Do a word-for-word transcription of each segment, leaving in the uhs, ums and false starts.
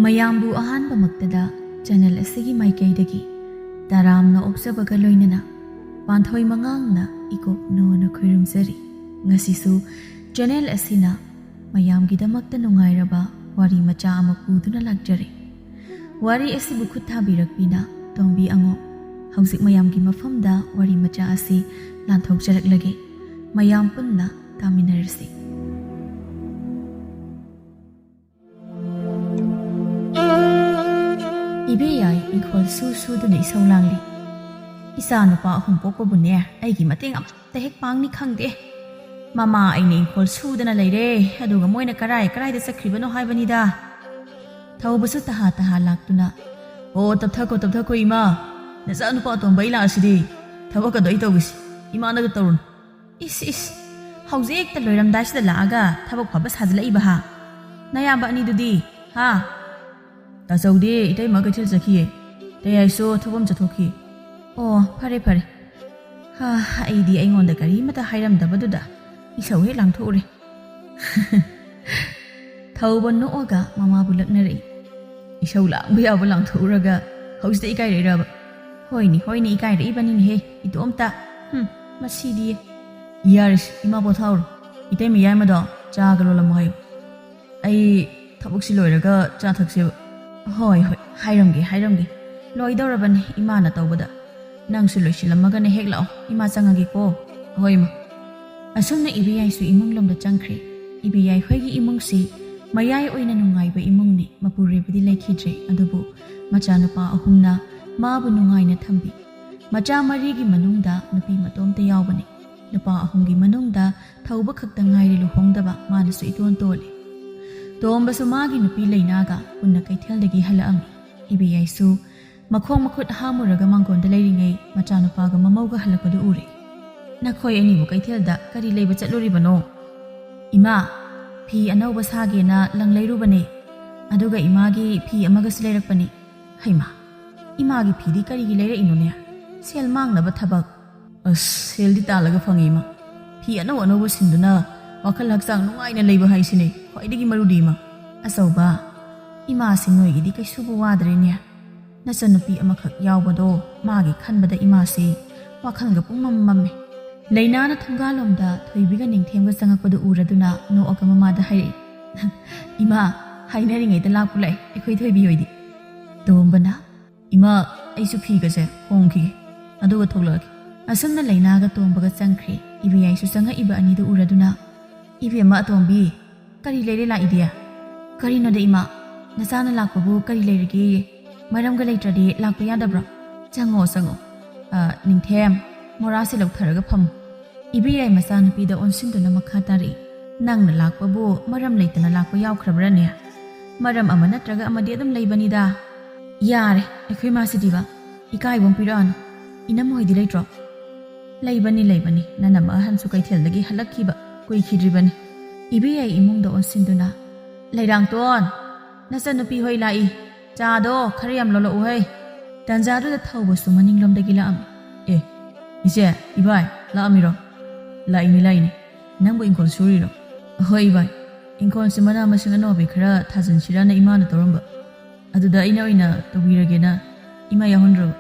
ꯃꯌꯥꯝꯕꯨ ꯑꯍꯥꯟꯕꯃꯛꯇꯗ ꯆꯦꯅꯦꯜ ꯑꯁꯤꯒꯤ ꯃꯥꯏꯀꯩꯗꯒꯤ ꯇꯔꯥꯝꯅ ꯑꯣꯛꯆꯕꯒ ꯂꯣꯏꯅꯅ ꯄꯥꯟꯊꯣꯏ ꯃꯉꯥꯡꯅ ꯏꯀꯣꯛ ꯅꯣꯅ ꯈꯨꯔꯨꯝꯖꯔꯤ꯫ ꯉꯁꯤꯁꯨ ꯆꯦꯅꯦꯜ ꯑꯁꯤꯅ ꯃꯌꯥꯝꯒꯤꯗꯃꯛꯇ ꯅꯨꯡꯉꯥꯏꯔꯕ ꯋꯥꯔꯤ ꯃꯆꯥ ꯑꯃ ꯄꯨꯗꯨꯅ ꯂꯥꯛꯆꯔꯤ꯫ ꯋꯥꯔꯤ ꯑꯁꯤꯕꯨ ꯈꯨꯠ ꯊꯥꯕꯤꯔꯛꯄꯤꯅ ꯇꯣꯝꯕꯤ ꯑꯉꯣꯝ꯫ ꯍꯧꯖꯤꯛ ꯃꯌꯥꯝꯒꯤ ꯃꯐꯝꯗ ꯋꯥꯔꯤ ꯃꯆꯥ ꯑꯁꯤ ꯂꯥꯟꯊꯣꯛꯆꯔꯛꯂꯒꯦ꯫ ꯃꯌꯥꯝ ꯄꯨꯟꯅ ꯇꯥꯃꯤꯟꯅꯔꯁꯤ꯫ ꯏꯕꯦꯌꯥꯏ ꯏꯪꯈꯣꯜ ꯁꯨ ꯁꯨꯗꯨꯅ ꯏꯁꯧ ꯂꯥꯡꯂꯤ꯫ "ꯏꯆꯥ ꯅꯨꯄꯥ ꯑꯍꯨꯝ ꯄꯣꯛꯄꯕꯨꯅꯦ ꯑꯩꯒꯤ ꯃꯇꯦꯡ ꯑꯃꯠꯇ ꯍꯦꯛ ꯄꯥꯡꯅꯤ ꯈꯪꯗꯦ꯫ ꯃꯃꯥ ꯑꯩꯅ ꯏꯪꯈꯣꯜ ꯁꯨꯗꯅ ꯂꯩꯔꯦ, ꯑꯗꯨꯒ ꯃꯣꯏꯅ ꯀꯔꯥꯏ ꯀꯔꯥꯏꯗ ꯆꯠꯈ꯭ꯔꯤꯕꯅꯣ ꯍꯥꯏꯕꯅꯤꯗ꯫" ꯊꯧꯕꯁꯨ ꯇꯍꯥ ꯇꯍꯥ ꯂꯥꯛꯇꯨꯅ, "ꯑꯣ, ꯇꯞꯊꯈꯣ, ꯇꯞꯊꯈꯣ ꯏꯃꯥ, ꯅꯆꯥ ꯅꯨꯄꯥ ꯑꯇꯣꯝꯕ ꯑꯩ ꯂꯥꯛꯑꯁꯤꯗꯤ꯫ ꯊꯕꯛꯀꯗꯣ ꯑꯩ ꯇꯧꯒꯦꯁꯤ, ꯏꯃꯥꯅꯒ ꯇꯧꯔꯨꯅꯨ꯫ ꯏꯁ ꯏꯁ, ꯍꯧꯖꯤꯛꯇ ꯂꯣꯏꯔꯝꯗꯥꯏꯁꯤꯗ ꯂꯥꯛꯑꯒ ꯊꯕꯛ ꯐꯕ ꯁꯥꯖꯤꯜꯂꯛꯏꯕ ꯍꯥ? ꯅꯌꯥꯝꯕ ꯑꯅꯤꯗꯨꯗꯤ ꯍꯥ?" "ꯇꯥꯆꯧꯗꯤ ꯏꯇꯩꯃ ꯀꯩꯊꯦꯜ ꯆꯠꯈꯤꯌꯦ, ꯇꯌꯥꯏꯁꯨ ꯊꯕꯛ ꯑꯃ ꯆꯠꯊꯣꯛꯈꯤ꯫" "ꯑꯣ, ꯐꯔꯦ ꯐꯔꯦ꯫ ꯍꯥ, ꯑꯩꯗꯤ ꯑꯩꯉꯣꯟꯗ ꯀꯔꯤꯃꯇ ꯍꯥꯏꯔꯝꯗꯕꯗꯨꯗ ꯏꯁꯧ ꯍꯦꯛ ꯂꯥꯡꯊꯣꯛꯎꯔꯦ꯫" ꯊꯧꯕ ꯅꯣꯛꯑꯒ ꯃꯃꯥꯕꯨ ꯂꯛꯅꯔꯛꯏ꯫ "ꯏꯁꯧ ꯂꯥꯡꯕ ꯌꯥꯕ ꯂꯥꯡꯊꯣꯛꯎꯔꯒ ꯍꯧꯖꯤꯛꯇ ꯏꯀꯥꯏꯔꯛꯏꯔꯕ?" "ꯍꯣꯏꯅꯦ ꯍꯣꯏꯅꯦ, ꯏꯀꯥꯏꯔꯛꯏꯕꯅꯤꯅꯦꯍꯦ ꯏꯇꯣꯝꯇ꯫ ꯍꯨꯝ, ꯃꯁꯤꯗꯤ꯫" "ꯌꯥꯔꯦꯁꯦ ꯏꯃꯥ, ꯄꯣꯊꯥꯎꯔꯣ꯫ ꯏꯇꯩꯃ ꯌꯥꯏꯃꯗꯣ ꯆꯥꯒ ꯂꯣꯜꯂꯝꯃꯣ ꯍꯥꯏꯌꯨ꯫ ꯑꯩ ꯊꯕꯛꯁꯤ ꯂꯣꯏꯔꯒ ꯆꯥ ꯊꯛꯁꯦꯕ꯫" "ꯍꯣꯏ ꯍꯣꯏ, ꯍꯥꯏꯔꯝꯒꯦ ꯍꯥꯏꯔꯝꯒꯦ꯫ ꯂꯣꯏꯗꯧꯔꯕꯅꯦ ꯏꯃꯥꯅ ꯇꯧꯕꯗ꯫ ꯅꯪꯁꯨ ꯂꯣꯏꯁꯤꯜꯂꯝꯃꯒꯅꯦ ꯍꯦꯛ ꯂꯥꯛꯑꯣ, ꯏꯃꯥ ꯆꯪꯉꯒꯦꯀꯣ꯫" "ꯍꯣꯏ ꯏꯃꯥ꯫" ꯑꯁꯨꯝꯅ ꯏꯕꯦꯌꯥꯏꯁꯨ ꯏꯃꯨꯡꯂꯣꯝꯗ ꯆꯪꯈ꯭ꯔꯦ꯫ ꯏꯕꯦꯌꯥꯏ ꯍꯣꯏꯒꯤ ꯏꯃꯨꯡꯁꯤ ꯃꯌꯥꯏ ꯑꯣꯏꯅ ꯅꯨꯡꯉꯥꯏꯕ ꯏꯃꯨꯡꯅꯤ꯫ ꯃꯄꯨꯔꯣꯏꯕꯗꯤ ꯂꯩꯈꯤꯗ꯭ꯔꯦ, ꯑꯗꯨꯕꯨ ꯃꯆꯥꯅꯨꯄꯥ ꯑꯍꯨꯝꯅ ꯃꯥꯕꯨ ꯅꯨꯡꯉꯥꯏꯅ ꯊꯝꯕꯤ꯫ ꯃꯆꯥ ꯃꯔꯤꯒꯤ ꯃꯅꯨꯡꯗ ꯅꯨꯄꯤ ꯃꯇꯣꯝꯇ ꯌꯥꯎꯕꯅꯤ꯫ ꯅꯨꯄꯥ ꯑꯍꯨꯝꯒꯤ ꯃꯅꯨꯡꯗ ꯊꯧꯕ ꯈꯛꯇ ꯉꯥꯏꯔꯦ ꯂꯨꯍꯣꯡꯗꯕ, ꯃꯥꯅꯁꯨ ꯏꯇꯣꯟ ꯇꯣꯜꯂꯤ꯫ ꯇꯣꯝꯕꯁꯨ ꯃꯥꯒꯤ ꯅꯨꯄꯤ ꯂꯩꯅꯥꯒ ꯄꯨꯟꯅ ꯀꯩꯊꯦꯜꯗꯒꯤ ꯍꯜꯂꯛꯑꯝꯃꯤ꯫ ꯏꯕꯦꯌꯥꯏꯁꯨ ꯃꯈꯣꯡ ꯃꯈꯨꯠ ꯍꯥꯝꯃꯨꯔꯒ ꯃꯥꯡꯒꯣꯟꯗ ꯂꯩꯔꯤꯉꯩ ꯃꯆꯥꯅꯨꯄꯥꯒ ꯃꯃꯧꯒ ꯍꯜꯂꯛꯄꯗꯨ ꯎꯔꯦ꯫ "ꯅꯈꯣꯏ ꯑꯅꯤꯕꯨ ꯀꯩꯊꯦꯜꯗ ꯀꯔꯤ ꯂꯩꯕ ꯆꯠꯂꯨꯔꯤꯕꯅꯣ?" "ꯏꯃꯥ, ꯐꯤ ꯑꯅꯧꯕ ꯁꯥꯒꯦꯅ ꯂꯪ ꯂꯩꯔꯨꯕꯅꯦ꯫ ꯑꯗꯨꯒ ꯏꯃꯥꯒꯤ ꯐꯤ ꯑꯃꯒꯁꯨ ꯂꯩꯔꯛꯄꯅꯦ꯫" "ꯍꯩꯃꯥ, ꯏꯃꯥꯒꯤ ꯐꯤꯗꯤ ꯀꯔꯤꯒꯤ ꯂꯩꯔꯛꯏꯅꯣꯅꯦ? ꯁꯦꯜ ꯃꯥꯡꯅꯕ ꯊꯕꯛ꯫" "ꯑꯁ, ꯁꯦꯜꯗꯤ ꯇꯥꯜꯂꯒ ꯐꯪꯉꯤ ꯏꯃꯥ꯫ ꯐꯤ ꯑꯅꯧ ꯑꯅꯧꯕ ꯁꯤꯟꯗꯨꯅ ꯋꯥꯈꯜ ꯍꯛꯆꯥꯡ ꯅꯨꯡꯉꯥꯏꯅ ꯂꯩꯕ ꯍꯥꯏꯁꯤꯅꯦ ꯈ꯭ꯋꯥꯏꯗꯒꯤ ꯃꯔꯨꯗꯤ ꯏꯃꯥ꯫" "ꯑꯆꯧꯕ, "ꯏꯃꯥꯁꯤ ꯅꯣꯏꯒꯤꯗꯤ ꯀꯩꯁꯨꯕꯨ ꯋꯥꯗ꯭ꯔꯦꯅꯦ꯫ ꯅꯆꯟꯅꯨꯄꯤ ꯑꯃꯈꯛ ꯌꯥꯎꯕꯗꯣ ꯃꯥꯒꯤ ꯈꯟꯕꯗ ꯏꯃꯥꯁꯤ ꯋꯥꯈꯜꯒ ꯄꯨꯡꯃꯝ ꯃꯝꯃꯦ꯫" ꯂꯩꯅꯥꯅ ꯊꯣꯡꯒꯥꯜꯂꯣꯝꯗ ꯊꯣꯏꯕꯤꯒ ꯅꯤꯡꯊꯦꯝꯒ ꯆꯪꯉꯛꯄꯗꯨ ꯎꯔꯗꯨꯅ ꯅꯣꯛꯑꯒ ꯃꯃꯥꯗ ꯍꯥꯏꯔꯛꯏ, "ꯏꯃꯥ, ꯍꯥꯏꯅꯔꯤꯉꯩꯗ ꯂꯥꯛꯄ ꯂꯥꯛꯑꯦ ꯑꯩꯈꯣꯏ ꯊꯣꯏꯕꯤ ꯍꯣꯏꯗꯤ꯫" ꯇꯣꯝꯕꯅ, "ꯏꯃꯥ, ꯑꯩꯁꯨ ꯐꯤꯒꯁꯦ ꯍꯣꯡꯈꯤꯒꯦ, ꯑꯗꯨꯒ ꯊꯣꯛꯂꯛꯑꯒꯦ꯫" ꯑꯁꯨꯝꯅ ꯂꯩꯅꯥꯒ ꯇꯣꯝꯕꯒ ꯆꯪꯈ꯭ꯔꯦ꯫ ꯏꯕꯦꯌꯥꯏꯁꯨ ꯆꯪꯉꯛꯏꯕ ꯑꯅꯤꯗꯨ ꯎꯔꯗꯨꯅ, "ꯏꯕꯦꯝꯃ ꯑꯇꯣꯝꯕꯤ, ꯀꯔꯤ ꯂꯩꯔꯦ ꯂꯥꯛꯏꯗꯤ?" "ꯀꯔꯤꯅꯣꯗ ꯏꯃꯥ, ꯅꯆꯥꯅ ꯂꯥꯛꯄꯕꯨ ꯀꯔꯤ ꯂꯩꯔꯒꯦ? ꯃꯔꯝꯒ ꯂꯩꯇ꯭ꯔꯗꯤ ꯂꯥꯛꯄ ꯌꯥꯗꯕ꯭ꯔꯣ? ꯆꯪꯉꯣ, ꯆꯪꯉꯣ꯫ ꯑ, ꯅꯤꯡꯊꯦꯝ, ꯃꯣꯔꯥꯁꯦ ꯂꯧꯊꯔꯒ ꯐꯝꯃꯨ꯫" ꯏꯕꯦꯌꯥꯏ ꯃꯆꯥꯅꯨꯄꯤꯗ ꯑꯣꯟꯁꯤꯟꯗꯨꯅ ꯃꯈꯥ ꯇꯥꯔꯛꯏ, "ꯅꯪꯅ ꯂꯥꯛꯄꯕꯨ ꯃꯔꯝ ꯂꯩꯇꯅ ꯂꯥꯛꯄ ꯌꯥꯎꯈ꯭ꯔꯕ꯭ꯔꯥꯅꯦ? ꯃꯔꯝ ꯑꯃ ꯅꯠꯇ꯭ꯔꯒ ꯑꯃꯗꯤ ꯑꯗꯨꯝ ꯂꯩꯕꯅꯤꯗ꯫" "ꯌꯥꯔꯦ, ꯑꯩꯈꯣꯏ ꯃꯥꯁꯤꯗꯤꯕ, ꯏꯀꯥꯏꯕ ꯑꯃ ꯄꯤꯔꯛꯑꯅꯨ꯫ ꯏꯅꯝꯃ ꯍꯣꯏꯗꯤ ꯂꯩꯇ꯭ꯔꯣ?" "ꯂꯩꯕꯅꯤ, ꯂꯩꯕꯅꯤ, ꯅꯅꯝꯃ ꯑꯍꯟꯁꯨ ꯀꯩꯊꯦꯜꯗꯒꯤ ꯍꯜꯂꯛꯈꯤꯕ ꯀꯨꯏꯈꯤꯗ꯭ꯔꯤꯕꯅꯤ꯫" ꯏꯕꯦꯌꯥꯏ ꯏꯃꯨꯡꯗ ꯑꯣꯟꯁꯤꯟꯗꯨꯅ, "ꯂꯩꯔꯥꯡꯇꯣꯟ, ꯅꯆꯟꯅꯨꯄꯤ ꯍꯣꯏ ꯂꯥꯛꯏ, ꯆꯥꯗꯣ ꯈꯔ ꯌꯥꯝ ꯂꯣꯜꯂꯛꯎꯍꯩ꯫" ꯇꯥꯟꯖꯥꯗꯨꯗ ꯊꯧꯕꯁꯨ ꯃꯅꯤꯡꯂꯣꯝꯗꯒꯤ ꯂꯥꯛꯑꯝꯃꯤ꯫ "ꯑꯦ, ꯏꯆꯦ, ꯏꯕꯥꯏ, ꯂꯥꯛꯑꯝꯃꯤꯔꯣ?" "ꯂꯥꯛꯏꯅꯤ, ꯂꯥꯛꯏꯅꯤ꯫ ꯅꯪꯕꯨ ꯏꯪꯈꯣꯜ ꯁꯨꯔꯤꯔꯣ?" "ꯍꯣꯏ ꯏꯕꯥꯏ, ꯏꯪꯈꯣꯜꯁꯤ ꯃꯅꯥ ꯃꯁꯤꯡ ꯑꯅꯧꯕꯤ ꯈꯔ ꯊꯥꯖꯤꯟꯁꯤꯔꯅ ꯏꯃꯥꯅ ꯇꯧꯔꯝꯕ, ꯑꯗꯨꯗ ꯑꯩꯅ ꯑꯣꯏꯅ ꯇꯧꯕꯤꯔꯒꯦꯅ ꯏꯃꯥ ꯌꯥꯎꯍꯟꯗ꯭ꯔꯕ꯫"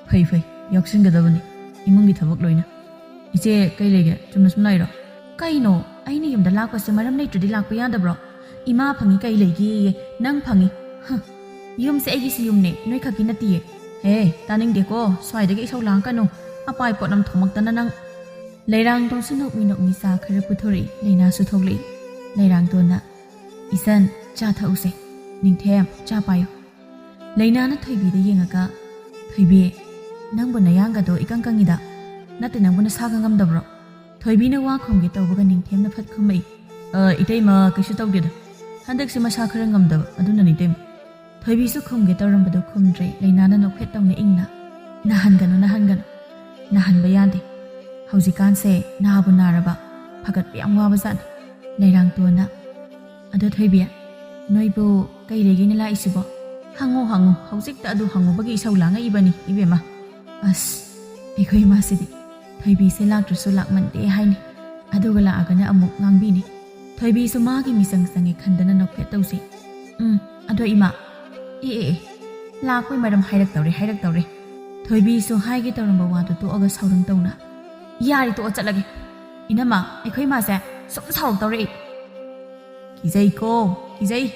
"ꯐꯩ, ꯐꯩ, ꯌꯥꯎꯁꯤꯟꯒꯗꯕꯅꯤ ꯏꯃꯨꯡꯒꯤ ꯊꯕꯛ ꯂꯣꯏꯅ꯫ ꯏꯆꯦ, ꯀꯩ ꯂꯩꯒꯦ? ꯆꯨꯝꯅ ꯁꯨꯝ ꯂꯥꯛꯏꯔꯣ?" "ꯀꯩꯅꯣ, ꯑꯩꯅ ꯌꯨꯝꯗ ꯂꯥꯛꯄꯁꯦ ꯃꯔꯝ ꯂꯩꯇ꯭ꯔꯗꯤ ꯂꯥꯛꯄ ꯌꯥꯗꯕ꯭ꯔꯣ? ꯏꯃꯥ ꯐꯪꯉꯤ ꯀꯩ ꯂꯩꯒꯦꯌꯦ, ꯅꯪ ꯐꯪꯉꯤ꯫ ꯍ, ꯌꯨꯝꯁꯦ ꯑꯩꯒꯤꯁꯨ ꯌꯨꯝꯅꯦ, ꯅꯣꯏ ꯈꯛꯀꯤ ꯅꯠꯇꯤꯌꯦ꯫" "ꯍꯦ, ꯇꯥꯅꯤꯡꯗꯦꯀꯣ, ꯁ꯭ꯋꯥꯏꯗꯒꯤ ꯏꯁꯧ ꯂꯥꯡꯉꯛꯀꯅꯨ, ꯑꯄꯥꯏ ꯄꯣꯠ ꯑꯃ ꯊꯣꯝꯃꯛꯇꯅ ꯅꯪ꯫" ꯂꯩꯔꯥꯡꯗꯣꯡꯁꯨ ꯅꯣꯛꯃꯤ ꯅꯣꯛꯃꯤ ꯆꯥ ꯈꯔ ꯄꯨꯊꯣꯔꯛꯏ, ꯂꯩꯅꯥꯁꯨ ꯊꯣꯛꯂꯛꯏ꯫ ꯂꯩꯔꯥꯡꯗꯣꯟꯅ, "ꯏꯆꯟ, ꯆꯥ ꯊꯛꯎꯁꯦ꯫ ꯅꯤꯡꯊꯦꯝ, ꯆꯥ ꯄꯥꯏꯌꯨ꯫" ꯂꯩꯅꯥꯅ ꯊꯣꯏꯕꯤꯗ ꯌꯦꯡꯉꯒ, "ꯊꯣꯏꯕꯤ, ꯅꯪꯕꯨ ꯅꯌꯥꯡꯒꯗꯣ ꯏꯀꯪ ꯀꯪꯉꯤꯗ, ꯅꯠꯇꯦ ꯅꯪꯕꯨ ꯅꯁꯥꯒ ꯉꯝꯗꯕ꯭ꯔꯣ?" ꯊꯣꯏꯕꯤꯅ ꯋꯥ ꯈꯨꯝꯒꯦ ꯇꯧꯕꯒ ꯅꯤꯡꯊꯦꯝꯅ ꯐꯠ ꯈꯨꯝꯃꯛꯏ, "ꯑ, ꯏꯇꯩꯃ, ꯀꯩꯁꯨ ꯇꯧꯗꯦꯗ, ꯍꯟꯗꯛꯁꯤ ꯃꯁꯥ ꯈꯔ ꯉꯝꯗꯕ, ꯑꯗꯨꯅꯅꯤ ꯏꯇꯩꯃ꯫" ꯊꯣꯏꯕꯤꯁꯨ ꯈꯨꯝꯒꯦ ꯇꯧꯔꯝꯕꯗꯣ ꯈꯨꯝꯗ꯭ꯔꯦ꯫ ꯂꯩꯅꯥꯅ ꯅꯣꯛꯐꯦꯠ ꯇꯧꯅ ꯏꯪꯅ, "ꯅꯥꯍꯟꯒꯅꯨ, ꯅꯥꯍꯟꯒꯅꯨ, ꯅꯥꯍꯟꯕ ꯌꯥꯗꯦ꯫ ꯍꯧꯖꯤꯛꯀꯥꯟꯁꯦ ꯅꯥꯕꯨ ꯅꯥꯔꯕ ꯐꯒꯠꯄ ꯌꯥꯝ ꯋꯥꯕꯖꯥꯠꯅꯤ꯫" ꯂꯩꯔꯥꯡꯇꯣꯟꯅ, "ꯑꯗꯣ ꯊꯣꯏꯕꯤ, ꯅꯣꯏꯕꯨ ꯀꯩ ꯂꯩꯒꯦꯅ ꯂꯥꯛꯏꯁꯤꯕꯣ? ꯍꯪꯉꯣ, ꯍꯪꯉꯣ, ꯍꯧꯖꯤꯛꯇ ꯑꯗꯨ ꯍꯪꯉꯨꯕꯒꯤ ꯏꯁꯧ ꯂꯥꯡꯉꯛꯏꯕꯅꯤ ꯏꯕꯦꯝꯃ꯫ ꯑꯁ, ꯑꯩꯈꯣꯏ ꯏꯃꯥꯁꯤꯗꯤ ꯊꯣꯏꯕꯤꯁꯦ ꯂꯥꯛꯇ꯭ꯔꯁꯨ ꯂꯥꯛꯃꯟꯗꯦ ꯍꯥꯏꯅꯤ, ꯑꯗꯨꯒ ꯂꯥꯛꯑꯒꯅ ꯑꯃꯨꯛ ꯉꯥꯡꯕꯤꯅꯤ꯫" ꯊꯣꯏꯕꯤꯁꯨ ꯃꯥꯒꯤ ꯃꯤꯆꯪ ꯆꯪꯉꯦ ꯈꯟꯗꯅ ꯅꯣꯛꯐꯦꯠ ꯇꯧꯁꯤ꯫ "ꯎꯝ, ꯑꯗꯣ ꯏꯃꯥ, ꯑꯦ ꯑꯦ ꯑꯦ, ꯂꯥꯛꯄꯩ ꯃꯔꯝ ꯍꯥꯏꯔꯛꯇꯧꯔꯦ, ꯍꯥꯏꯔꯛꯇꯧꯔꯦ꯫ ꯊꯣꯏꯕꯤꯁꯨ ꯍꯥꯏꯒꯦ ꯇꯧꯔꯝꯕ ꯋꯥꯗꯨ ꯇꯣꯛꯑꯒ ꯁꯥꯎꯗꯪ ꯇꯧꯅ, "ꯌꯥꯔꯦ, ꯇꯣꯛꯑꯣ, ꯆꯠꯂꯒꯦ꯫ ꯏꯅꯝꯃ, ꯑꯩꯈꯣꯏ ꯏꯃꯥꯁꯦ ꯁꯨꯝ ꯁꯥꯎꯔꯛꯇꯧꯔꯦ ꯑꯩ꯫ ꯀꯤꯖꯩꯀꯣ, ꯀꯤꯖꯩ꯫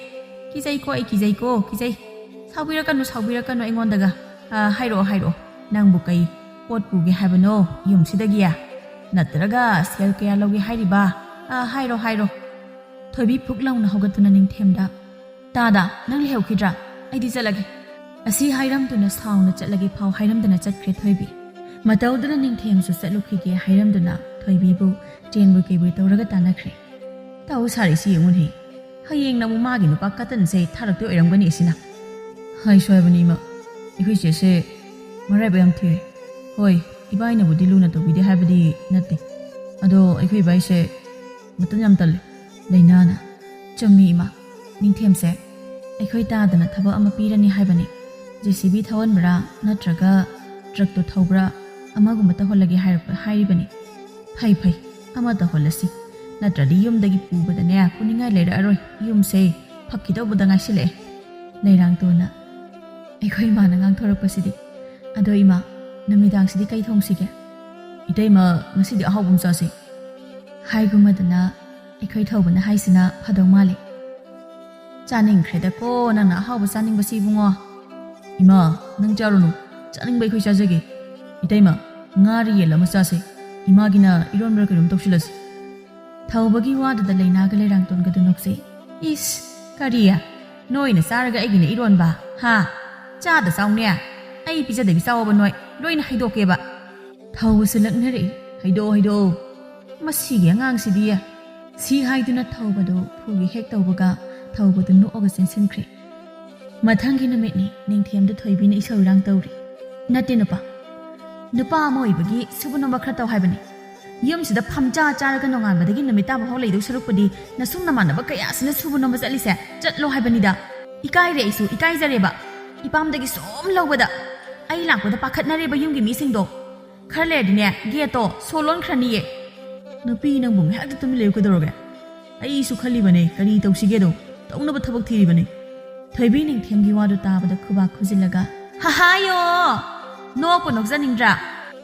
ꯀꯤꯖꯩꯀꯣ, ꯑꯩ ꯀꯤꯖꯩꯀꯣ, ꯀꯤꯖꯩ꯫ ꯁꯥꯎꯕꯤꯔꯛꯀꯅꯨ, ꯁꯥꯎꯕꯤꯔꯛꯀꯅꯨ ꯑꯩꯉꯣꯟꯗꯒ꯫ ꯑ, ꯍꯥꯏꯔꯛꯑꯣ, ꯍꯥꯏꯔꯛꯑꯣ꯫ ꯅꯪꯕꯨ ꯀꯩ ꯄꯣꯠ ꯄꯨꯒꯦ ꯍꯥꯏꯕꯅꯣ ꯌꯨꯝꯁꯤꯗꯒꯤ? ꯅꯠꯇ꯭ꯔꯒ ꯁꯦꯜ ꯀꯌꯥ ꯂꯧꯒꯦ ꯍꯥꯏꯔꯤꯕ? ꯑ, ꯍꯥꯏꯔꯣ, ꯍꯥꯏꯔꯣ꯫" ꯊꯣꯏꯕꯤ ꯐꯨꯛ ꯂꯥꯎꯅ ꯍꯧꯒꯠꯇꯨꯅ ꯅꯤꯡꯊꯦꯝꯗ, "ꯇꯥꯗ, ꯅꯪ ꯂꯩꯍꯧꯈꯤꯗ꯭ꯔꯥ? ꯑꯩꯗꯤ ꯆꯠꯂꯒꯦ꯫" ꯑꯁꯤ ꯍꯥꯏꯔꯝꯗꯨꯅ ꯁꯥꯎꯅ ꯆꯠꯂꯒꯦ ꯐꯥꯎ ꯍꯥꯏꯔꯝꯗꯅ ꯆꯠꯈ꯭ꯔꯦ ꯊꯣꯏꯕꯤ꯫ ꯃꯇꯧꯗꯨꯅ ꯅꯤꯡꯊꯦꯝꯁꯨ ꯆꯠꯂꯨꯈꯤꯒꯦ ꯍꯥꯏꯔꯝꯗꯨꯅ ꯊꯣꯏꯕꯤꯕꯨ ꯆꯦꯟꯕꯣꯏ ꯀꯩꯕꯣꯏ ꯇꯧꯔꯒ ꯇꯥꯟꯅꯈ꯭ꯔꯦ꯫ ꯇꯧ ꯁꯥꯔꯤꯁꯤ ꯌꯦꯡꯉꯨꯅꯦ꯫ ꯍꯌꯦꯡꯅ ꯑꯃꯨꯛ ꯃꯥꯒꯤ ꯅꯨꯄꯥ ꯀꯇꯟꯁꯦ ꯊꯥꯔꯛꯇꯣꯏ ꯑꯣꯏꯔꯝꯒꯅꯤ ꯑꯁꯤꯅ꯫ ꯍꯥꯏꯁꯨ ꯍꯥꯏꯕꯅꯤ ꯏꯃꯥ, ꯑꯩꯈꯣꯏ ꯆꯦꯁꯦ ꯃꯔꯥꯏꯕꯛ ꯌꯥꯝ ꯊꯤꯔꯦ꯫ ꯍꯣꯏ, ꯏꯕꯥꯏꯅꯕꯨꯗꯤ ꯂꯨꯅ ꯇꯧꯕꯤꯗꯦ ꯍꯥꯏꯕꯗꯤ ꯅꯠꯇꯦ, ꯑꯗꯣ ꯑꯩꯈꯣꯏ ꯏꯕꯥꯏꯁꯦ ꯃꯇꯟ ꯌꯥꯝ ꯇꯜꯂꯦ꯫ ꯂꯩꯅꯥꯅ, "ꯆꯨꯝꯃꯤ ꯏꯃꯥ, ꯅꯤꯡꯊꯦꯝꯁꯦ ꯑꯩꯈꯣꯏ ꯇꯥꯗꯅ ꯊꯕꯛ ꯑꯃ ꯄꯤꯔꯅꯤ ꯍꯥꯏꯕꯅꯤ꯫ ꯖꯦ ꯁꯤ ꯕꯤ ꯊꯧꯍꯟꯕ꯭ꯔꯥ ꯅꯠꯇ꯭ꯔꯒ ꯇ꯭ꯔꯛꯇꯣ ꯊꯧꯕ꯭ꯔꯥ ꯑꯃꯒꯨꯝꯕ ꯇꯧꯍꯜꯂꯒꯦ ꯍꯥꯏꯔꯛꯄ, ꯍꯥꯏꯔꯤꯕꯅꯤ꯫ ꯐꯩ ꯐꯩ, ꯑꯃ ꯇꯧꯍꯜꯂꯁꯤ, ꯅꯠꯇ꯭ꯔꯗꯤ ꯌꯨꯝꯗꯒꯤ ꯄꯨꯕꯗꯅꯦ ꯄꯨꯅꯤꯡꯉꯥꯏ ꯂꯩꯔꯛꯑꯔꯣꯏ꯫ ꯌꯨꯝꯁꯦ ꯐꯛꯈꯤꯗꯧꯕꯗ ꯉꯥꯏꯁꯤꯜꯂꯛꯑꯦ꯫" ꯂꯩꯔꯥꯡꯇꯣꯟꯅ, "ꯑꯩꯈꯣꯏ ꯏꯃꯥꯅ ꯉꯥꯡꯊꯣꯔꯛꯄꯁꯤꯗꯤ꯫ ꯑꯗꯣ ꯏꯃꯥ, ꯅꯨꯃꯤꯗꯥꯡꯁꯤꯗꯤ ꯀꯩ ꯊꯣꯡꯁꯤꯒꯦ?" "ꯏꯇꯩꯃ, ꯉꯁꯤꯗꯤ ꯑꯍꯥꯎꯕ ꯑꯃ ꯆꯥꯁꯦ꯫" ꯍꯥꯏꯒꯨꯝꯃꯗꯅ ꯑꯩꯈꯣꯏ ꯊꯧꯕꯅ ꯍꯥꯏꯁꯤꯅ ꯐꯗꯧ ꯃꯥꯜꯂꯦ꯫ "ꯆꯥꯅꯤꯡꯈ꯭ꯔꯦꯗꯀꯣ ꯅꯪꯅ ꯑꯍꯥꯎꯕ ꯆꯥꯅꯤꯡꯕꯁꯤ ꯏꯕꯨꯡꯉꯣ꯫" "ꯏꯃꯥ, ꯅꯪ ꯆꯥꯔꯨꯅꯨ, ꯆꯥꯅꯤꯡꯕ ꯑꯩꯈꯣꯏ ꯆꯥꯖꯒꯦ꯫ ꯏꯇꯩꯃ, ꯉꯥꯔꯤ ꯌꯦꯟ ꯑꯃ ꯆꯥꯁꯦ꯫ ꯏꯃꯥꯒꯤꯅ ꯏꯔꯣꯟꯕ꯭ꯔꯥ ꯀꯩꯅꯣꯝ ꯇꯧꯁꯤꯜꯂꯁꯤ꯫" ꯊꯧꯕꯒꯤ ꯋꯥꯗꯨꯗ ꯂꯩꯅꯥꯒ ꯂꯩꯔꯥꯡꯇꯣꯟꯒꯗꯨ ꯅꯣꯛꯆꯩ꯫ "ꯏꯁ, ꯀꯔꯤ? ꯅꯣꯏꯅ ꯆꯥꯔꯒ ꯑꯩꯒꯤꯅ ꯏꯔꯣꯟꯕ? ꯍꯥ? ꯆꯥꯗ ꯆꯥꯎꯅꯦ꯫ ꯑꯩ ꯄꯤꯖꯗꯕꯤ ꯆꯥꯎꯑꯣꯕ ꯅꯣꯏ꯫ ꯂꯣꯏꯅ ꯍꯩꯗꯣꯛꯀꯦꯕ꯫" ꯊꯧꯕꯁꯨ ꯂꯛꯅꯔꯛꯏ꯫ "ꯍꯩꯗꯣꯛꯑꯣ, ꯍꯩꯗꯣꯛꯑꯣ꯫ ꯃꯁꯤꯒꯤ ꯑꯉꯥꯡꯁꯤꯗꯤ꯫" ꯁꯤ ꯍꯥꯏꯗꯨꯅ ꯊꯧꯕꯗꯨ ꯐꯨꯒꯤ ꯍꯦꯛ ꯇꯧꯕꯒ ꯊꯧꯕꯗꯨ ꯅꯣꯛꯑꯒ ꯆꯦꯟꯁꯤꯟꯈ꯭ꯔꯦ꯫ ꯃꯊꯪꯒꯤ ꯅꯨꯃꯤꯠꯅꯤ, ꯅꯤꯡꯊꯦꯝꯗ ꯊꯣꯏꯕꯤꯅ ꯏꯁꯧ ꯏꯔꯥꯡ ꯇꯧꯔꯤ꯫ "ꯅꯠꯇꯦ ꯅꯨꯄꯥ, ꯅꯨꯄꯥ ꯑꯃ ꯑꯣꯏꯕꯒꯤ ꯁꯨꯕ ꯅꯣꯝꯕ ꯈꯔ ꯇꯧ ꯍꯥꯏꯕꯅꯤ꯫ ꯌꯨꯝꯁꯤꯗ ꯐꯝꯆꯥ ꯆꯥꯔꯒ ꯅꯣꯡꯉꯥꯟꯕꯗꯒꯤ ꯅꯨꯃꯤꯠ ꯇꯥꯕ ꯐꯥꯎ ꯂꯩꯗꯧ ꯁꯔꯨꯛꯄꯨꯗꯤ ꯅꯁꯨꯡ ꯅꯃꯥꯟꯅꯕ ꯀꯌꯥꯁꯤꯅ ꯁꯨꯕ ꯅꯣꯝꯕ ꯆꯠꯂꯤꯁꯦ ꯆꯠꯂꯣ ꯍꯥꯏꯕꯅꯤꯗ꯫ ꯏꯀꯥꯏꯔꯦ ꯑꯩꯁꯨ, ꯏꯀꯥꯏꯖꯔꯦꯕ꯫ ꯏꯄꯥꯝꯗꯒꯤ ꯁꯨꯝ ꯂꯧꯕꯗ ꯑꯩ ꯂꯥꯛꯄꯗ ꯄꯥꯈꯠꯅꯔꯦꯕ ꯌꯨꯝꯒꯤ ꯃꯤꯁꯤꯡꯗꯣ꯫ ꯈꯔ ꯂꯩꯔꯗꯤꯅꯦ, ꯒꯦꯠꯇꯣ ꯁꯣ ꯂꯣꯟꯈ꯭ꯔꯅꯤꯌꯦ꯫" "ꯅꯨꯄꯤ ꯅꯪꯕꯨ ꯉꯥꯏꯍꯥꯛꯇ ꯇꯨꯃꯤꯟ ꯂꯩꯌꯨ ꯀꯩꯗꯧꯔꯒꯦ? ꯑꯩꯁꯨ ꯈꯜꯂꯤꯕꯅꯦ ꯀꯔꯤ ꯇꯧꯁꯤꯒꯦꯗꯣ, ꯇꯧꯅꯕ ꯊꯕꯛ ꯊꯤꯔꯤꯕꯅꯦ꯫" ꯊꯣꯏꯕꯤ ꯅꯤꯡꯊꯦꯝꯒꯤ ꯋꯥꯗꯨ ꯇꯥꯕꯗ ꯈꯨꯕꯥꯛ ꯈꯨꯖꯤꯜꯂꯒ, "ꯍꯍꯥꯌꯣ! ꯅꯣꯛꯄꯨ ꯅꯣꯛꯆꯅꯤꯡꯗ꯭ꯔꯥ?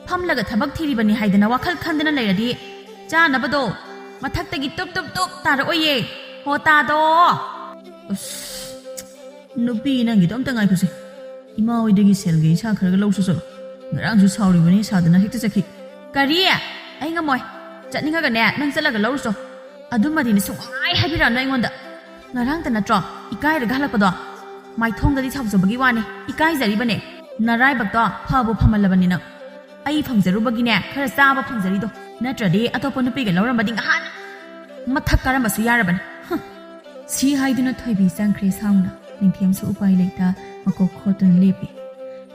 ꯐꯝꯂꯒ ꯊꯕꯛ ꯊꯤꯔꯤꯕꯅꯤ ꯍꯥꯏꯗꯅ ꯋꯥꯈꯜ ꯈꯟꯗꯅ ꯂꯩꯔꯗꯤ ꯆꯥꯅꯕꯗꯣ ꯃꯊꯛꯇꯒꯤ ꯇꯨꯞ ꯇꯨꯞ ꯇꯨꯞ ꯇꯥꯔꯛꯑꯣꯏꯌꯦ꯫ ꯍꯣ ꯇꯥꯗꯣ!" ꯑꯁ, ꯅꯨꯄꯤ ꯅꯪꯒꯤꯗꯣ ꯑꯝꯇ ꯉꯥꯏꯈꯣꯁꯦ꯫ ꯏꯃꯥ ꯍꯣꯏꯗꯒꯤ ꯁꯦꯜꯒꯤ ꯏꯁꯥ ꯈꯔꯒ ꯂꯧꯁꯨ ꯆꯠꯂꯣ꯫ ꯉꯔꯥꯡꯁꯨ ꯁꯥꯎꯔꯤꯕꯅꯤ ꯁꯥꯗꯅ ꯍꯦꯛꯇ ꯆꯠꯈꯤ꯫ "ꯀꯔꯤ? ꯑꯩ ꯉꯝꯃꯣꯏ꯫ ꯆꯠꯅꯤꯡꯉꯒꯅꯦ ꯅꯪ ꯆꯠꯂꯒ ꯂꯧꯔꯨꯆꯣ꯫ ꯑꯗꯨꯃꯗꯤꯅꯦ ꯁꯨꯡꯍꯥꯏ ꯍꯥꯏꯕꯤꯔꯛꯑꯅꯨ ꯑꯩꯉꯣꯟꯗ꯫ ꯉꯔꯥꯡꯇ ꯅꯠꯇ꯭ꯔꯣ ꯏꯀꯥꯏꯔꯒ ꯍꯜꯂꯛꯄꯗꯣ? ꯃꯥꯏꯊꯣꯡꯗꯗꯤ ꯁꯥꯎꯖꯕꯒꯤ ꯋꯥꯅꯤ, ꯏꯀꯥꯏꯖꯔꯤꯕꯅꯦ꯫ ꯅꯔꯥꯏꯕꯛꯇꯣ ꯐꯕꯨ ꯐꯃꯜꯂꯕꯅꯤ ꯅꯪ꯫ ꯑꯩ ꯐꯪꯖꯔꯨꯕꯒꯤꯅꯦ ꯈꯔ ꯆꯥꯕ ꯐꯪꯖꯔꯤꯗꯣ꯫ ꯅꯠꯇ꯭ꯔꯗꯤ ꯑꯇꯣꯞꯄ ꯅꯨꯄꯤꯒ ꯂꯧꯔꯝꯕꯗꯤ ꯉꯍꯥꯟ ꯃꯊꯛ ꯀꯥꯔꯝꯕꯁꯨ ꯌꯥꯔꯕꯅꯤ꯫ ꯍꯨꯝ!" ꯁꯤ ꯍꯥꯏꯗꯨꯅ ꯊꯣꯏꯕꯤ ꯆꯪꯈ꯭ꯔꯦ ꯁꯥꯎꯅ꯫ ꯅꯤꯡꯊꯦꯝꯁꯨ ꯎꯄꯥꯏ ꯂꯩꯇ ꯃꯀꯣꯛ ꯈꯣꯠꯇꯨꯅ ꯂꯦꯞꯄꯤ꯫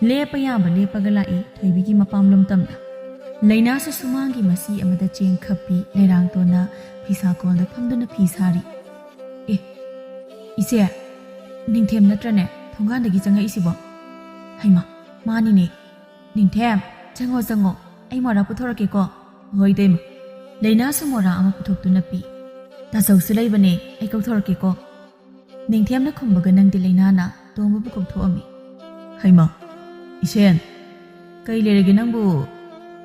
ꯂꯦꯞꯄ ꯌꯥꯕ ꯂꯦꯞꯄꯒ ꯂꯥꯛꯏ ꯊꯣꯏꯕꯤꯒꯤ ꯃꯄꯥꯝꯂꯣꯝ ꯇꯝꯅ꯫ ꯂꯩꯅꯥꯁꯨ ꯁꯨꯃꯥꯡꯒꯤ ꯃꯁꯤ ꯑꯃꯗ ꯆꯦꯡ ꯈꯞꯄꯤ, ꯂꯩꯔꯥꯡꯇꯣꯟꯅ ꯐꯤꯁꯥꯀꯣꯜꯗ ꯐꯝꯗꯨꯅ ꯐꯤ ꯁꯥꯔꯤ꯫ "ꯑꯦ, ꯏꯆꯦ, ꯅꯤꯡꯊꯦꯝ ꯅꯠꯇ꯭ꯔꯅꯦ ꯊꯣꯡꯒꯥꯟꯗꯒꯤ ꯆꯪꯉꯛꯏꯁꯤꯕꯣ?" "ꯍꯩꯃꯥ, ꯃꯥꯅꯤꯅꯦ꯫ ꯅꯤꯡꯊꯦꯝ, ꯆꯪꯉꯣ, ꯆꯪꯉꯣ, ꯑꯩ ꯃꯣꯔꯥ ꯄꯨꯊꯣꯔꯛꯀꯦꯀꯣ꯫" "ꯍꯣꯏ, ꯏꯇꯩꯃ꯫" ꯂꯩꯅꯥꯁꯨ ꯃꯣꯔꯥ ꯑꯃ ꯄꯨꯊꯣꯛꯇꯨꯅ ꯄꯤ꯫ "ꯇꯥꯆꯧꯁꯨ ꯂꯩꯕꯅꯦ, ꯑꯩ ꯀꯧꯊꯣꯔꯛꯀꯦꯀꯣ꯫" ꯅꯤꯡꯊꯦꯝꯅ ꯈꯨꯝꯕꯒ ꯅꯪꯗꯤ ꯂꯩꯅꯥꯅ ꯇꯣꯝꯕꯕꯨ ꯀꯧꯊꯣꯛꯑꯝꯃꯤ꯫ "ꯍꯩꯃꯥ, ꯏꯁꯦꯟ, ꯀꯩ ꯂꯩꯔꯒꯦ ꯅꯪꯕꯨ?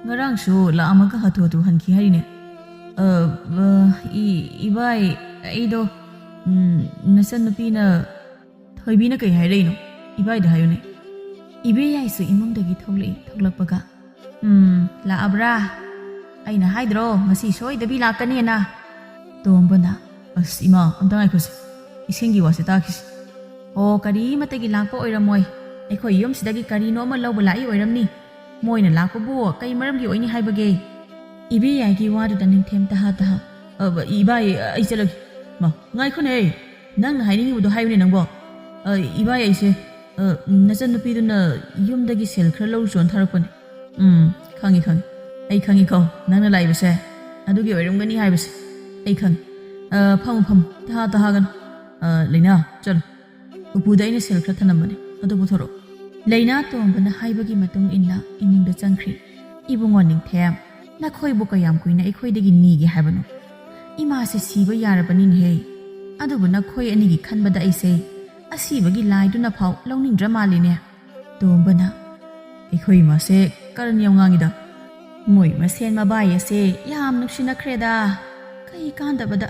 ꯉꯔꯥꯡꯁꯨ ꯂꯥꯛꯑꯝꯃꯒ ꯍꯥꯊꯨ ꯍꯥꯊꯨ ꯍꯟꯈꯤ ꯍꯥꯏꯔꯤꯅꯦ꯫" "ꯑ, ꯑ, ꯏ-, ꯏꯕꯥꯏ, ꯑꯩꯗꯣ, ꯎꯝ, ꯅꯆꯟꯅꯨꯄꯤꯅ ꯊꯣꯏꯕꯤꯅ ꯀꯩ ꯍꯥꯏꯔꯛꯏꯅꯣ? ꯏꯕꯥꯏꯗ ꯍꯥꯏꯌꯨꯅꯦ꯫" ꯏꯕꯦ ꯌꯥꯏꯁꯨ ꯏꯃꯨꯡꯗꯒꯤ ꯊꯣꯛꯂꯛꯏ꯫ ꯊꯣꯛꯂꯛꯄꯒ, "ꯎꯝ, ꯂꯥꯛꯑꯕ꯭ꯔꯥ? ꯑꯩꯅ ꯍꯥꯏꯗ꯭ꯔꯣ ꯉꯁꯤ ꯁꯣꯏꯗꯕꯤ ꯂꯥꯛꯀꯅꯦꯅ?" ꯇꯣꯝꯕꯅ, "ꯑꯁ ꯏꯃꯥ, ꯑꯝꯇ ꯉꯥꯏꯈꯣꯁꯦ꯫ ꯏꯁꯤꯡꯒꯤ ꯋꯥꯁꯦ ꯇꯥꯈꯤꯁꯤ꯫ ꯑꯣ, ꯀꯔꯤꯃꯇꯒꯤ ꯂꯥꯛꯄ ꯑꯣꯏꯔꯝꯃꯣꯏ꯫ ꯑꯩꯈꯣꯏ ꯌꯨꯝꯁꯤꯗꯒꯤ ꯀꯔꯤꯅꯣ ꯑꯃ ꯂꯧꯕ ꯂꯥꯛꯏ ꯑꯣꯏꯔꯝꯅꯤ꯫ ꯃꯣꯏꯅ ꯂꯥꯛꯄꯕꯨ ꯀꯩ ꯃꯔꯝꯒꯤ ꯑꯣꯏꯅꯤ ꯍꯥꯏꯕꯒꯦ?" ꯏꯕꯦ ꯌꯥꯏꯒꯤ ꯋꯥꯗꯨꯗ ꯅꯤꯡꯊꯦꯝ ꯇꯍꯥ ꯇꯍꯥ, "ꯑ, ꯏꯕꯥꯏ, ꯑꯩ ꯆꯠꯂꯒꯦ꯫" "ꯃꯥ, ꯉꯥꯏꯈꯣꯅꯦ꯫ ꯅꯪꯅ ꯍꯥꯏꯅꯤꯡꯉꯤꯕꯗꯣ ꯍꯥꯏꯌꯨꯅꯦ ꯅꯪꯕꯣ꯫" "ꯑ, ꯏꯕꯥꯏ, ꯑꯩꯁꯦ, ꯑ, ꯅꯆꯟꯅꯨꯄꯤꯗꯨꯅ ꯌꯨꯝꯗꯒꯤ ꯁꯦꯜ ꯈꯔ ꯂꯧꯔꯨꯆꯣꯅ ꯊꯥꯔꯛꯄꯅꯦ꯫" "ꯎꯝ, ꯈꯪꯉꯤ, ꯈꯪꯉꯤ꯫ ꯑꯩ ꯈꯪꯉꯤꯀꯣ, ꯅꯪꯅ ꯂꯥꯛꯏꯕꯁꯦ꯫ ꯑꯗꯨꯒꯤ ꯑꯣꯏꯔꯝꯒꯅꯤ ꯍꯥꯏꯕꯁꯦ꯫ ꯑꯩ ꯈꯪꯉꯤ꯫ ꯑ, ꯐꯝꯃꯨ, ꯐꯝꯃꯨ꯫ ꯇꯍꯥ ꯇꯍꯥꯒꯅꯨ꯫ ꯑ, ꯂꯩꯅꯥ, ꯆꯠꯂꯣ꯫ ꯎꯄꯨꯗ ꯑꯩꯅ ꯁꯦꯜ ꯈꯔ ꯊꯅꯝꯕꯅꯦ꯫ ꯑꯗꯨ ꯄꯨꯊꯣꯔꯛꯑꯣ꯫" ꯂꯩꯅꯥ ꯇꯣꯝꯕꯅ ꯍꯥꯏꯕꯒꯤ ꯃꯇꯨꯡ ꯏꯟꯅ ꯏꯃꯨꯡꯗ ꯆꯪꯈ꯭ꯔꯤ꯫ "ꯏꯕꯨꯡꯉꯣ ꯅꯤꯡꯊꯦꯝ, ꯅꯈꯣꯏꯕꯨ ꯀꯌꯥꯝ ꯀꯨꯏꯅ ꯑꯩꯈꯣꯏꯗꯒꯤ ꯅꯤꯒꯦ ꯍꯥꯏꯕꯅꯣ? ꯏꯃꯥꯁꯦ ꯁꯤꯕ ꯌꯥꯔꯕꯅꯤꯅꯦꯍꯦ꯫ ꯑꯗꯨꯕꯨ ꯅꯈꯣꯏ ꯑꯅꯤꯒꯤ ꯈꯟꯕꯗ ꯑꯩꯁꯦ ꯑꯁꯤꯕꯒꯤ ꯂꯥꯏꯗꯨꯅ ꯐꯥꯎ ꯂꯧꯅꯤꯡꯗ꯭ꯔ ꯃꯥꯜꯂꯤꯅꯦ꯫ ꯇꯣꯝꯕꯅ, "ꯑꯩꯈꯣꯏ ꯏꯃꯥꯁꯦ ꯀꯔꯟ ꯌꯥꯝ ꯉꯥꯡꯉꯤꯗ꯫ ꯃꯣꯏ ꯃꯁꯦꯟ ꯃꯕꯥꯏ ꯑꯁꯦ ꯌꯥꯝ ꯅꯨꯡꯁꯤꯅꯈ꯭ꯔꯦꯗ꯫ ꯀꯩ ꯀꯥꯟꯗꯕꯗ꯫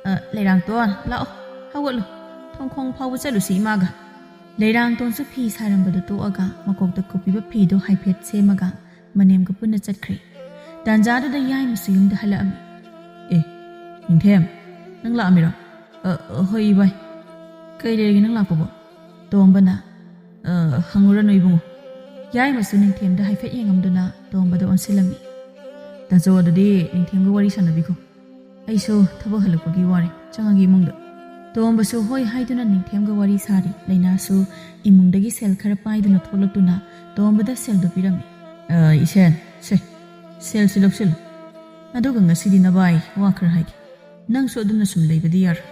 ꯑ, ꯂꯩꯔꯥꯡꯇꯣꯟ, ꯂꯥꯛꯑꯣ, ꯍꯧꯒꯠꯂꯨ꯫ ꯊꯣꯡꯈꯣꯡ ꯐꯥꯎꯕ ꯆꯠꯂꯨꯁꯤ ꯏꯃꯥꯒ꯫" ꯂꯩꯔꯥꯡꯇꯣꯟꯁꯨ ꯐꯤ ꯁꯥꯔꯝꯕꯗꯨ ꯇꯣꯛꯑꯒ ꯃꯀꯣꯛꯇ ꯀꯨꯞꯄꯤꯕ ꯐꯤꯗꯨ ꯍꯥꯏꯐꯦꯠ ꯁꯦꯝꯃꯒ ꯃꯅꯦꯝꯒ ꯄꯨꯟꯅ ꯆꯠꯈ꯭ꯔꯦ꯫ ꯇꯥꯟꯖꯥꯗꯨꯗ ꯌꯥꯏꯃꯁꯨ ꯌꯨꯝꯗ ꯍꯜꯂꯛꯑꯝꯃꯤ꯫ "ꯑꯦ, ꯅꯤꯡꯊꯦꯝ, ꯅꯪ ꯂꯥꯛꯑꯝꯃꯤꯔꯣ?" "ꯑ, ꯑ, ꯍꯣꯏ ꯏꯕꯥꯏ꯫ ꯀꯩ ꯂꯩꯔꯒꯦ ꯅꯪ ꯂꯥꯛꯄꯕꯣ?" ꯇꯣꯝꯕꯅ, "ꯑ, ꯍꯪꯉꯨꯔꯅꯨ ꯏꯕꯨꯡꯉꯣ꯫" ꯌꯥꯏꯃꯁꯨ ꯅꯤꯡꯊꯦꯝꯗ ꯍꯥꯏꯐꯦꯠ ꯌꯦꯡꯉꯝꯗꯨꯅ ꯇꯣꯝꯕꯗ ꯑꯣꯟꯁꯤꯜꯂꯝꯃꯤ꯫ "ꯇꯥꯆꯧ, ꯑꯗꯨꯗꯤ ꯅꯤꯡꯊꯦꯝꯒ ꯋꯥꯔꯤ ꯁꯥꯟꯅꯕꯤꯈꯣ꯫ ꯑꯩꯁꯨ ꯊꯕꯛ ꯍꯜꯂꯛꯄꯒꯤ ꯋꯥꯔꯦ, ꯆꯪꯉꯒꯦ ꯏꯃꯨꯡꯗ꯫" ꯇꯣꯝꯕꯁꯨ ꯍꯣꯏ ꯍꯥꯏꯗꯨꯅ ꯅꯤꯡꯊꯦꯝꯒ ꯋꯥꯔꯤ ꯁꯥꯔꯤ꯫ ꯂꯩꯅꯥꯁꯨ ꯏꯃꯨꯡꯗꯒꯤ ꯁꯦꯜ ꯈꯔ ꯄꯥꯏꯗꯨꯅ ꯊꯣꯛꯂꯛꯇꯨꯅ ꯇꯣꯝꯕꯗ ꯁꯦꯜꯗꯨ ꯄꯤꯔꯝꯃꯤ꯫ "ꯑ, ꯏꯁꯦꯟ, ꯁꯦ, ꯁꯦꯜꯁꯤ ꯂꯧꯁꯤꯜꯂꯨ꯫ ꯑꯗꯨꯒ ꯉꯁꯤꯗꯤ ꯅꯕꯥꯏ ꯋꯥ ꯈꯔ ꯍꯥꯏꯒꯦ꯫ ꯅꯪꯁꯨ ꯑꯗꯨꯝꯅ ꯁꯨꯝ ꯂꯩꯕꯗꯤ ꯌꯥꯔꯣꯏ꯫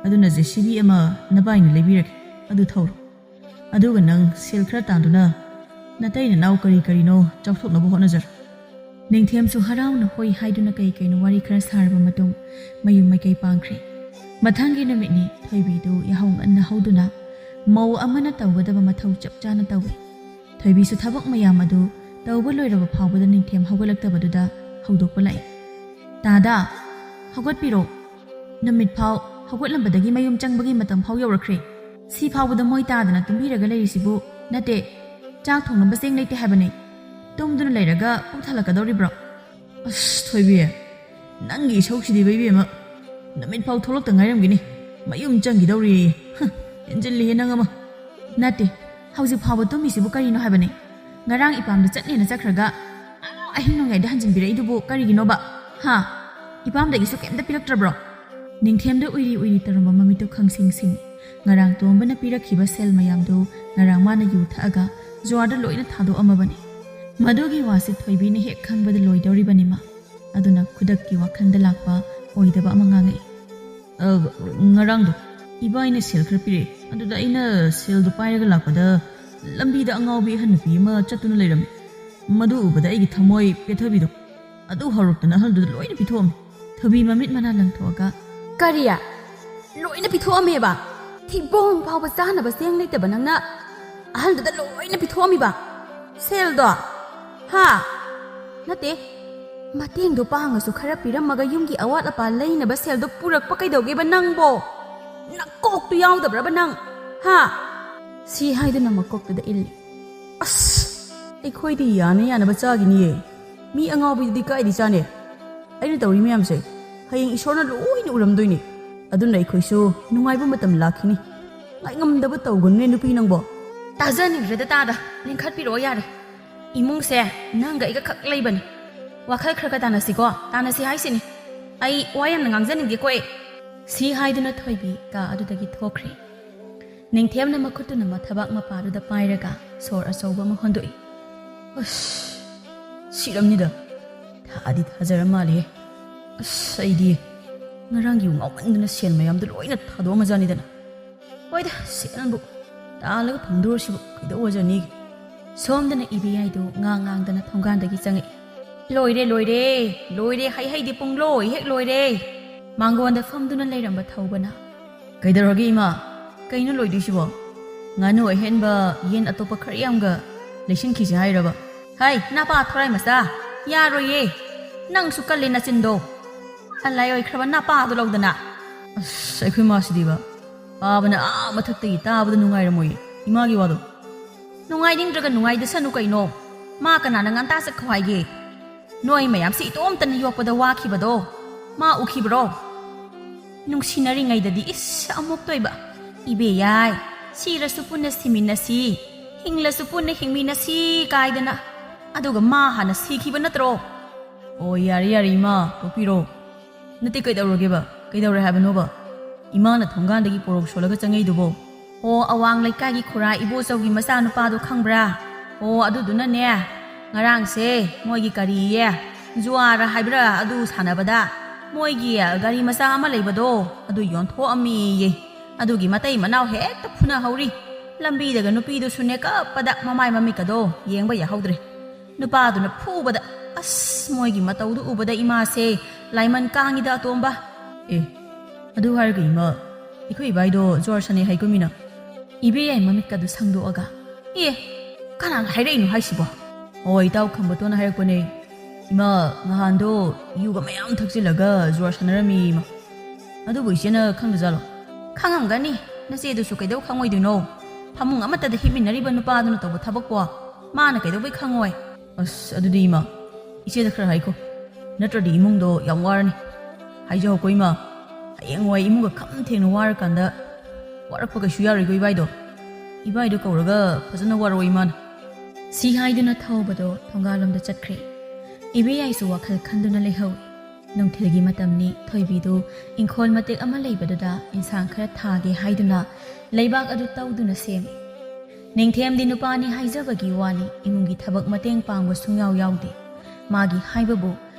ꯑꯗꯨꯅ ꯖꯦ ꯁꯤ ꯕꯤ ꯑꯃ ꯅꯕꯥꯏꯅ ꯂꯩꯕꯤꯔꯒꯦ, ꯑꯗꯨ ꯊꯧꯔꯣ꯫ ꯑꯗꯨꯒ ꯅꯪ ꯁꯦꯜ ꯈꯔ ꯇꯥꯟꯗꯨꯅ ꯅꯇꯩ ꯅꯅꯥꯎ ꯀꯔꯤ ꯀꯔꯤꯅꯣ ꯆꯥꯎꯊꯣꯛꯅꯕ ꯍꯣꯠꯅꯖꯔꯣ꯫" ꯅꯤꯡꯊꯦꯝꯁꯨ ꯍꯔꯥꯎꯅ ꯍꯣꯏ ꯍꯥꯏꯗꯨꯅ ꯀꯩ ꯀꯩꯅꯣ ꯋꯥꯔꯤ ꯈꯔ ꯁꯥꯔꯕ ꯃꯇꯨꯡ ꯃꯌꯨꯝ ꯃꯥꯏꯀꯩ ꯄꯥꯡꯈ꯭ꯔꯦ꯫ ꯃꯊꯪꯒꯤ ꯅꯨꯃꯤꯠꯅꯤ꯫ ꯊꯣꯏꯕꯤꯗꯨ ꯌꯥꯍꯧ ꯉꯟꯅ ꯍꯧꯗꯨꯅ ꯃꯧ ꯑꯃꯅ ꯇꯧꯒꯗꯕ ꯃꯊꯧ ꯆꯞ ꯆꯥꯅ ꯇꯧꯏ꯫ ꯊꯣꯏꯕꯤꯁꯨ ꯊꯕꯛ ꯃꯌꯥꯝ ꯑꯗꯨ ꯇꯧꯕ ꯂꯣꯏꯔꯕ ꯐꯥꯎꯕꯗ ꯅꯤꯡꯊꯦꯝ ꯍꯧꯒꯠꯂꯛꯇꯕꯗꯨꯗ ꯍꯧꯗꯣꯛꯄ ꯂꯥꯛꯏ꯫ "ꯇꯥꯗꯥ, ꯍꯧꯒꯠꯄꯤꯔꯣ꯫ ꯅꯨꯃꯤꯠ ꯐꯥꯎ ꯍꯧꯒꯠꯂꯝꯕꯗꯒꯤ ꯃꯌꯨꯝ ꯆꯪꯕꯒꯤ ꯃꯇꯝ ꯐꯥꯎ ꯌꯧꯔꯛꯈ꯭ꯔꯦ꯫ ꯁꯤ ꯐꯥꯎꯕꯗ ꯃꯣꯏ ꯇꯥꯗꯅ ꯇꯨꯝꯕꯤꯔꯒ ꯂꯩꯔꯤꯁꯤꯕꯨ ꯅꯠꯇꯦ, ꯆꯥꯛ ꯊꯣꯡꯅꯕ ꯆꯦꯡ ꯂꯩꯇꯦ ꯍꯥꯏꯕꯅꯦ꯫ ꯇꯨꯝꯗꯨꯅ ꯂꯩꯔꯒ ꯄꯨꯛ ꯊꯜꯂꯛꯀꯗꯧꯔꯤꯕ꯭ꯔꯣ?" "ꯑꯁ ꯊꯣꯏꯕꯤ, ꯅꯪꯒꯤ ꯏꯁꯧꯁꯤꯗꯤꯕ ꯏꯕꯦꯝꯃ, ꯅꯨꯃꯤꯠ ꯐꯥꯎ ꯊꯣꯛꯂꯛꯇ ꯉꯥꯏꯔꯝꯒꯤꯅꯤ, ꯃꯌꯨꯝ ꯆꯪꯈꯤꯗꯧꯔꯦꯌꯦ꯫ ꯍ, ꯍꯦꯟꯖꯤꯜꯂꯤꯍꯦ ꯅꯪ ꯑꯃ꯫" "ꯅꯠꯇꯦ, ꯍꯧꯖꯤꯛ ꯐꯥꯎꯕ ꯇꯨꯝꯃꯤꯁꯤꯕꯨ ꯀꯔꯤꯅꯣ ꯍꯥꯏꯕꯅꯦ? ꯉꯔꯥꯡ ꯏꯄꯥꯝꯗ ꯆꯠꯅꯦꯅ ꯆꯠꯈ꯭ꯔꯒ ꯑꯥ ꯑꯍꯤꯡ ꯅꯣꯡꯌꯥꯏꯗ ꯍꯟꯖꯤꯟꯕꯤꯔꯛꯏꯗꯨꯕꯨ ꯀꯔꯤꯒꯤꯅꯣꯕ? ꯍꯥ? ꯏꯄꯥꯝꯗꯒꯤꯁꯨ ꯀꯩꯝꯇ ꯄꯤꯔꯛꯇ꯭ꯔꯕ꯭ꯔꯣ?" ꯅꯤꯡꯊꯦꯝꯗ ꯎꯏꯔꯤ ꯎꯏꯔꯤ ꯇꯧꯔꯝꯕ ꯃꯃꯤꯠꯇꯨ ꯈꯪꯁꯤꯡ ꯁꯤꯡꯏ꯫ ꯉꯔꯥꯡ ꯇꯣꯝꯕꯅ ꯄꯤꯔꯛꯈꯤꯕ ꯁꯦꯜ ꯃꯌꯥꯝꯗꯨ ꯉꯔꯥꯡ ꯃꯥꯅ ꯌꯨ ꯊꯛꯑꯒ ꯖꯨꯋꯥꯔꯗ ꯂꯣꯏꯅ ꯊꯥꯗꯣꯛꯑꯝꯃꯕꯅꯤ꯫ ꯃꯗꯨꯒꯤ ꯋꯥꯁꯤ ꯊꯣꯏꯕꯤꯅ ꯍꯦꯛ ꯈꯪꯕꯗ ꯂꯣꯏꯗꯧꯔꯤꯕꯅꯤꯃ꯫ ꯑꯗꯨꯅ ꯈꯨꯗꯛꯀꯤ ꯋꯥꯈꯜꯗ ꯂꯥꯛꯄ ꯑꯣꯏꯗꯕ ꯑꯃ ꯉꯥꯡꯉꯛꯏ꯫ "ꯑ, ꯉꯔꯥꯡꯗꯣ ꯏꯕꯥꯏꯅ ꯁꯦꯜ ꯈꯔ ꯄꯤꯔꯛꯑꯦ꯫ ꯑꯗꯨꯗ ꯑꯩꯅ ꯁꯦꯜꯗꯣ ꯄꯥꯏꯔꯒ ꯂꯥꯛꯄꯗ ꯂꯝꯕꯤꯗ ꯑꯉꯥꯎꯕꯤ ꯑꯍꯟ ꯅꯨꯄꯤ ꯑꯃ ꯆꯠꯇꯨꯅ ꯂꯩꯔꯝꯃꯦ꯫ ꯃꯗꯨ ꯎꯕꯗ ꯑꯩꯒꯤ ꯊꯃꯣꯏ ꯄꯦꯊꯕꯤꯗꯣ ꯑꯗꯨ ꯍꯧꯔꯛꯇꯅ ꯑꯍꯜꯗꯨꯗ ꯂꯣꯏꯅ ꯄꯤꯊꯣꯛꯑꯝꯃꯦ꯫" ꯊꯣꯏꯕꯤ ꯃꯃꯤꯠ ꯃꯅꯥ ꯂꯪꯊꯣꯛꯑꯒ, "ꯀꯔꯤ? ꯂꯣꯏꯅ ꯄꯤꯊꯣꯛꯑꯝꯃꯦꯕ? ꯏꯕꯣꯡ ꯐꯥꯎꯕ ꯆꯥꯅꯕ ꯆꯦꯡ ꯂꯩꯇꯕ ꯅꯪꯅ ꯑꯍꯜꯗꯨꯗ ꯂꯣꯏꯅ ꯄꯤꯊꯣꯛꯑꯝꯃꯤꯕ? ꯁꯦꯜꯗꯣ? ꯍꯥ? ꯅꯠꯇꯦ, ꯃꯇꯦꯡꯗꯣ ꯄꯥꯡꯉꯁꯨ ꯈꯔ ꯄꯤꯔꯝꯃꯒ ꯌꯨꯝꯒꯤ ꯑꯋꯥꯠ ꯑꯄꯥ ꯂꯩꯅꯕ ꯁꯦꯜꯗꯣ ꯄꯨꯔꯛꯄ ꯀꯩꯗꯧꯒꯦꯕ ꯅꯪꯕꯣ? ꯅꯀꯣꯛꯇꯨ ꯌꯥꯎꯗꯕ꯭ꯔꯕ ꯅꯪ? ꯍꯥ? ꯁꯤ ꯍꯥꯏꯗꯨꯅ ꯃꯀꯣꯛꯇꯨꯗ ꯏꯜꯂꯤ꯫ ꯑꯁ, ꯑꯩꯈꯣꯏꯗꯤ ꯌꯥꯅ ꯌꯥꯅꯕ ꯆꯥꯒꯤꯅꯤꯌꯦ꯫ ꯃꯤ ꯑꯉꯥꯎꯕꯤꯗꯨꯗꯤ ꯀꯥꯏꯗꯤ ꯆꯥꯅꯦ? ꯑꯩꯅ ꯇꯧꯔꯤ ꯃꯌꯥꯝꯁꯦ ꯍꯌꯦꯡ ꯏꯁꯣꯔꯅ ꯂꯣꯏꯅ ꯎꯔꯝꯗꯣꯏꯅꯤ꯫ ꯑꯗꯨꯅ ꯑꯩꯈꯣꯏꯁꯨ ꯅꯨꯡꯉꯥꯏꯕ ꯃꯇꯝ ꯂꯥꯛꯈꯤꯅꯤ꯫ ꯉꯥꯏꯉꯝꯗꯕ ꯇꯧꯒꯅꯨꯅꯦ ꯅꯨꯄꯤ ꯅꯪꯕꯣ꯫ ꯇꯥꯖꯅꯤꯡꯗ꯭ꯔꯦꯗ ꯇꯥꯗ, ꯂꯤꯡꯈꯠꯄꯤꯔꯛꯑꯣ ꯌꯥꯔꯦ꯫ ꯏꯃꯨꯡꯁꯦ ꯅꯪꯒ ꯑꯩꯒ ꯈꯛ ꯂꯩꯕꯅꯤ꯫ ꯋꯥꯈꯜ ꯈꯔ ꯈꯔ ꯇꯥꯅꯁꯤꯀꯣ, ꯇꯥꯅꯁꯤ ꯍꯥꯏꯁꯤꯅꯤ꯫ ꯑꯩ ꯋꯥ ꯌꯥꯝꯅ ꯉꯥꯡꯖꯅꯤꯡꯗꯦꯀꯣ ꯑꯩ꯫ ꯁꯤ ꯍꯥꯏꯗꯨꯅ ꯊꯣꯏꯕꯤ ꯀꯥ ꯑꯗꯨꯗꯒꯤ ꯊꯣꯛꯈ꯭ꯔꯦ꯫ ꯅꯤꯡꯊꯦꯝꯅ ꯃꯈꯨꯠꯇꯨꯅ ꯃꯊꯕꯥꯛ ꯃꯄꯥꯗꯨꯗ ꯄꯥꯏꯔꯒ ꯁꯣꯔ ꯑꯆꯧꯕ ꯑꯃ ꯍꯣꯟꯗꯣꯛꯏ꯫ ꯑꯁ, ꯁꯤꯔꯝꯅꯤꯗ꯫ ꯊꯥꯗꯤ ꯊꯥꯖꯔ ꯃꯥꯜꯂꯦ꯫ ꯑꯁ, ꯑꯩꯗꯤ ꯉꯔꯥꯡꯒꯤ ꯉꯥꯎꯃꯟꯗꯅ ꯁꯦꯟ ꯃꯌꯥꯝꯗꯣ ꯂꯣꯏꯅ ꯊꯥꯗꯣꯛꯑꯝꯃꯖꯥꯠꯅꯤꯗꯅ꯫ ꯍꯣꯏꯗ, ꯁꯦꯟꯕꯨ ꯇꯥꯜꯂꯒ ꯐꯪꯗꯣꯔꯁꯤꯕꯨ ꯀꯩꯗꯧꯕꯖꯅꯤꯒꯦ? ꯁꯣꯝꯗꯅ ꯏꯕꯦꯌꯥꯏꯗꯨ ꯉꯥꯡ ꯉꯥꯡꯗꯅ ꯊꯣꯡꯒꯥꯟꯗꯒꯤ ꯆꯪꯉꯛꯏ꯫ "ꯂꯣꯏꯔꯦ, ꯂꯣꯏꯔꯦ, ꯂꯣꯏꯔꯦ, ꯍꯩ ꯍꯩꯗꯤ ꯄꯨꯡꯂꯣꯏ ꯍꯦꯛ ꯂꯣꯏꯔꯦ!" ꯃꯥꯡꯒꯣꯟꯗ ꯐꯝꯗꯨꯅ ꯂꯩꯔꯝꯕ ꯊꯧꯕꯅ, "ꯀꯩꯗꯧꯔꯒꯦ ꯏꯃꯥ? ꯀꯩꯅꯣ ꯂꯣꯏꯗꯣꯏꯁꯤꯕꯣ? ꯉꯥꯅꯨ ꯑꯍꯦꯟꯕ, ꯌꯦꯟ ꯑꯇꯣꯞꯄ ꯈꯔ ꯌꯥꯝꯒ ꯂꯩꯁꯤꯟꯈꯤꯁꯦ ꯍꯥꯏꯔꯕ?" "ꯍꯥꯏ, ꯅꯄꯥ ꯊꯣꯔꯥꯏ ꯃꯆꯥ, ꯌꯥꯔꯣꯏꯌꯦ꯫ ꯅꯪꯁꯨ ꯀꯜꯂꯦ ꯅꯆꯤꯟꯗꯣ꯫ ꯑꯂꯥꯏ ꯑꯣꯏꯈ꯭ꯔꯕ ꯅꯄꯥꯗꯣ ꯂꯧꯗꯅ!" ꯑꯁ, ꯑꯩꯈꯣꯏ ꯃꯥꯁꯤꯗꯤꯕ, ꯄꯥꯕꯅ ꯑꯥ ꯃꯊꯛꯇꯒꯤ ꯇꯥꯕꯗ ꯅꯨꯡꯉꯥꯏꯔꯝꯃꯣꯏꯌꯦ ꯏꯃꯥꯒꯤ ꯋꯥꯗꯣ꯫ ꯅꯨꯡꯉꯥꯏꯅꯤꯡꯗ꯭ꯔꯒ ꯅꯨꯡꯉꯥꯏꯗꯁꯅꯨ ꯀꯩꯅꯣ꯫ ꯃꯥ ꯀꯅꯥꯅ ꯉꯟꯇꯥ ꯆꯠꯈꯣ ꯍꯥꯏꯒꯦ? ꯅꯣꯏ ꯃꯌꯥꯝꯁꯤ ꯏꯇꯣꯝꯇꯅ ꯌꯣꯛꯄꯗ ꯋꯥꯈꯤꯕꯗꯣ ꯃꯥ ꯎꯈꯤꯕ꯭ꯔꯣ? ꯅꯨꯡꯁꯤꯅꯔꯤꯉꯩꯗꯗꯤ ꯏꯁ ꯑꯃꯨꯛꯇꯣꯏꯕ, "ꯏꯕꯦ ꯌꯥꯏ, ꯁꯤꯔꯁꯨ ꯄꯨꯟꯅ ꯁꯤꯃꯤꯟꯅꯁꯤ, ꯍꯤꯡꯂꯁꯨ ꯄꯨꯟꯅ ꯍꯤꯡꯃꯤꯟꯅꯁꯤ" ꯀꯥꯏꯗꯅ꯫ ꯑꯗꯨꯒ ꯃꯥ ꯍꯥꯟꯅ ꯁꯤꯈꯤꯕ ꯅꯠꯇ꯭ꯔꯣ? ꯑꯣ, ꯌꯥꯔꯦ, ꯌꯥꯔꯦ, ꯏꯃꯥ, ꯇꯣꯛꯄꯤꯔꯣ꯫ ꯅꯠꯇꯦ, ꯀꯩꯗꯧꯔꯒꯦꯕ? ꯀꯩꯗꯧꯔꯦ ꯍꯥꯏꯕꯅꯣꯕ? ꯏꯃꯥꯅ ꯊꯣꯡꯒꯥꯟꯗꯒꯤ ꯄꯣꯔꯣꯛ ꯁꯣꯜꯂꯒ ꯆꯪꯉꯛꯏꯗꯨꯕꯣ? ꯑꯣ, ꯑꯋꯥꯡ ꯂꯩꯀꯥꯏꯒꯤ ꯈꯨꯔꯥ ꯏꯕꯣꯆꯧꯒꯤ ꯃꯆꯥꯅꯨꯄꯥꯗꯣ ꯈꯪꯕ꯭ꯔꯥ? ꯑꯣ, ꯑꯗꯨꯗꯨꯅꯅꯦ, ꯉꯔꯥꯡꯁꯦ ꯃꯣꯏꯒꯤ ꯀꯔꯤꯌꯦ, ꯖꯨꯋꯥꯔ ꯍꯥꯏꯕ꯭ꯔꯥ, ꯑꯗꯨ ꯁꯥꯟꯅꯕꯗ ꯃꯣꯏꯒꯤ ꯒꯥꯔꯤ ꯃꯆꯥ ꯑꯃ ꯂꯩꯕꯗꯣ, ꯑꯗꯨ ꯌꯣꯟꯊꯣꯛꯑꯝꯃꯤꯌꯦ꯫ ꯑꯗꯨꯒꯤ ꯃꯇꯩ ꯃꯅꯥꯎ ꯍꯦꯛꯇ ꯐꯨꯅꯍꯧꯔꯤ꯫ ꯂꯝꯕꯤꯗꯒ ꯅꯨꯄꯤꯗꯨꯁꯨꯅꯦ ꯀꯞꯄꯗ ꯃꯃꯥꯏ ꯃꯃꯤꯠꯀꯗꯣ ꯌꯦꯡꯕ ꯌꯥꯍꯧꯗ꯭ꯔꯦ꯫ ꯅꯨꯄꯥꯗꯨꯅ ꯐꯨꯕꯗ, ꯑꯁ, ꯃꯣꯏꯒꯤ ꯃꯇꯧꯗꯨ ꯎꯕꯗ ꯏꯃꯥꯁꯦ ꯂꯥꯏꯃꯟ ꯀꯥꯡꯉꯤꯗ ꯑꯇꯣꯝꯕ꯫ ꯑꯦ, ꯑꯗꯨ ꯍꯥꯏꯔꯒ ꯏꯃꯥ, ꯑꯩꯈꯣꯏ ꯏꯕꯥꯏꯗꯣ ꯖ꯭ꯋꯥꯔ ꯁꯥꯟꯅꯩ ꯍꯥꯏꯀꯣ ꯃꯤꯅ꯫ ꯏꯕꯦꯌꯥꯏ ꯃꯃꯤꯠꯀꯗꯨ ꯁꯪꯗꯣꯛꯑꯒ, "ꯑꯦ, ꯀꯅꯥꯅ ꯍꯥꯏꯔꯛꯏꯅꯣ ꯍꯥꯏꯁꯤꯕꯣ?" "ꯑꯣ, ꯏꯇꯥꯎ ꯈꯝꯕꯇꯣꯟꯅ ꯍꯥꯏꯔꯛꯄꯅꯦ꯫ ꯏꯃꯥ, ꯉꯍꯥꯟꯗꯣ ꯌꯨꯒ ꯃꯌꯥꯝ ꯊꯛꯆꯤꯜꯂꯒ ꯖ꯭ꯋꯥꯔ ꯁꯥꯟꯅꯔꯝꯃꯤ ꯏꯃꯥ꯫ ꯑꯗꯨꯕꯨ ꯏꯆꯦꯅ ꯈꯪꯗꯖꯥꯠꯂꯣ?" "ꯈꯪꯉꯝꯒꯅꯤ, ꯅꯆꯦꯗꯨꯁꯨ ꯀꯩꯗꯧ ꯈꯪꯉꯣꯏꯗꯣꯏꯅꯣ? ꯐꯃꯨꯡ ꯑꯃꯠꯇꯗ ꯍꯤꯞꯃꯤꯟꯅꯔꯤꯕ ꯅꯨꯄꯥꯗꯨꯅ ꯇꯧꯕ ꯊꯕꯛꯄꯣ ꯃꯥꯅ ꯀꯩꯗꯧꯕꯩ ꯈꯪꯉꯣꯏ?" "ꯑꯁ, ꯑꯗꯨꯗꯤ ꯏꯃꯥ, ꯏꯆꯦꯗ ꯈꯔ ꯍꯥꯏꯈꯣ, ꯅꯠꯇ꯭ꯔꯗꯤ ꯏꯃꯨꯡꯗꯣ ꯌꯥꯝ ꯋꯥꯔꯅꯤ꯫ ꯍꯥꯏꯖꯍꯧꯀꯣ ꯏꯃꯥ, ꯍꯌꯦꯡꯋꯥꯏ ꯏꯃꯨꯡꯒ ꯈꯝ ꯊꯦꯡꯅ ꯋꯥꯔꯀꯥꯟꯗ ꯋꯥꯔꯛꯄ ꯀꯩꯁꯨ ꯌꯥꯔꯣꯏꯀꯣ ꯏꯕꯥꯏꯗꯣ꯫ ꯏꯕꯥꯏꯗꯣ ꯀꯧꯔꯒ ꯐꯖꯅ ꯋꯥꯔꯛꯑꯣ ꯏꯃꯥꯅ꯫" ꯁꯤ ꯍꯥꯏꯗꯨꯅ ꯊꯧꯕꯗꯣ ꯊꯣꯡꯒꯥꯜꯂꯣꯝꯗ ꯆꯠꯈ꯭ꯔꯦ꯫ ꯏꯕꯦꯌꯥꯏꯁꯨ ꯋꯥꯈꯜ ꯈꯟꯗꯨꯅ ꯂꯩꯍꯧꯏ꯫ ꯅꯨꯡꯊꯤꯜꯒꯤ ꯃꯇꯝꯅꯤ꯫ ꯊꯣꯏꯕꯤꯗꯨ ꯏꯪꯈꯣꯜ ꯃꯇꯦꯛ ꯑꯃ ꯂꯩꯕꯗꯨꯗ ꯏꯟꯁꯥꯡ ꯈꯔ ꯊꯥꯒꯦ ꯍꯥꯏꯗꯨꯅ ꯂꯩꯕꯥꯛ ꯑꯗꯨ ꯇꯧꯗꯨꯅ ꯁꯦꯝꯃꯤ꯫ ꯅꯤꯡꯊꯦꯝꯗꯤ ꯅꯨꯄꯥꯅꯤ ꯍꯥꯏꯖꯕꯒꯤ ꯋꯥꯅꯤ, ꯏꯃꯨꯡꯒꯤ ꯊꯕꯛ ꯃꯇꯦꯡ ꯄꯥꯡꯕ ꯁꯨꯡꯌꯥꯎ ꯌꯥꯎꯗꯦ꯫ ꯃꯥꯒꯤ ꯍꯥꯏꯕꯕꯨ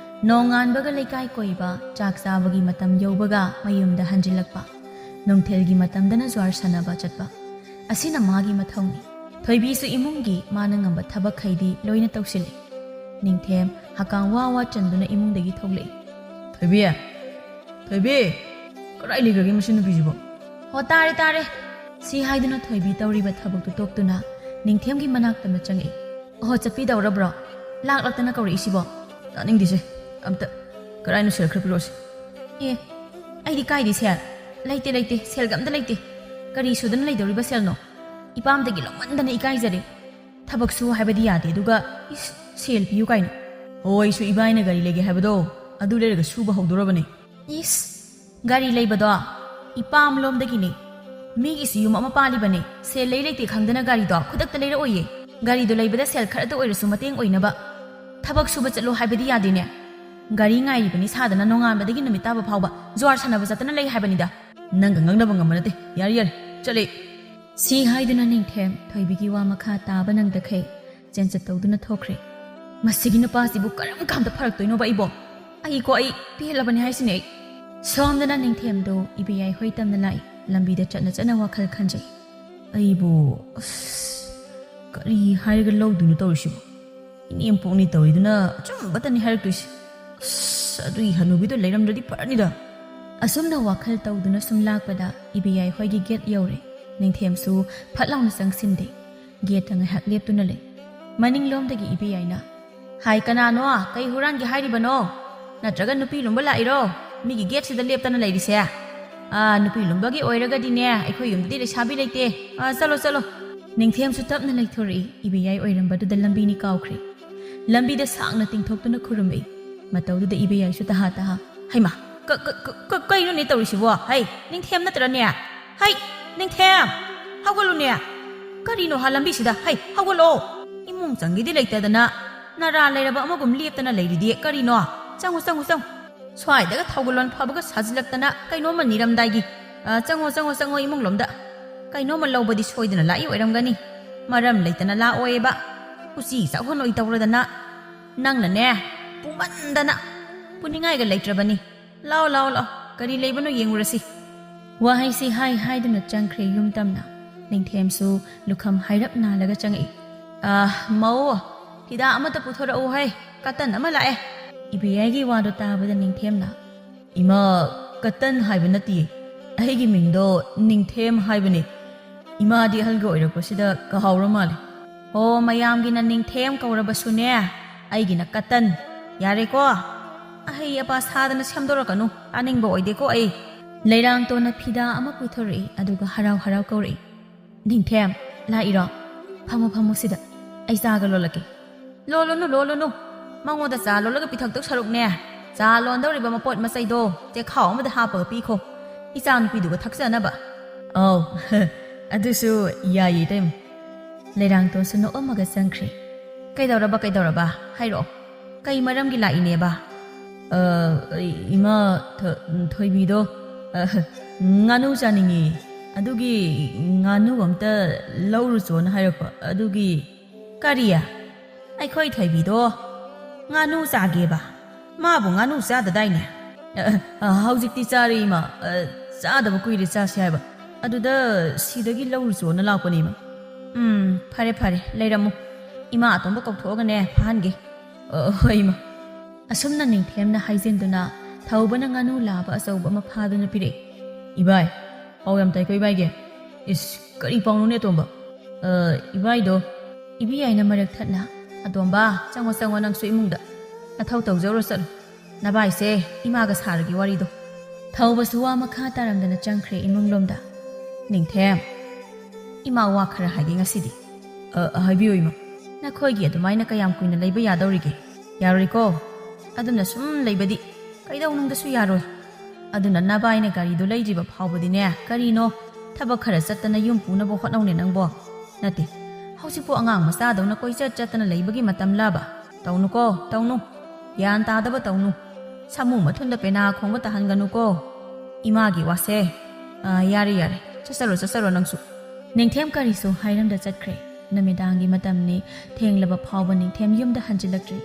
ꯅꯣꯡꯉꯥꯟꯕꯒ ꯂꯩꯀꯥꯏ ꯀꯣꯏꯕ, ꯆꯥꯛ ꯆꯥꯕꯒꯤ ꯃꯇꯝ ꯌꯧꯕꯒ ꯃꯌꯨꯝꯗ ꯍꯟꯖꯤꯜꯂꯛꯄ, ꯅꯨꯡꯊꯤꯜꯒꯤ ꯃꯇꯝꯗꯅ ꯖ꯭ꯋꯥꯔ ꯁꯥꯟꯅꯕ ꯆꯠꯄ, ꯑꯁꯤꯅ ꯃꯥꯒꯤ ꯃꯊꯧꯅꯤ꯫ ꯊꯣꯏꯕꯤꯁꯨ ꯏꯃꯨꯡꯒꯤ ꯃꯥꯅ ꯉꯝꯕ ꯊꯕꯛꯈꯩꯗꯤ ꯂꯣꯏꯅ ꯇꯧꯁꯤꯜꯂꯤ꯫ ꯅꯤꯡꯊꯦꯝ ꯍꯀꯥꯝ ꯋꯥ ꯋꯥ ꯆꯟꯗꯨꯅ ꯏꯃꯨꯡꯗꯒꯤ ꯊꯣꯛꯂꯛꯏ꯫ "ꯊꯣꯏꯕꯤ! ꯊꯣꯏꯕꯤ! ꯀꯗꯥꯏ ꯂꯩꯈ꯭ꯔꯒꯦ ꯃꯁꯤ ꯅꯨꯄꯤꯁꯤꯕꯣ?" "ꯍꯣ, ꯇꯥꯔꯦ, ꯇꯥꯔꯦ!" ꯁꯤ ꯍꯥꯏꯗꯨꯅ ꯊꯣꯏꯕꯤ ꯇꯧꯔꯤꯕ ꯊꯕꯛꯇꯨ ꯇꯣꯛꯇꯨꯅ ꯅꯤꯡꯊꯦꯝꯒꯤ ꯃꯅꯥꯛꯇ ꯑꯃ ꯆꯪꯉꯛꯏ꯫ "ꯑꯣꯍꯣ, ꯆꯠꯄꯤꯗꯧꯔꯕ꯭ꯔꯣ? ꯂꯥꯛꯂꯛꯇꯅ ꯀꯧꯔꯛꯏꯁꯤꯕꯣ?" "ꯇꯥꯅꯤꯡꯗꯦꯁꯦ ꯑꯝꯇ꯫ ꯀꯗꯥꯏꯅꯣ ꯁꯦꯜ ꯈꯔ ꯄꯤꯔꯛꯑꯣꯁꯦ?" "ꯑꯦ, ꯑꯩꯗꯤ ꯀꯥꯏꯗꯩ ꯁꯦꯜ? ꯂꯩꯇꯦ, ꯂꯩꯇꯦ, ꯁꯦꯜꯒ ꯑꯝꯇ ꯂꯩꯇꯦ꯫ ꯀꯔꯤ ꯁꯨꯗꯅ ꯂꯩꯗꯧꯔꯤꯕ ꯁꯦꯜꯅꯣ? ꯏꯄꯥꯝꯗꯒꯤ ꯂꯧꯃꯟꯗꯅ ꯏꯀꯥꯏꯖꯔꯦ꯫ ꯊꯕꯛ ꯁꯨ ꯍꯥꯏꯕꯗꯤ ꯌꯥꯗꯦ, ꯑꯗꯨꯒ ꯏꯁ, ꯁꯦꯜ ꯄꯤꯌꯨ ꯀꯥꯏꯅ꯫ ꯍꯣ, ꯑꯩꯁꯨ ꯏꯕꯥꯏꯅ ꯒꯥꯔꯤ ꯂꯩꯒꯦ ꯍꯥꯏꯕꯗꯣ, ꯑꯗꯨ ꯂꯩꯔꯒ ꯁꯨꯕ ꯍꯧꯗꯣꯔꯕꯅꯦ꯫" "ꯏꯁ, ꯒꯥꯔꯤ ꯂꯩꯕꯗꯣ ꯏꯄꯥꯝꯂꯣꯝꯗꯒꯤꯅꯦ꯫ ꯃꯤꯒꯤꯁꯨ ꯌꯨꯝ ꯑꯃ ꯄꯥꯜꯂꯤꯕꯅꯦ꯫ ꯁꯦꯜ ꯂꯩ ꯂꯩꯇꯦ ꯈꯪꯗꯅ ꯒꯥꯔꯤꯗꯣ ꯈꯨꯗꯛꯇ ꯂꯩꯔꯛꯑꯣꯏꯌꯦ꯫ ꯒꯥꯔꯤꯗꯣ ꯂꯩꯕꯗ ꯁꯦꯜ ꯈꯔꯇ ꯑꯣꯏꯔꯁꯨ ꯃꯇꯦꯡ ꯑꯣꯏꯅꯕ꯫ ꯊꯕꯛ ꯁꯨꯕ ꯆꯠꯂꯣ ꯍꯥꯏꯕꯗꯤ ꯌꯥꯗꯦꯅꯦ꯫ ꯒꯥꯔꯤ ꯉꯥꯏꯔꯤꯕꯅꯤ ꯁꯥꯗꯅ ꯅꯣꯡꯉꯥꯟꯕꯗꯒꯤ ꯅꯨꯃꯤꯠ ꯇꯥꯕ ꯐꯥꯎꯕ ꯖ꯭ꯋꯥꯔ ꯁꯥꯟꯅꯕ ꯆꯠꯇꯅ ꯂꯩ ꯍꯥꯏꯕꯅꯤꯗ꯫" "ꯅꯪꯒ ꯉꯥꯡꯅꯕ ꯉꯝꯕ ꯅꯠꯇꯦ꯫ ꯌꯥꯔꯦ, ꯌꯥꯔꯦ, ꯆꯠꯂꯦ꯫" ꯁꯤ ꯍꯥꯏꯗꯨꯅ ꯅꯤꯡꯊꯦꯝ ꯊꯣꯏꯕꯤꯒꯤ ꯋꯥ ꯃꯈꯥ ꯇꯥꯕ ꯅꯪꯗꯈꯩ ꯆꯦꯟꯆꯠ ꯇꯧꯗꯨꯅ ꯊꯣꯛꯈ꯭ꯔꯦ꯫ "ꯃꯁꯤꯒꯤ ꯅꯨꯄꯥꯁꯤꯕꯨ ꯀꯔꯝ ꯀꯥꯟꯗ ꯐꯔꯛꯇꯣꯏꯅꯣꯕ ꯑꯩꯕꯣ? ꯑꯩꯀꯣ, ꯑꯩ ꯄꯦꯜꯂꯕꯅꯤ ꯍꯥꯏꯁꯤꯅꯦ ꯑꯩ꯫" ꯁꯣꯝꯗꯅ ꯅꯤꯡꯊꯦꯝꯗꯣ ꯏꯕꯦꯌꯥꯏ ꯍꯣꯏ ꯇꯝꯅ ꯂꯥꯛꯏ꯫ ꯂꯝꯕꯤꯗ ꯆꯠꯅ ꯆꯠꯅ ꯋꯥꯈꯜ ꯈꯟꯖꯩ꯫ "ꯑꯩꯕꯨ, ꯑꯁ, ꯀꯔꯤ ꯍꯥꯏꯔꯒ ꯂꯧꯗꯣꯏꯅꯣ ꯇꯧꯔꯤꯁꯤꯕꯣ? ꯏꯅꯦꯝꯄꯣꯛꯅꯤ ꯇꯧꯔꯤꯗꯨꯅ ꯑꯆꯨꯝꯕꯇꯅꯤ ꯍꯥꯏꯔꯛꯇꯣꯏꯁꯦ꯫ ꯑꯁ, ꯑꯗꯨꯒꯤ ꯍꯅꯨꯕꯤꯗꯣ ꯂꯩꯔꯝꯗ꯭ꯔꯗꯤ ꯐꯔꯅꯤꯗ꯫ ꯑꯁꯨꯝꯅ ꯋꯥꯈꯜ ꯇꯧꯗꯨꯅ ꯁꯨꯝ ꯂꯥꯛꯄꯗ ꯏꯕꯦꯌꯥꯏ ꯍꯣꯏꯒꯤ ꯒꯦꯠ ꯌꯧꯔꯦ꯫ ꯅꯤꯡꯊꯦꯝꯁꯨ ꯐꯠ ꯂꯥꯎꯅ ꯆꯪꯁꯤꯟꯗꯦ꯫ ꯒꯦꯠꯇ ꯉꯥꯏꯍꯥꯛ ꯂꯦꯞꯇꯨꯅ ꯂꯩ꯫ ꯃꯅꯤꯡꯂꯣꯝꯗꯒꯤ ꯏꯕꯦꯌꯥꯏꯅ, "ꯍꯥꯏ, ꯀꯅꯥꯅꯣ? ꯀꯩ ꯍꯨꯔꯥꯟꯒꯦ ꯍꯥꯏꯔꯤꯕꯅꯣ? ꯅꯠꯇ꯭ꯔꯒ ꯅꯨꯄꯤ ꯂꯨꯝꯕ ꯂꯥꯛꯏꯔꯣ? ꯃꯤꯒꯤ ꯒꯦꯠꯁꯤꯗ ꯂꯦꯞꯇꯅ ꯂꯩꯔꯤꯁꯦ? ꯑꯥ, ꯅꯨꯄꯤ ꯂꯨꯝꯕꯒꯤ ꯑꯣꯏꯔꯒꯗꯤꯅꯦ, ꯑꯩꯈꯣꯏ ꯌꯨꯝꯗꯗꯤ ꯂꯩꯁꯥꯕꯤ ꯂꯩꯇꯦ꯫ ꯑꯥ, ꯆꯠꯂꯣ, ꯆꯠꯂꯣ꯫" ꯅꯤꯡꯊꯦꯝꯁꯨ ꯇꯞꯅ ꯂꯩꯊꯣꯔꯛꯏ꯫ ꯏꯕꯦꯌꯥꯏ ꯑꯣꯏꯔꯝꯕꯗꯨꯗ ꯂꯝꯕꯤꯅꯤ ꯀꯥꯎꯈ꯭ꯔꯦ꯫ ꯂꯝꯕꯤꯗ ꯁꯥꯡꯅ ꯇꯤꯡꯊꯣꯛꯇꯨꯅ ꯈꯨꯔꯨꯝꯃꯛꯏ꯫ ꯃꯇꯧꯗꯨꯗ ꯏꯕꯦꯌꯥꯏꯁꯨ ꯇꯍꯥ ꯇꯍꯥ, "ꯍꯩꯃꯥ, ꯀ-, ꯀ-, ꯀ-, ꯀ-, ꯀꯩꯅꯣꯅꯦ ꯇꯧꯔꯤꯁꯤꯕꯣ? ꯍꯩ, ꯅꯤꯡꯊꯦꯝ ꯅꯠꯇ꯭ꯔꯅꯦ? ꯍꯩ, ꯅꯤꯡꯊꯦꯝ, ꯍꯧꯒꯠꯂꯨꯅꯦ꯫ ꯀꯔꯤꯅꯣ ꯍꯥ ꯂꯝꯕꯤꯁꯤꯗ? ꯍꯩ, ꯍꯧꯒꯠꯂꯣ꯫ ꯏꯃꯨꯡ ꯆꯪꯒꯦꯗꯤ ꯂꯩꯇꯗꯅ ꯅꯔꯥ ꯂꯩꯔꯕ ꯑꯃꯒꯨꯝ ꯂꯦꯞꯇꯅ ꯂꯩꯔꯤꯗꯤ ꯀꯔꯤꯅꯣ? ꯆꯪꯉꯨ, ꯆꯪꯉꯨ, ꯆꯪꯉꯨ꯫ ꯁ꯭ꯋꯥꯏꯗꯒ ꯊꯧꯒꯜꯂꯣꯟ ꯐꯕꯒ ꯁꯥꯖꯤꯜꯂꯛꯇꯅ ꯀꯩꯅꯣꯝꯃ ꯅꯤꯔꯝꯗꯥꯏꯒꯤ꯫ ꯑ, ꯆꯪꯉꯣ, ꯆꯪꯉꯣ, ꯆꯪꯉꯣ ꯏꯃꯨꯡꯂꯣꯝꯗ꯫ ꯀꯩꯅꯣꯝꯃ ꯂꯧꯕꯗꯤ ꯁꯣꯏꯗꯅ ꯂꯥꯛꯏ ꯑꯣꯏꯔꯝꯒꯅꯤ꯫ ꯃꯔꯝ ꯂꯩꯇꯅ ꯂꯥꯛꯑꯣꯏꯕ꯫ ꯎꯆꯤ ꯆꯥꯛꯍꯣꯟ ꯑꯣꯏ ꯇꯧꯔꯗꯅ꯫ ꯅꯪꯅꯅꯦ, ꯄꯨꯃꯟꯗꯅ ꯄꯨꯅꯤꯡꯉꯥꯏꯒ ꯂꯩꯇ꯭ꯔꯕꯅꯤ꯫ ꯂꯥꯎ, ꯂꯥꯎ, ꯂꯥꯎ꯫ ꯀꯔꯤ ꯂꯩꯕꯅꯣ ꯌꯦꯡꯉꯨꯔꯁꯤ꯫" ꯋꯥꯍꯩꯁꯤ ꯍꯥꯏ ꯍꯥꯏꯗꯨꯅ ꯆꯪꯈ꯭ꯔꯦ ꯌꯨꯝ ꯇꯝꯅ꯫ ꯅꯤꯡꯊꯦꯝꯁꯨ ꯂꯨꯈꯝ ꯍꯥꯏꯔꯞ ꯅꯥꯜꯂꯒ ꯆꯪꯉꯛꯏ꯫ "ꯑ, ꯃꯧ, ꯐꯤꯗꯥ ꯑꯃꯠꯇ ꯄꯨꯊꯣꯔꯛꯎ ꯍꯩ, ꯀꯇꯟ ꯑꯃ ꯂꯥꯛꯑꯦ꯫" ꯏꯕꯦꯌꯥꯏꯒꯤ ꯋꯥꯗꯣ ꯇꯥꯕꯗ ꯅꯤꯡꯊꯦꯝꯅ, "ꯏꯃꯥ, ꯀꯇꯟ ꯍꯥꯏꯕ ꯅꯠꯇꯤꯌꯦ꯫ ꯑꯩꯒꯤ ꯃꯤꯡꯗꯣ ꯅꯤꯡꯊꯦꯝ ꯍꯥꯏꯕꯅꯦ꯫ ꯏꯃꯥꯗꯤ ꯑꯍꯜꯒ ꯑꯣꯏꯔꯛꯄꯁꯤꯗ ꯀꯥꯎꯔ ꯃꯥꯜꯂꯦ꯫" "ꯍꯣ, ꯃꯌꯥꯝꯒꯤꯅ ꯅꯤꯡꯊꯦꯝ ꯀꯧꯔꯕꯁꯨꯅꯦ, ꯑꯩꯒꯤꯅ ꯀꯇꯟ꯫ ꯌꯥꯔꯦꯀꯣ? ꯑꯍꯩ ꯑꯄꯥ ꯁꯥꯗꯅ ꯁꯦꯝꯗꯣꯔꯛꯀꯅꯨ꯫ ꯇꯥꯅꯤꯡꯕ ꯑꯣꯏꯗꯦꯀꯣ ꯑꯩ꯫" ꯂꯩꯔꯥꯡꯇꯣꯟꯅ ꯐꯤꯗꯥ ꯑꯃ ꯄꯨꯊꯣꯔꯛꯏ, ꯑꯗꯨꯒ ꯍꯔꯥꯎ ꯍꯔꯥꯎ ꯀꯧꯔꯛꯏ, "ꯅꯤꯡꯊꯦꯝ, ꯂꯥꯛꯏꯔꯣ? ꯐꯝꯃꯣ, ꯐꯝꯃꯣ ꯁꯤꯗ꯫ ꯑꯩ ꯆꯥꯒ ꯂꯣꯜꯂꯛꯀꯦ꯫" "ꯂꯣꯜꯂꯨꯅꯨ, ꯂꯣꯜꯂꯨꯅꯨ꯫ ꯃꯉꯣꯟꯗ ꯆꯥ ꯂꯣꯜꯂꯒ ꯄꯤꯊꯛꯇꯧ ꯁꯔꯨꯛꯅꯦ, ꯆꯥ ꯂꯣꯟꯗꯧꯔꯤꯕ ꯃꯄꯣꯠ ꯃꯆꯩꯗꯣ ꯆꯦꯈꯥꯎ ꯑꯃꯗ ꯍꯥꯞꯄꯒ ꯄꯤꯈꯣ, ꯏꯆꯥꯅꯨꯄꯤꯗꯨꯒ ꯊꯛꯆꯅꯕ꯫" "ꯑꯧ, ꯑꯗꯨꯁꯨ ꯌꯥꯏꯌꯦ, ꯏꯇꯩꯃ꯫" ꯂꯩꯔꯥꯡꯇꯣꯟꯁꯨ ꯅꯣꯛꯑꯝꯃꯒ ꯆꯪꯈ꯭ꯔꯦ꯫ "ꯀꯩꯗꯧꯔꯕ, ꯀꯩꯗꯧꯔꯕ? ꯍꯥꯏꯔꯛꯑꯣ꯫ ꯀꯩ ꯃꯔꯝꯒꯤ ꯂꯥꯛꯏꯅꯦꯕ?" "ꯑ, ꯏꯃꯥ, ꯊ-, ꯊꯣꯏꯕꯤꯗꯣ, ꯑ, ꯉꯥꯅꯨ ꯆꯥꯅꯤꯡꯉꯤ꯫ ꯑꯗꯨꯒꯤ ꯉꯥꯅꯨ ꯑꯝꯇ ꯂꯧꯔꯨꯆꯣꯅ ꯍꯥꯏꯔꯛꯄ꯫ ꯑꯗꯨꯒꯤ..." "ꯀꯔꯤ? ꯑꯩꯈꯣꯏ ꯊꯣꯏꯕꯤꯗꯣ ꯉꯥꯅꯨ ꯆꯥꯒꯦꯕ? ꯃꯥꯕꯨ ꯉꯥꯅꯨ ꯆꯥꯗꯗꯥꯏꯅꯦ?" "ꯑ, ꯑ, ꯍꯧꯖꯤꯛꯇꯤ ꯆꯥꯔꯦ, ꯏꯃꯥ꯫ ꯑ, ꯆꯥꯗꯕ ꯀꯨꯏꯔꯦ, ꯆꯥꯁꯦ ꯍꯥꯏꯕ꯫ ꯑꯗꯨꯗ ꯁꯤꯗꯒꯤ ꯂꯧꯔꯨꯆꯣꯅ ꯂꯥꯛꯄꯅꯦ, ꯏꯃꯥ꯫" "ꯎꯝ, ꯐꯔꯦ, ꯐꯔꯦ, ꯂꯩꯔꯝꯃꯨ꯫ ꯏꯃꯥ ꯑꯇꯣꯝꯕ ꯀꯧꯊꯣꯛꯑꯒꯅꯦ ꯐꯥꯍꯟꯒꯦ꯫" "ꯑ, ꯍꯣꯏ, ꯏꯃꯥ꯫" ꯑꯁꯨꯝꯅ ꯅꯤꯡꯊꯦꯝꯅ ꯍꯥꯏꯖꯤꯟꯗꯨꯅ ꯊꯧꯕꯅ ꯉꯥꯅꯨ ꯂꯥꯕ ꯑꯆꯧꯕ ꯑꯃ ꯐꯥꯗꯨꯅ ꯄꯤꯔꯛꯏ꯫ "ꯏꯕꯥꯏ, ꯄꯥꯎ ꯌꯥꯝ ꯇꯥꯏꯀꯣ ꯏꯕꯥꯏꯒꯤ?" "ꯏꯁ, ꯀꯔꯤ ꯄꯥꯎꯅꯣꯅꯦ ꯑꯇꯣꯝꯕ?" "ꯑ, ꯏꯕꯥꯏꯗꯣ?" ꯏꯕꯤ ꯌꯥꯏꯅ ꯃꯔꯛ ꯊꯠꯅ, "ꯑꯇꯣꯝꯕ, ꯆꯪꯉꯣ ꯆꯪꯉꯣ, ꯅꯪꯁꯨ ꯏꯃꯨꯡꯗ ꯅꯊꯧ ꯇꯧꯖꯧꯔꯣ, ꯆꯠꯂꯣ꯫ ꯅꯚꯥꯏꯁꯦ ꯏꯃꯥꯒ ꯁꯥꯔꯒꯦ ꯋꯥꯔꯤꯗꯣ꯫" ꯊꯧꯕꯁꯨ ꯋꯥ ꯃꯈꯥ ꯇꯥꯔꯝꯗꯅ ꯆꯪꯈ꯭ꯔꯦ ꯏꯃꯨꯡꯂꯣꯝꯗ꯫ "ꯅꯤꯡꯊꯦꯝ, ꯏꯃꯥ ꯋꯥ ꯈꯔ ꯍꯥꯏꯒꯦ ꯉꯁꯤꯗꯤ꯫" "ꯑ, ꯍꯥꯏꯕꯤꯌꯨ ꯏꯃꯥ꯫" "ꯅꯈꯣꯏꯒꯤ ꯑꯗꯨꯃꯥꯏꯅ ꯀꯌꯥꯝ ꯀꯨꯏꯅ ꯂꯩꯕ ꯌꯥꯗꯧꯔꯤꯒꯦ? ꯌꯥꯔꯣꯏꯀꯣ꯫ ꯑꯗꯨꯝꯅ ꯁꯨꯝ ꯂꯩꯕꯗꯤ ꯀꯩꯗꯧꯅꯨꯡꯗꯁꯨ ꯌꯥꯔꯣꯏ꯫ ꯑꯗꯨꯅ ꯅꯚꯥꯏꯅ ꯒꯥꯔꯤꯗꯨ ꯂꯩꯗ꯭ꯔꯤꯕ ꯐꯥꯎꯕꯗꯤꯅꯦ, ꯀꯔꯤꯅꯣ, ꯊꯕꯛ ꯈꯔ ꯆꯠꯇꯅ ꯌꯨꯝ ꯄꯨꯅꯕ ꯍꯣꯠꯅꯧꯅꯦ ꯅꯪꯕꯣ꯫ ꯅꯠꯇꯦ, ꯍꯧꯖꯤꯛꯄꯨ ꯑꯉꯥꯡ ꯃꯆꯥꯗꯧꯅ ꯀꯣꯏꯆꯠ ꯆꯠꯇꯅ ꯂꯩꯕꯒꯤ ꯃꯇꯝꯂꯕ? ꯇꯧꯅꯨꯀꯣ, ꯇꯧꯅꯨ꯫ ꯒ꯭ꯌꯥꯟ ꯇꯥꯗꯕ ꯇꯧꯅꯨ꯫ ꯁꯥꯃꯨ ꯃꯊꯨꯟꯗ ꯄꯦꯅꯥ ꯈꯣꯡꯕ ꯇꯥꯍꯟꯒꯅꯨꯀꯣ꯫ ꯏꯃꯥꯒꯤ ꯋꯥꯁꯦ꯫ ꯑꯥ, ꯌꯥꯔꯦ, ꯌꯥꯔꯦ꯫ ꯆꯠꯆꯔꯣ, ꯆꯠꯆꯔꯣ ꯅꯪꯁꯨ꯫" ꯅꯤꯡꯊꯦꯝ ꯀꯔꯤꯁꯨ ꯍꯥꯏꯔꯝꯗ ꯆꯠꯈ꯭ꯔꯦ꯫ ꯅꯨꯃꯤꯗꯥꯡꯒꯤ ꯃꯇꯝꯅꯤ, ꯊꯦꯡꯂꯕ ꯐꯥꯎꯕ ꯅꯤꯡꯊꯦꯝ ꯌꯨꯝꯗ ꯍꯟꯖꯤꯜꯂꯛꯇ꯭ꯔꯤ꯫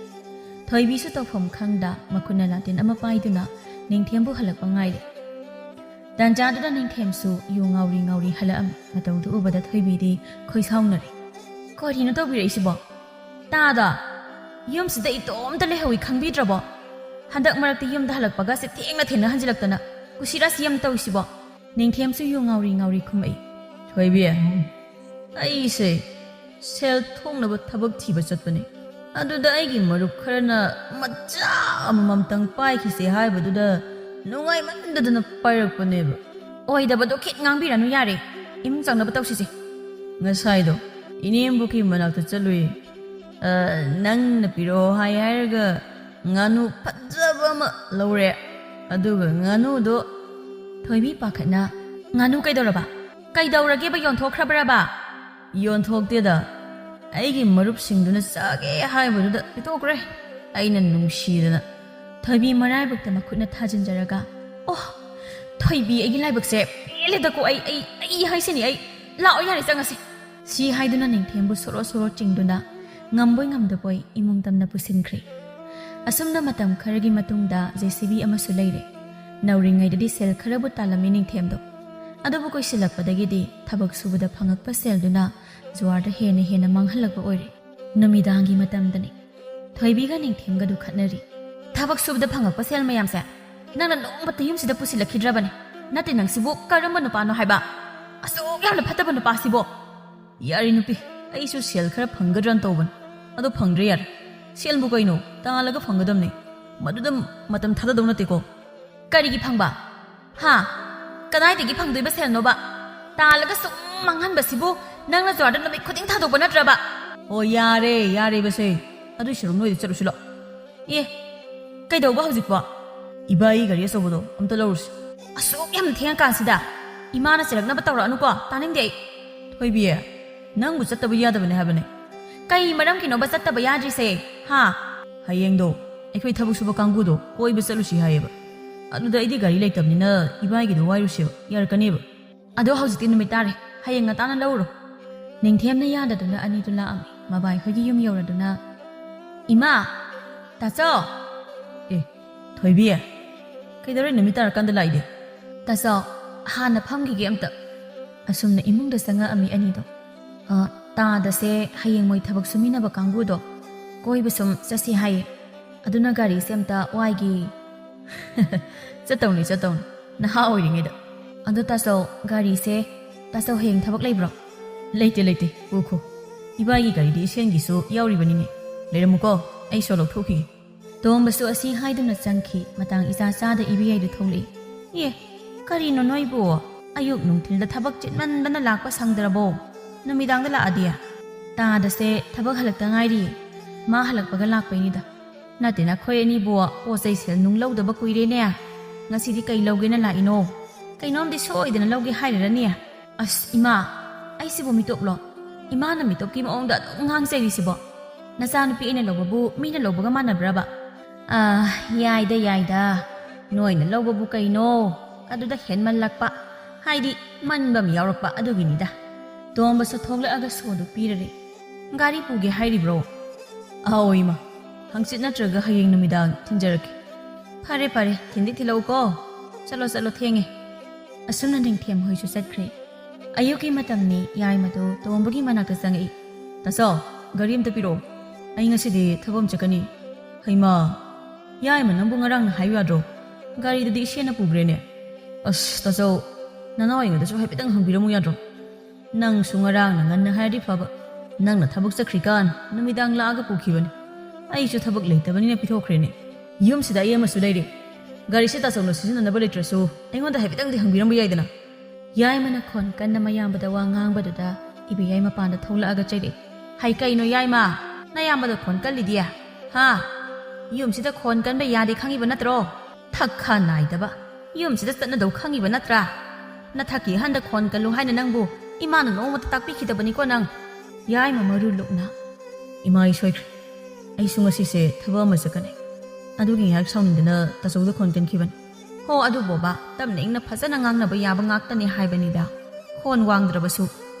ꯊꯣꯏꯕꯤꯁꯨ ꯇꯧꯐꯝ ꯈꯪꯗ ꯃꯈꯨꯠꯅ ꯂꯥꯇꯦꯟ ꯑꯃ ꯄꯥꯏꯗꯨꯅ ꯅꯤꯡꯊꯦꯝꯕꯨ ꯍꯜꯂꯛꯄ ꯉꯥꯏꯔꯤ꯫ ꯇꯥꯟꯖꯥꯗꯨꯗ ꯅꯤꯡꯊꯦꯝꯁꯨ ꯌꯨ ꯉꯥꯎꯔꯤ ꯉꯥꯎꯔꯤ ꯍꯜꯂꯛꯑꯝꯃꯤ꯫ ꯃꯇꯧꯗꯨ ꯎꯕꯗ ꯊꯣꯏꯕꯤꯗꯤ ꯈꯣꯏꯁꯥꯎꯅꯔꯦ꯫ "ꯀꯔꯤꯅꯣ ꯇꯧꯕꯤꯔꯛꯏꯁꯤꯕꯣ? ꯇꯥꯗ, ꯌꯨꯝꯁꯤꯗ ꯏꯇꯣꯝꯇ ꯂꯩꯍꯧꯏ ꯈꯪꯕꯤꯗ꯭ꯔꯕꯣ? ꯍꯟꯗꯛ ꯃꯔꯛꯇꯤ ꯌꯨꯝꯗ ꯍꯜꯂꯛꯄꯒꯁꯦ ꯊꯦꯡꯅ ꯊꯦꯡꯅ ꯍꯟꯖꯤꯜꯂꯛꯇꯅ ꯀꯨꯁꯤꯔꯥꯁꯤ ꯌꯥꯝ ꯇꯧꯏꯁꯤꯕꯣ?" ꯅꯤꯡꯊꯦꯝꯁꯨ ꯌꯨ ꯉꯥꯎꯔꯤ ꯉꯥꯎꯔꯤ ꯈꯨꯝꯃꯛꯏ꯫ "ꯊꯣꯏꯕꯤ, ꯑꯩꯁꯦ ꯁꯦꯜ ꯊꯣꯛꯅꯕ ꯊꯕꯛ ꯊꯤꯕ ꯆꯠꯄꯅꯤ꯫ ꯑꯗꯨꯗ ꯑꯩꯒꯤ ꯃꯔꯨꯞ ꯈꯔꯅ ꯃꯆꯥ ꯑꯃꯃꯝꯇꯪ ꯄꯥꯏꯈꯤꯁꯦ ꯍꯥꯏꯕꯗꯨꯗ ꯅꯨꯡꯉꯥꯏꯃꯟꯗꯗꯅ ꯄꯥꯏꯔꯛꯄꯅꯦꯕ꯫" "ꯑꯣꯏꯗꯕꯗꯣ ꯈꯤꯠ ꯉꯥꯡꯕꯤꯔꯅꯨ ꯌꯥꯔꯦ꯫ ꯏꯃꯨꯡ ꯆꯪꯅꯕ ꯇꯧꯁꯤꯁꯦ꯫" "ꯉꯁꯥꯏꯗꯣ ꯏꯅꯦꯝꯕꯣꯛꯀꯤ ꯃꯅꯥꯛꯇ ꯆꯠꯂꯨꯏ꯫ ꯑ, ꯅꯪꯅ ꯄꯤꯔꯛꯑꯣ ꯍꯥꯏ ꯍꯥꯏꯔꯒ ꯉꯥꯅꯨ ꯐꯖꯕ ꯑꯃ ꯂꯧꯔꯦ꯫ ꯑꯗꯨꯒ ꯉꯥꯅꯨꯗꯣ" ꯊꯣꯏꯕꯤ ꯄꯥꯈꯠꯅ, "ꯉꯥꯅꯨ ꯀꯩꯗꯧꯔꯕ? ꯀꯩꯗꯧꯔꯒꯦꯕ, ꯌꯣꯟꯊꯣꯛꯈ꯭ꯔꯕ꯭ꯔꯕ?" "ꯌꯣꯟꯊꯣꯛꯇꯦꯗ, ꯑꯩꯒꯤ ꯃꯔꯨꯞꯁꯤꯡꯗꯨꯅ ꯆꯥꯒꯦ ꯍꯥꯏꯕꯗꯨꯗ ꯄꯤꯊꯣꯛꯈ꯭ꯔꯦ, ꯑꯩꯅ ꯅꯨꯡꯁꯤꯗꯅ꯫" ꯊꯣꯏꯕꯤ ꯃꯔꯥꯏꯕꯛꯇ ꯃꯈꯨꯠꯅ ꯊꯥꯖꯤꯟꯖꯔꯒ, "ꯑꯣ, ꯊꯣꯏꯕꯤ, ꯑꯩꯒꯤ ꯂꯥꯏꯕꯛꯁꯦ ꯄꯦꯜꯂꯦꯗꯀꯣ, ꯑꯩ, ꯑꯩ, ꯑꯩ ꯍꯥꯏꯁꯤꯅꯤ, ꯑꯩ, ꯂꯥꯛꯑꯣ ꯌꯥꯔꯦ, ꯆꯪꯉꯁꯤ꯫" ꯁꯤ ꯍꯥꯏꯗꯨꯅ ꯅꯤꯡꯊꯦꯝꯕꯨ ꯁꯣꯔꯣ ꯁꯣꯔꯣ ꯆꯤꯡꯗꯨꯅ ꯉꯝꯕꯣꯏ ꯉꯝꯗꯕꯣꯏ ꯏꯃꯨꯡ ꯇꯝꯅ ꯄꯨꯁꯤꯟꯈ꯭ꯔꯦ꯫ ꯑꯁꯨꯝꯅ ꯃꯇꯝ ꯈꯔꯒꯤ ꯃꯇꯨꯡꯗ ꯖꯦ ꯁꯤ ꯕꯤ ꯑꯃꯁꯨ ꯂꯩꯔꯦ꯫ ꯅꯧꯔꯤꯉꯩꯗꯗꯤ ꯁꯦꯜ ꯈꯔꯕꯨ ꯇꯥꯜꯂꯝꯃꯤ ꯅꯤꯡꯊꯦꯝꯗꯣ꯫ ꯑꯗꯨꯕꯨ ꯀꯨꯏꯁꯤꯜꯂꯛꯄꯗꯒꯤꯗꯤ ꯊꯕꯛ ꯁꯨꯕꯗ ꯐꯪꯉꯛꯄ ꯁꯦꯜꯗꯨꯅ ꯖꯨꯋꯥꯔꯗ ꯍꯦꯟꯅ ꯍꯦꯟꯅ ꯃꯥꯡꯍꯜꯂꯛꯄ ꯑꯣꯏꯔꯦ꯫ ꯅꯨꯃꯤꯗꯥꯡꯒꯤ ꯃꯇꯝꯗꯅꯤ꯫ ꯊꯣꯏꯕꯤꯒ ꯅꯤꯡꯊꯦꯝꯒꯗꯨ ꯈꯠꯅꯔꯤ꯫ "ꯊꯕꯛ ꯁꯨꯕꯗ ꯐꯪꯉꯛꯄ ꯁꯦꯜ ꯃꯌꯥꯝꯁꯦ ꯅꯪꯅ ꯅꯣꯡꯃꯇ ꯌꯨꯝꯁꯤꯗ ꯄꯨꯁꯤꯜꯂꯛꯈꯤꯗ꯭ꯔꯕꯅꯦ꯫ ꯅꯠꯇꯦ, ꯅꯪꯁꯤꯕꯨ ꯀꯔꯝꯕ ꯅꯨꯄꯥꯅꯣ ꯍꯥꯏꯕ? ꯑꯁꯨꯛ ꯌꯥꯝꯅ ꯐꯠꯇꯕ ꯅꯨꯄꯥꯁꯤꯕꯣ꯫ ꯌꯥꯔꯦ ꯅꯨꯄꯤ, ꯑꯩꯁꯨ ꯁꯦꯜ ꯈꯔ ꯐꯪꯒꯗ꯭ꯔꯅ ꯇꯧꯕꯅꯤ, ꯑꯗꯣ ꯐꯪꯗ꯭ꯔꯦ꯫ ꯌꯥꯔꯦ, ꯁꯦꯜꯕꯨ ꯀꯩꯅꯣ, ꯇꯥꯜꯂꯒ ꯐꯪꯒꯗꯕꯅꯦ꯫ ꯃꯗꯨꯗ ꯃꯇꯝ ꯊꯥꯗꯗꯧ ꯅꯠꯇꯦꯀꯣ꯫ ꯀꯔꯤꯒꯤ ꯐꯪꯕ? ꯍꯥ? ꯀꯗꯥꯏꯗꯒꯤ ꯐꯪꯗꯣꯏꯕ ꯁꯦꯜꯅꯣꯕ? ꯇꯥꯜꯂꯒ ꯁꯨꯝ ꯃꯥꯡꯍꯟꯕꯁꯤꯕꯨ ꯅꯪꯅ ꯖ꯭ꯋꯥꯔꯗ ꯅꯨꯃꯤꯠ ꯈꯨꯗꯤꯡ ꯊꯥꯗꯣꯛꯄ ꯅꯠꯇ꯭ꯔꯕ? ꯑꯣ, ꯌꯥꯔꯦ, ꯌꯥꯔꯦ ꯏꯕꯦꯁꯦ꯫ ꯑꯗꯨꯏ ꯁꯔꯨꯛ ꯅꯣꯏꯗ ꯆꯠꯂꯨꯁꯤ ꯂꯥꯛꯑꯣ꯫ ꯑꯦ, ꯀꯩꯗꯧꯕ ꯍꯧꯖꯤꯛꯄꯣ? ꯏꯕꯥꯏꯒꯤ ꯒꯥꯔꯤ ꯑꯆꯧꯕꯗꯣ ꯑꯝꯇ ꯂꯧꯔꯨꯁꯤ꯫ ꯑꯁꯨꯛ ꯌꯥꯝ ꯊꯦꯡꯉꯀꯥꯟꯁꯤꯗ ꯏꯃꯥꯅ ꯆꯩꯔꯛꯅꯕ ꯇꯧꯔꯛꯑꯅꯨꯀꯣ, ꯇꯥꯅꯤꯡꯗꯦ ꯑꯩ꯫ ꯊꯣꯏꯕꯤ, ꯅꯪꯕꯨ ꯆꯠꯇꯕ ꯌꯥꯗꯕꯅꯦ ꯍꯥꯏꯕꯅꯦ꯫ ꯀꯩ ꯃꯔꯝꯒꯤꯅꯣꯕ ꯆꯠꯇꯕ ꯌꯥꯗ꯭ꯔꯤꯁꯦ? ꯍꯥ? ꯍꯌꯦꯡꯗꯣ ꯑꯩꯈꯣꯏ ꯊꯕꯛ ꯁꯨꯕ ꯀꯥꯡꯕꯨꯗꯣ ꯀꯣꯏꯕ ꯆꯠꯂꯨꯁꯤ ꯍꯥꯏꯌꯦꯕ꯫ ꯑꯗꯨꯗ ꯑꯩꯗꯤ ꯒꯥꯔꯤ ꯂꯩꯇꯕꯅꯤꯅ ꯏꯕꯥꯏꯒꯤꯗꯣ ꯋꯥꯏꯔꯨꯁꯦꯕ, ꯌꯥꯔꯛꯀꯅꯦꯕ꯫ ꯑꯗꯣ ꯍꯧꯖꯤꯛꯇꯤ ꯅꯨꯃꯤꯠ ꯇꯥꯔꯦ, ꯍꯌꯦꯡ ꯉꯟꯇꯥꯅ ꯂꯧꯔꯣ꯫ ꯅꯤꯡꯊꯦꯝꯅ ꯌꯥꯗꯗꯨꯅ ꯑꯅꯤꯗꯨ ꯂꯥꯛꯑꯝꯃꯤ꯫ ꯃꯕꯥꯏ ꯍꯣꯏꯒꯤ ꯌꯨꯝ ꯌꯧꯔꯗꯨꯅ, "ꯏꯃꯥ! ꯇꯥꯆꯧ!" "ꯑꯦ, ꯊꯣꯏꯕꯤ, ꯀꯩꯗꯧꯔꯦ ꯅꯨꯃꯤꯠ ꯇꯥꯔꯀꯥꯟꯗ ꯂꯥꯛꯏꯗꯤ?" "ꯇꯥꯆꯧ, ꯍꯥꯟꯅ ꯐꯝꯈꯤꯒꯦ ꯑꯝꯇ꯫" ꯑꯁꯨꯝꯅ ꯏꯃꯨꯡꯗ ꯆꯪꯉꯛꯑꯝꯃꯤ ꯑꯅꯤꯗꯣ꯫ "ꯑ, ꯇꯥꯗꯁꯦ ꯍꯌꯦꯡ ꯃꯣꯏ ꯊꯕꯛ ꯁꯨꯃꯤꯟꯅꯕ ꯀꯥꯡꯕꯨꯗꯣ ꯀꯣꯏꯕ ꯁꯨꯝ ꯆꯠꯁꯤ ꯍꯥꯏꯌꯦ꯫ ꯑꯗꯨꯅ ꯒꯥꯔꯤꯁꯦ ꯑꯝꯇ ꯋꯥꯏꯒꯦ꯫" "ꯆꯠꯇꯧꯅꯤ, ꯆꯠꯇꯧꯅꯤ, ꯅꯍꯥ ꯑꯣꯏꯔꯤꯉꯩꯗ꯫" "ꯑꯗꯣ ꯇꯥꯆꯧ, ꯒꯥꯔꯤꯁꯦ ꯇꯥꯆꯧ ꯍꯌꯦꯡ ꯊꯕꯛ ꯂꯩꯕ꯭ꯔꯣ?" "ꯂꯩꯇꯦ, ꯂꯩꯇꯦ, ꯄꯨꯈꯣ꯫ ꯏꯕꯥꯏꯒꯤ ꯒꯥꯔꯤꯗꯤ ꯏꯁꯦꯟꯒꯤꯁꯨ ꯌꯥꯎꯔꯤꯕꯅꯤꯅꯦ꯫ ꯂꯩꯔꯝꯃꯨꯀꯣ, ꯑꯩ ꯁꯣ ꯂꯧꯊꯣꯛꯈꯤꯒꯦ꯫" ꯇꯣꯝꯕꯁꯨ ꯑꯁꯤ ꯍꯥꯏꯗꯨꯅ ꯆꯪꯈꯤ꯫ ꯃꯇꯥꯡ ꯏꯆꯥ ꯆꯥꯗ ꯏꯕꯦꯌꯥꯏꯗꯨ ꯊꯣꯛꯂꯛꯏ꯫ "ꯑꯦ, ꯀꯔꯤꯅꯣ ꯅꯣꯏꯕꯨ? ꯑꯌꯨꯛ ꯅꯨꯡꯊꯤꯜꯗ ꯊꯕꯛ ꯆꯤꯟꯃꯟꯕꯅ ꯂꯥꯛꯄ ꯁꯪꯗ꯭ꯔꯕꯣ? ꯅꯨꯃꯤꯗꯥꯡꯗ ꯂꯥꯛꯑꯗꯤ?" "ꯇꯥꯗꯁꯦ ꯊꯕꯛ ꯍꯜꯂꯛꯇ ꯉꯥꯏꯔꯤ꯫ ꯃꯥ ꯍꯜꯂꯛꯄꯒ ꯂꯥꯛꯄꯩꯅꯤꯗ꯫" "ꯅꯠꯇꯦ, ꯅꯈꯣꯏ ꯑꯅꯤꯕꯨ ꯄꯣꯠ ꯆꯩ ꯁꯦꯜ ꯅꯨꯡ ꯂꯧꯗꯕ ꯀꯨꯏꯔꯦꯅꯦ꯫ ꯉꯁꯤꯗꯤ ꯀꯩ ꯂꯧꯒꯦꯅ ꯂꯥꯛꯏꯅꯣ? ꯀꯩꯅꯣꯝꯗꯤ ꯁꯣꯏꯗꯅ ꯂꯧꯒꯦ ꯍꯥꯏꯔꯤꯔꯅꯦ?" "ꯑꯁ, ꯏꯃꯥ, ꯑꯩꯁꯤꯕꯨ ꯃꯤꯇꯣꯞꯂꯣ? ꯏꯃꯥꯅ ꯃꯤꯇꯣꯞꯀꯤ ꯃꯑꯣꯡꯗ ꯑꯗꯨꯝ ꯉꯥꯡꯖꯔꯤꯁꯤꯕꯣ? ꯅꯆꯥꯅꯨꯄꯤ ꯑꯩꯅ ꯂꯧꯕꯕꯨ ꯃꯤꯅ ꯂꯧꯕꯒ ꯃꯥꯟꯅꯕ꯭ꯔꯕ?" "ꯑ, ꯌꯥꯏꯗ, ꯌꯥꯏꯗ꯫ ꯅꯣꯏꯅ ꯂꯧꯕꯕꯨ ꯀꯩꯅꯣ? ꯑꯗꯨꯗ ꯍꯦꯟꯃꯜꯂꯛꯄ, ꯍꯥꯏꯗꯤ ꯃꯟꯕ ꯑꯃ ꯌꯥꯎꯔꯛꯄ ꯑꯗꯨꯒꯤꯅꯤꯗ꯫" ꯇꯣꯝꯕꯁꯨ ꯊꯣꯛꯂꯛꯑꯒ ꯁꯣꯗꯨ ꯄꯤꯔꯔꯦ꯫ "ꯒꯥꯔꯤ ꯄꯨꯒꯦ ꯍꯥꯏꯔꯤꯕ꯭ꯔꯣ?" "ꯑꯥꯎ ꯏꯃꯥ, ꯍꯪꯆꯤꯠ ꯅꯠꯇ꯭ꯔꯒ ꯍꯌꯦꯡ ꯅꯨꯃꯤꯗꯥꯡ ꯊꯤꯟꯖꯔꯛꯀꯦ꯫" "ꯐꯔꯦ, ꯐꯔꯦ, ꯊꯤꯟꯗꯤ ꯊꯤꯜꯂꯛꯎꯀꯣ꯫ ꯆꯠꯂꯣ, ꯆꯠꯂꯣ, ꯊꯦꯡꯉꯦ꯫" ꯑꯁꯨꯝꯅ ꯅꯤꯡꯊꯦꯝ ꯍꯣꯏꯁꯨ ꯆꯠꯈ꯭ꯔꯦ꯫ ꯑꯌꯨꯛꯀꯤ ꯃꯇꯝꯅꯤ꯫ ꯌꯥꯏꯃꯗꯨ ꯇꯣꯝꯕꯒꯤ ꯃꯅꯥꯛꯇ ꯆꯪꯉꯛꯏ꯫ "ꯇꯥꯆꯧ, ꯒꯥꯔꯤ ꯑꯝꯇ ꯄꯤꯔꯛꯑꯣ꯫ ꯑꯩ ꯉꯁꯤꯗꯤ ꯊꯕꯛ ꯑꯃ ꯆꯠꯀꯅꯤ꯫" "ꯍꯩꯃꯥ, ꯌꯥꯏꯃ, ꯅꯪꯕꯨ ꯉꯔꯥꯡꯅ ꯍꯥꯏꯌꯨ ꯌꯥꯗ꯭ꯔꯣ?" ꯒꯥꯔꯤꯗꯨꯗꯤ ꯏꯆꯦꯅ ꯄꯨꯈ꯭ꯔꯦꯅꯦ꯫ ꯑꯁ, ꯇꯥꯆꯧ, ꯅꯅꯥꯎ ꯑꯩꯉꯣꯟꯗꯁꯨ ꯍꯥꯏꯐꯦꯠꯇꯪ ꯍꯪꯕꯤꯔꯝꯃꯨ ꯌꯥꯗ꯭ꯔꯣ? ꯅꯪꯁꯨ ꯉꯔꯥꯡꯅ ꯉꯟꯅ ꯍꯥꯏꯔꯗꯤ ꯐꯕ꯫ ꯅꯪꯅ ꯊꯕꯛ ꯆꯠꯈ꯭ꯔꯤꯀꯥꯟ ꯅꯨꯃꯤꯗꯥꯡ ꯂꯥꯛꯑꯒ ꯄꯨꯈꯤꯕꯅꯤ꯫ ꯑꯩꯁꯨ ꯊꯕꯛ ꯂꯩꯇꯕꯅꯤꯅ ꯄꯤꯊꯣꯛꯈ꯭ꯔꯦꯅꯦ꯫ ꯌꯨꯝꯁꯤꯗ ꯑꯩ ꯑꯃꯁꯨ ꯂꯩꯔꯤ꯫ ꯒꯥꯔꯤꯁꯦ ꯇꯥꯆꯧꯅ ꯁꯤꯖꯤꯟꯅꯅꯕ ꯂꯩꯇ꯭ꯔꯁꯨ ꯑꯩꯉꯣꯟꯗ ꯍꯥꯏꯐꯦꯠꯇꯪꯗꯤ ꯍꯪꯕꯤꯔꯝꯕ ꯌꯥꯏꯗꯅ꯫ ꯌꯥꯏꯃꯅ ꯈꯣꯟ ꯀꯟꯅ ꯃꯌꯥꯝꯕꯗ ꯋꯥ ꯉꯥꯡꯕꯗꯨꯗ ꯏꯕꯦꯌꯥꯏ ꯃꯄꯥꯟꯗ ꯊꯣꯛꯂꯛꯑꯒ ꯆꯩꯔꯛꯏ꯫ "ꯍꯩ, ꯀꯩꯅꯣ ꯌꯥꯏꯃ? ꯅꯌꯥꯝꯕꯗ ꯈꯣꯟ ꯀꯜꯂꯤꯗꯤ? ꯍꯥ? ꯌꯨꯝꯁꯤꯗ ꯈꯣꯟ ꯀꯟꯕ ꯌꯥꯗꯦ ꯈꯪꯉꯤꯕ ꯅꯠꯇ꯭ꯔꯣ? ꯊꯛ ꯈꯥ ꯅꯥꯏꯗꯕ꯫ ꯌꯨꯝꯁꯤꯗ ꯆꯠꯅꯗꯧ ꯈꯪꯉꯤꯕ ꯅꯠꯇ꯭ꯔꯥ? ꯅꯊꯛꯀꯤ ꯑꯍꯟꯗ ꯈꯣꯟ ꯀꯜꯂꯨ ꯍꯥꯏꯅ ꯅꯪꯕꯨ ꯏꯃꯥꯅ ꯅꯣꯡꯃꯇ ꯇꯥꯛꯄꯤꯈꯤꯗꯕꯅꯤꯀꯣ ꯅꯪ꯫ ꯌꯥꯏꯃ ꯃꯔꯨ ꯂꯨꯛꯅ, "ꯏꯃꯥ, ꯑꯩ ꯁꯣꯏꯈ꯭ꯔꯦ꯫ ꯑꯩꯁꯨ ꯉꯁꯤꯁꯦ ꯊꯕꯛ ꯑꯃ ꯆꯠꯀꯅꯤ꯫ ꯑꯗꯨꯒꯤ ꯉꯥꯏꯍꯥꯛ ꯁꯥꯎꯅꯤꯡꯗꯅ ꯇꯥꯆꯧꯗ ꯈꯣꯟ ꯀꯟꯈꯤꯕꯅꯤ꯫ ꯍꯣ, ꯑꯗꯨꯕꯣꯕ, ꯇꯞꯅ ꯏꯪꯅ ꯐꯖꯅ ꯉꯥꯡꯅꯕ ꯌꯥꯕ ꯉꯥꯛꯇꯅꯦ ꯍꯥꯏꯕꯅꯤꯗ꯫ ꯈꯣꯟ ꯋꯥꯡꯗ꯭ꯔꯕꯁꯨ꯫"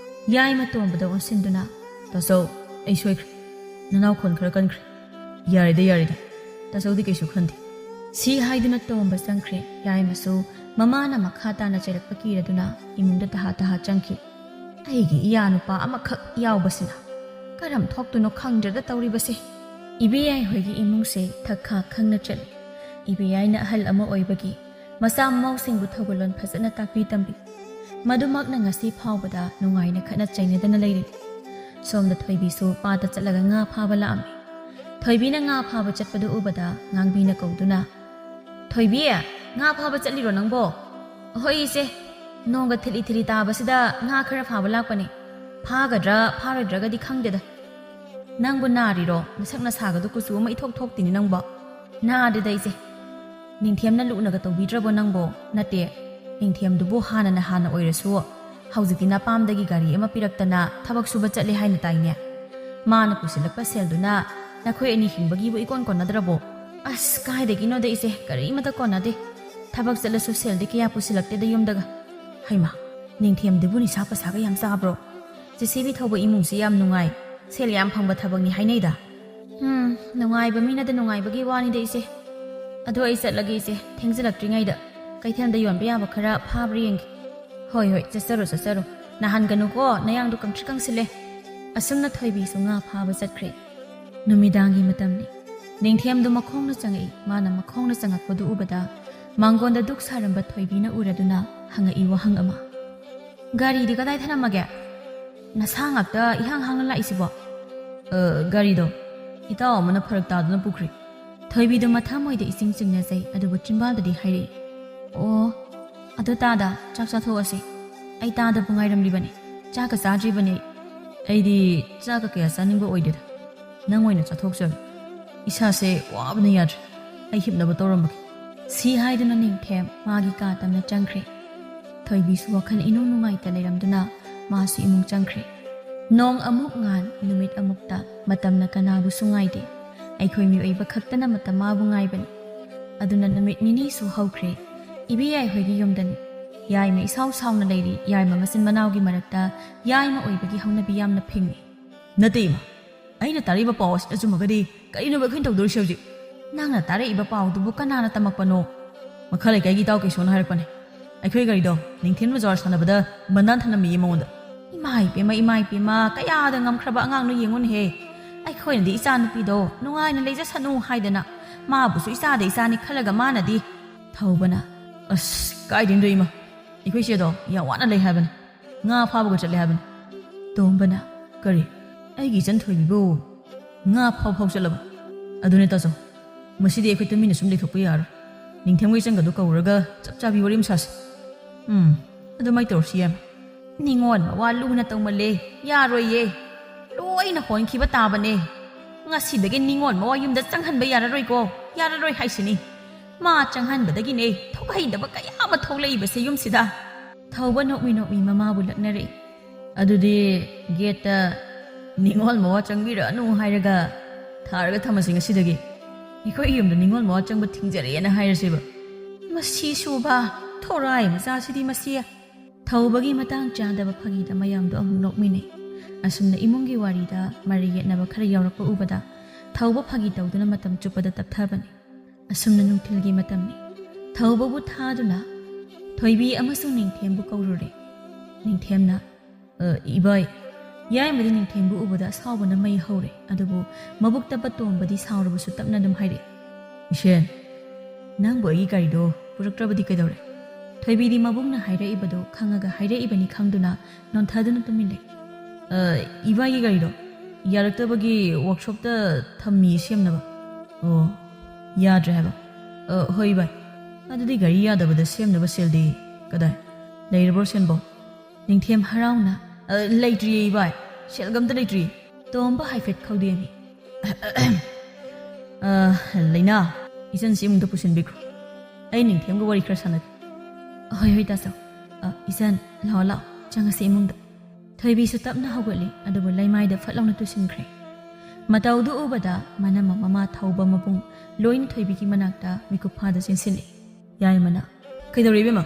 ꯌꯥꯏꯃ ꯇꯣꯝꯕꯗ ꯑꯣꯟꯁꯤꯟꯗꯨꯅ, "ꯇꯥꯆꯧ, ꯑꯩ ꯁꯣꯏꯈ꯭ꯔꯦ꯫ ꯅꯅꯥꯎ ꯈꯣꯟ ꯈꯔ ꯀꯟꯈ꯭ꯔꯦ꯫ ꯌꯥꯔꯦꯗ, ꯌꯥꯔꯦꯗ꯫ ꯇꯥꯆꯧꯗꯤ ꯀꯩꯁꯨ ꯈꯟꯗꯦ꯫" ꯁꯤ ꯍꯥꯏꯗꯨꯅ ꯇꯣꯝꯕ ꯆꯪꯈ꯭ꯔꯦ꯫ ꯌꯥꯏꯃꯁꯨ ꯃꯃꯥꯅ ꯃꯈꯥ ꯇꯥꯅ ꯆꯩꯔꯛꯄ ꯀꯤꯔꯗꯨꯅ ꯏꯃꯨꯡꯗ ꯇꯍꯥ ꯇꯍꯥ ꯆꯪꯈꯤ꯫ "ꯑꯩꯒꯤ ꯏꯌꯥ ꯅꯨꯄꯥ ꯑꯃꯈꯛ ꯌꯥꯎꯕꯁꯤꯅ ꯀꯔꯝ ꯊꯣꯛꯇꯣꯏꯅꯣ ꯈꯪꯗ꯭ꯔꯦꯗ ꯇꯧꯔꯤꯕꯁꯦ꯫" ꯏꯕꯦꯌꯥꯏ ꯍꯣꯏꯒꯤ ꯏꯃꯨꯡꯁꯦ ꯊꯛ ꯈꯥ ꯈꯪꯅ ꯆꯠꯂꯤ꯫ ꯏꯕꯦꯌꯥꯏꯅ ꯑꯍꯜ ꯑꯃ ꯑꯣꯏꯕꯒꯤ ꯃꯆꯥ ꯃꯃꯧꯁꯤꯡꯕꯨ ꯊꯧꯒꯜꯂꯣꯟ ꯐꯖꯅ ꯇꯥꯛꯄꯤ ꯇꯝꯕꯤ꯫ ꯃꯗꯨꯃꯛꯅ ꯉꯁꯤ ꯐꯥꯎꯕꯗ ꯅꯨꯡꯉꯥꯏꯅ ꯈꯠꯅ ꯆꯩꯅꯗꯅ ꯂꯩꯔꯤ꯫ ꯁꯣꯝꯗ ꯊꯣꯏꯕꯤꯁꯨ ꯄꯥꯠꯇ ꯆꯠꯂꯒ ꯉꯥ ꯐꯥꯕ ꯂꯥꯛꯑꯝꯃꯤ꯫ ꯊꯣꯏꯕꯤꯅ ꯉꯥ ꯐꯥꯕ ꯆꯠꯄꯗꯨ ꯎꯕꯗ ꯉꯥꯡꯕꯤꯅ ꯀꯧꯗꯨꯅ, "ꯊꯣꯏꯕꯤ, ꯉꯥ ꯐꯥꯕ ꯆꯠꯂꯤꯔꯣ ꯅꯪꯕꯣ?" "ꯍꯣꯏ ꯏꯆꯦ, ꯅꯣꯡꯒ ꯊꯤꯠꯂꯤ ꯊꯤꯠꯂꯤ ꯇꯥꯕꯁꯤꯗ ꯉꯥ ꯈꯔ ꯐꯥꯕ ꯂꯥꯛꯄꯅꯦ꯫ ꯐꯥꯒꯗ꯭ꯔꯥ ꯐꯥꯔꯣꯏꯗ꯭ꯔꯒꯗꯤ ꯈꯪꯗꯦꯗ꯫ ꯅꯪꯕꯨ ꯅꯥꯔꯤꯔꯣ? ꯅꯁꯛ ꯅꯁꯥꯒꯗꯨ ꯀꯨꯆꯨ ꯑꯃ ꯏꯊꯣꯛ ꯊꯣꯛꯇꯦꯅꯦ ꯅꯪꯕꯣ꯫" "ꯅꯥꯗꯦꯗ ꯏꯆꯦ꯫" "ꯅꯤꯡꯊꯦꯝꯅ ꯂꯨꯅꯒ ꯇꯧꯕꯤꯗ꯭ꯔꯕꯣ ꯅꯪꯕꯣ?" "ꯅꯠꯇꯦ, ꯅꯤꯡꯊꯦꯝꯗꯨꯕꯨ ꯍꯥꯟꯅꯅ ꯍꯥꯟꯅ ꯑꯣꯏꯔꯁꯨ ꯍꯧꯖꯤꯛꯇꯤ ꯅꯄꯥꯝꯗꯒꯤ ꯒꯥꯔꯤ ꯑꯃ ꯄꯤꯔꯛꯇꯅ ꯊꯕꯛ ꯁꯨꯕ ꯆꯠꯂꯦ ꯍꯥꯏꯅ ꯇꯥꯏꯅꯦ꯫ ꯃꯥꯅ ꯄꯨꯁꯤꯜꯂꯛꯄ ꯁꯦꯜꯗꯨꯅ ꯅꯈꯣꯏ ꯑꯅꯤ ꯍꯤꯡꯕꯒꯤꯕꯨ ꯏꯀꯣꯟ ꯀꯣꯟꯅꯗ꯭ꯔꯕꯣ?" "ꯑꯁ, ꯀꯥꯏꯗꯒꯤꯅꯣꯗ ꯏꯆꯦ, ꯀꯔꯤꯃꯇ ꯀꯣꯟꯅꯗꯦ꯫ ꯊꯕꯛ ꯆꯠꯂꯁꯨ ꯁꯦꯜꯗꯤ ꯀꯌꯥ ꯄꯨꯁꯤꯜꯂꯛꯇꯦꯗ ꯌꯨꯝꯗꯒ꯫" "ꯍꯩꯃꯥ, ꯅꯤꯡꯊꯦꯝꯗꯨꯕꯨ ꯅꯤꯁꯥ ꯄꯁꯥꯒ ꯌꯥꯝ ꯆꯥꯕ꯭ꯔꯣ? ꯖꯦ ꯁꯤ ꯕꯤ ꯊꯧꯕ ꯏꯃꯨꯡꯁꯤ ꯌꯥꯝ ꯅꯨꯡꯉꯥꯏ, ꯁꯦꯜ ꯌꯥꯝ ꯐꯪꯕ ꯊꯕꯛꯅꯤ ꯍꯥꯏꯅꯩꯗ꯫" "ꯎꯝ, ꯅꯨꯡꯉꯥꯏꯕ ꯃꯤꯅꯗ ꯅꯨꯡꯉꯥꯏꯕꯒꯤ ꯋꯥꯅꯤꯗ ꯏꯆꯦ꯫ ꯑꯗꯣ ꯑꯩ ꯆꯠꯂꯒꯦ ꯏꯆꯦ, ꯊꯦꯡꯖꯤꯜꯂꯛꯇ꯭ꯔꯤꯉꯩꯗ ꯀꯩꯊꯦꯜꯗ ꯌꯣꯟꯕ ꯌꯥꯕ ꯈꯔ ꯐꯥꯕ꯭ꯔꯥ ꯌꯦꯡꯒꯦ꯫" "ꯍꯣꯏ, ꯍꯣꯏ, ꯆꯠꯆꯔꯣ, ꯆꯠꯆꯔꯣ꯫ ꯅꯥꯍꯟꯒꯅꯨꯀꯣ, ꯅꯌꯥꯡꯗꯣ ꯀꯪꯇ꯭ꯔꯤꯛ ꯀꯪꯁꯤꯜꯂꯦ꯫" ꯑꯁꯨꯝꯅ ꯊꯣꯏꯕꯤꯁꯨ ꯉꯥ ꯐꯥꯕ ꯆꯠꯈ꯭ꯔꯦ꯫ ꯅꯨꯃꯤꯗꯥꯡꯒꯤ ꯃꯇꯝꯅꯤ꯫ ꯅꯤꯡꯊꯦꯝꯗꯨ ꯃꯈꯣꯡꯅ ꯆꯪꯉꯛꯏ꯫ ꯃꯥꯅ ꯃꯈꯣꯡꯅ ꯆꯪꯉꯛꯄꯗꯨ ꯎꯕꯗ ꯃꯥꯡꯒꯣꯟꯗ ꯗꯨꯛ ꯁꯥꯔꯝꯕ ꯊꯣꯏꯕꯤꯅ ꯎꯔꯗꯨꯅ ꯍꯪꯉꯛꯏ ꯋꯥꯍꯪ ꯑꯃ꯫ "ꯒꯥꯔꯤꯗꯤ ꯀꯗꯥꯏ ꯊꯅꯝꯃꯒꯦ? ꯅꯁꯥ ꯉꯥꯛꯇ ꯏꯍꯥꯡ ꯍꯥꯡꯅ ꯂꯥꯛꯏꯁꯤꯕꯣ?" "ꯑ, ꯒꯥꯔꯤꯗꯣ ꯏꯇꯥꯎ ꯑꯃꯅ ꯐꯔꯛ ꯇꯥꯗꯨꯅ ꯄꯨꯈ꯭ꯔꯦ꯫" ꯊꯣꯏꯕꯤꯗꯣ ꯃꯊꯃꯣꯏꯗ ꯏꯆꯤꯡ ꯆꯤꯡꯅꯖꯩ, ꯑꯗꯨꯕꯨ ꯆꯤꯟꯕꯥꯜꯗꯗꯤ ꯍꯥꯏꯔꯛꯏ, "ꯑꯣ, ꯑꯗꯨ ꯇꯥꯗ, ꯆꯥꯛ ꯆꯥꯊꯣꯛꯑꯁꯤ꯫ ꯑꯩ ꯇꯥꯗꯕꯨ ꯉꯥꯏꯔꯝꯂꯤꯕꯅꯤ꯫ ꯆꯥꯛꯀ ꯆꯥꯗ꯭ꯔꯤꯕꯅꯤ ꯑꯩ꯫" "ꯑꯩꯗꯤ ꯆꯥꯛꯀ ꯀꯌꯥ ꯆꯥꯅꯤꯡꯕ ꯑꯣꯏꯗꯦꯗ꯫ ꯅꯪ ꯑꯣꯏꯅ ꯆꯥꯊꯣꯛꯆꯔꯣ꯫ ꯏꯁꯥꯁꯦ ꯋꯥꯕꯅ ꯌꯥꯗ꯭ꯔꯦ꯫ ꯑꯩ ꯍꯤꯞꯅꯕ ꯇꯧꯔꯝꯕꯒꯦ꯫" ꯁꯤ ꯍꯥꯏꯗꯨꯅ ꯅꯤꯡꯊꯦꯝ ꯃꯥꯒꯤ ꯀꯥ ꯇꯝꯅ ꯆꯪꯈ꯭ꯔꯦ꯫ ꯊꯣꯏꯕꯤꯁꯨ ꯋꯥꯈꯜ ꯏꯅꯨꯡ ꯅꯨꯡꯉꯥꯏꯇ ꯂꯩꯔꯝꯗꯨꯅ ꯃꯥꯁꯨ ꯏꯃꯨꯡ ꯆꯪꯈ꯭ꯔꯦ꯫ ꯅꯣꯡ ꯑꯃꯨꯛ ꯉꯥꯟ, ꯅꯨꯃꯤꯠ ꯑꯃꯨꯛ ꯇꯥ, ꯃꯇꯝꯅ ꯀꯅꯥꯕꯨꯁꯨ ꯉꯥꯏꯗꯦ꯫ ꯑꯩꯈꯣꯏ ꯃꯤꯑꯣꯏꯕ ꯈꯛꯇꯅ ꯃꯇꯝ ꯃꯥꯕꯨ ꯉꯥꯏꯕꯅꯤ꯫ ꯑꯗꯨꯅ ꯅꯨꯃꯤꯠ ꯅꯤꯅꯤꯁꯨ ꯍꯧꯈ꯭ꯔꯦ꯫ ꯏꯕꯦꯌꯥꯏ ꯍꯣꯏꯒꯤ ꯌꯨꯝꯗꯅꯤ꯫ ꯌꯥꯏꯃ ꯏꯁꯥꯎ ꯁꯥꯎꯅ ꯂꯩꯔꯤ꯫ ꯌꯥꯏꯃ ꯃꯆꯤꯟ ꯃꯅꯥꯎꯒꯤ ꯃꯔꯛꯇ ꯌꯥꯏꯃ ꯑꯣꯏꯕꯒꯤ ꯍꯧꯅꯕꯤ ꯌꯥꯝꯅ ꯐꯤꯡꯏ꯫ "ꯅꯠꯇꯦ ꯏꯃꯥ, ꯑꯩꯅ ꯇꯥꯔꯛꯏꯕ ꯄꯥꯎ ꯑꯁꯤꯅ ꯑꯆꯨꯝꯃꯒꯗꯤ ꯀꯔꯤꯅꯣꯕ ꯑꯩꯈꯣꯏꯅ ꯇꯧꯗꯣꯔꯤꯁꯦ ꯍꯧꯖꯤꯛ?" "ꯅꯪꯅ ꯇꯥꯔꯛꯏꯕ ꯄꯥꯎꯗꯨꯕꯨ ꯀꯅꯥꯅ ꯇꯝꯃꯛꯄꯅꯣ?" "ꯃꯈꯥ ꯂꯩꯀꯥꯏꯒꯤ ꯏꯇꯥꯎ ꯀꯩꯁꯣꯅ ꯍꯥꯏꯔꯛꯄꯅꯦ꯫ ꯑꯩꯈꯣꯏ ꯒꯥꯔꯤꯗꯣ ꯅꯤꯡꯊꯦꯝ ꯕꯖꯥꯔ ꯁꯥꯟꯅꯕꯗ ꯃꯅꯥꯟ ꯊꯅꯝꯃꯤꯌꯦ ꯃꯉꯣꯟꯗ꯫" "ꯏꯃꯥ ꯏꯄꯦꯝꯃ, ꯏꯃꯥ ꯏꯄꯦꯝꯃ, ꯀꯌꯥꯗ ꯉꯝꯈ꯭ꯔꯕ ꯑꯉꯥꯡꯅꯣ ꯌꯦꯡꯉꯨꯅꯦꯍꯦ꯫ ꯑꯩꯈꯣꯏꯅꯗꯤ ꯏꯆꯥ ꯅꯨꯄꯤꯗꯣ ꯅꯨꯡꯉꯥꯏꯅ ꯂꯩꯖꯁꯅꯨ ꯍꯥꯏꯗꯅ, ꯃꯥꯕꯨꯁꯨ ꯏꯆꯥꯗ ꯏꯆꯥꯅꯤ ꯈꯜꯂꯒ ꯃꯥꯅꯗꯤ꯫" ꯊꯧꯕꯅ, "ꯑꯁ, ꯀꯥꯏꯗꯩꯅꯣꯗ ꯏꯃꯥ, ꯑꯩꯈꯣꯏ ꯆꯦꯗꯣ ꯌꯥꯝ ꯋꯥꯅ ꯂꯩ ꯍꯥꯏꯕꯅꯤ꯫ ꯉꯥ ꯐꯥꯕꯒ ꯆꯠꯂꯦ ꯍꯥꯏꯕꯅꯤ꯫" ꯇꯣꯝꯕꯅ, "ꯀꯔꯤ? ꯑꯩꯒꯤ ꯏꯆꯟ ꯊꯣꯏꯕꯤꯕꯨ ꯉꯥ ꯐꯥꯕ ꯐꯥꯎ ꯆꯠꯂꯕ? ꯑꯗꯨꯅꯦ ꯇꯥꯆꯧ, ꯃꯁꯤꯗꯤ ꯑꯩꯈꯣꯏ ꯇꯨꯃꯤꯟꯅ ꯁꯨꯝ ꯂꯩꯊꯣꯛꯄ ꯌꯥꯔꯣꯏ꯫ ꯅꯤꯡꯊꯦꯝꯒ ꯏꯆꯟꯒꯗꯣ ꯀꯧꯔꯒ ꯆꯞ ꯆꯥꯕꯤ ꯋꯥꯔꯤ ꯑꯃ ꯁꯥꯁꯤ꯫" "ꯎꯝ, ꯑꯗꯨꯃꯥꯏꯅ ꯇꯧꯔꯁꯤ ꯌꯥꯏ꯫" "ꯅꯤꯉꯣꯜ ꯃꯋꯥ ꯂꯨꯅ ꯇꯧꯃꯜꯂꯦ, ꯌꯥꯔꯣꯏꯌꯦ꯫ ꯂꯣꯏꯅ ꯍꯣꯟꯈꯤꯕ ꯇꯥꯕꯅꯦ꯫ ꯉꯁꯤꯗꯒꯤ ꯅꯤꯉꯣꯜ ꯃꯋꯥ ꯌꯨꯝꯗ ꯆꯪꯍꯟꯕ ꯌꯥꯔꯔꯣꯏꯀꯣ, ꯌꯥꯔꯔꯣꯏ ꯍꯥꯏꯁꯤꯅꯤ꯫ ꯃꯥ ꯆꯪꯍꯟꯕꯗꯒꯤꯅꯦ ꯊꯣꯛꯍꯩꯗꯕ ꯀꯌꯥ ꯑꯃ ꯊꯣꯛꯂꯛꯏꯕꯁꯦ ꯌꯨꯝꯁꯤꯗ꯫" ꯊꯧꯕ ꯅꯣꯛꯃꯤ ꯅꯣꯛꯃꯤ ꯃꯃꯥꯕꯨ ꯂꯛꯅꯔꯛꯏ꯫ "ꯑꯗꯨꯗꯤ ꯒꯦꯠꯇ ꯅꯤꯉꯣꯜ ꯃꯋꯥ ꯆꯪꯕꯤꯔꯛꯑꯅꯨ ꯍꯥꯏꯔꯒ ꯊꯥꯔꯒ ꯊꯝꯃꯁꯤ ꯉꯁꯤꯗꯒꯤ꯫ ꯑꯩꯈꯣꯏ ꯌꯨꯝꯗ ꯅꯤꯉꯣꯜ ꯃꯋꯥ ꯆꯪꯕ ꯊꯤꯡꯖꯔꯦꯅ ꯍꯥꯏꯔꯁꯦꯕ꯫ ꯃꯁꯤ ꯁꯨꯕ ꯊꯣꯔꯥꯏ ꯃꯆꯥꯁꯤꯗꯤ ꯃꯁꯤ꯫" ꯊꯧꯕꯒꯤ ꯃꯇꯥꯡ ꯆꯥꯗꯕ ꯐꯥꯒꯤꯗ ꯃꯌꯥꯝꯗꯣ ꯑꯃꯨꯛ ꯅꯣꯛꯃꯤꯟꯅꯩ꯫ ꯑꯁꯨꯝꯅ ꯏꯃꯨꯡꯒꯤ ꯋꯥꯔꯤꯗ ꯃꯔꯩ ꯌꯦꯠꯅꯕ ꯈꯔ ꯌꯥꯎꯔꯛꯄ ꯎꯕꯗ ꯊꯧꯕ ꯐꯥꯒꯤ ꯇꯧꯗꯨꯅ ꯃꯇꯝ ꯆꯨꯞꯄꯗ ꯇꯞꯊꯕꯅꯤ꯫ ꯑꯁꯨꯝꯅ ꯅꯨꯡꯊꯤꯜꯒꯤ ꯃꯇꯝꯅꯤ꯫ ꯊꯧꯕꯕꯨ ꯊꯥꯗꯨꯅ ꯊꯣꯏꯕꯤ ꯑꯃꯁꯨꯡ ꯅꯤꯡꯊꯦꯝꯕꯨ ꯀꯧꯔꯨꯔꯦ꯫ ꯅꯤꯡꯊꯦꯝꯅ, "ꯑ, ꯏꯕꯥꯏ꯫" ꯌꯥꯏꯃꯗꯤ ꯅꯤꯡꯊꯦꯝꯕꯨ ꯎꯕꯗ ꯑꯁꯥꯎꯕꯅ ꯃꯩ ꯍꯧꯔꯦ, ꯑꯗꯨꯕꯨ ꯃꯕꯨꯛ ꯇꯞꯄ ꯇꯣꯝꯕꯗꯤ ꯁꯥꯎꯔꯕꯁꯨ ꯇꯞꯅ ꯑꯗꯨꯝ ꯍꯥꯏꯔꯛꯏ, "ꯏꯁꯦꯟ, "ꯅꯪꯕꯨ ꯑꯩꯒꯤ ꯒꯥꯔꯤꯗꯣ ꯄꯨꯔꯛꯇ꯭ꯔꯕꯗꯤ ꯀꯩꯗꯧꯔꯦ?" ꯊꯣꯏꯕꯤꯗꯤ ꯃꯕꯨꯡꯅ ꯍꯥꯏꯔꯛꯏꯕꯗꯣ ꯈꯪꯉꯒ ꯍꯥꯏꯔꯛꯏꯕꯅꯤ ꯈꯪꯗꯨꯅ ꯅꯣꯟꯊꯗꯨꯅ ꯇꯨꯃꯤꯟ ꯂꯩ꯫ "ꯑ, ꯏꯕꯥꯏꯒꯤ ꯒꯥꯔꯤꯗꯣ ꯌꯥꯔꯛꯇꯕꯒꯤ ꯋꯥꯔꯛꯁꯣꯞꯇ ꯊꯝꯃꯤ ꯁꯦꯝꯅꯕ꯫" "ꯑꯣ, ꯌꯥꯗ꯭ꯔꯦ ꯍꯥꯏꯕ?" "ꯑ, ꯍꯣꯏ ꯏꯕꯥꯏ꯫ ꯑꯗꯨꯗꯤ ꯒꯥꯔꯤ ꯌꯥꯗꯕꯗ ꯁꯦꯝꯅꯕ ꯁꯦꯜꯗꯤ ꯀꯗꯥꯏ? ꯂꯩꯔꯕ꯭ꯔꯣ ꯁꯦꯟꯕꯣ?" ꯅꯤꯡꯊꯦꯝ ꯍꯔꯥꯎꯅ, "ꯑ, ꯂꯩꯇ꯭ꯔꯤꯌꯦ ꯏꯕꯥꯏ, ꯁꯦꯜꯒ ꯑꯝꯇ ꯂꯩꯇ꯭ꯔꯤꯌꯦ꯫" ꯇꯣꯝꯕ ꯍꯥꯏꯐꯦꯠ ꯈꯧꯗꯦꯝꯃꯤ꯫ "ꯑ, ꯂꯩꯅꯥ, ꯏꯆꯟꯁꯤ ꯏꯃꯨꯡꯗ ꯄꯨꯁꯤꯟꯕꯤꯈ꯭ꯔꯣ꯫ ꯑꯩ ꯅꯤꯡꯊꯦꯝꯒ ꯋꯥꯔꯤ ꯈꯔ ꯁꯥꯟꯅꯒꯦ꯫" "ꯍꯣꯏ, ꯍꯣꯏ, ꯇꯥꯆꯧ꯫ ꯑ, ꯏꯆꯟ, ꯂꯥꯛꯑꯣ, ꯂꯥꯛꯑꯣ, ꯆꯪꯉꯁꯤ ꯏꯃꯨꯡꯗ꯫" ꯊꯣꯏꯕꯤꯁꯨ ꯇꯞꯅ ꯍꯧꯒꯠꯂꯤ, ꯑꯗꯨꯕꯨ ꯂꯩꯃꯥꯏꯗ ꯐꯠ ꯂꯥꯎꯅ ꯇꯨꯁꯤꯟꯈ꯭ꯔꯦ꯫ ꯃꯇꯧꯗꯨ ꯎꯕꯗ ꯃꯅꯝꯃ ꯃꯃꯥ ꯊꯧꯕ ꯃꯕꯨꯡ ꯂꯣꯏꯅ ꯊꯣꯏꯕꯤꯒꯤ ꯃꯅꯥꯛꯇ ꯃꯤꯀꯨꯞ ꯐꯥꯗ ꯆꯦꯟꯁꯤꯜꯂꯤ꯫ "ꯌꯥꯏꯃꯅ, ꯀꯩꯗꯧꯔꯦ ꯏꯕꯦꯝꯃ?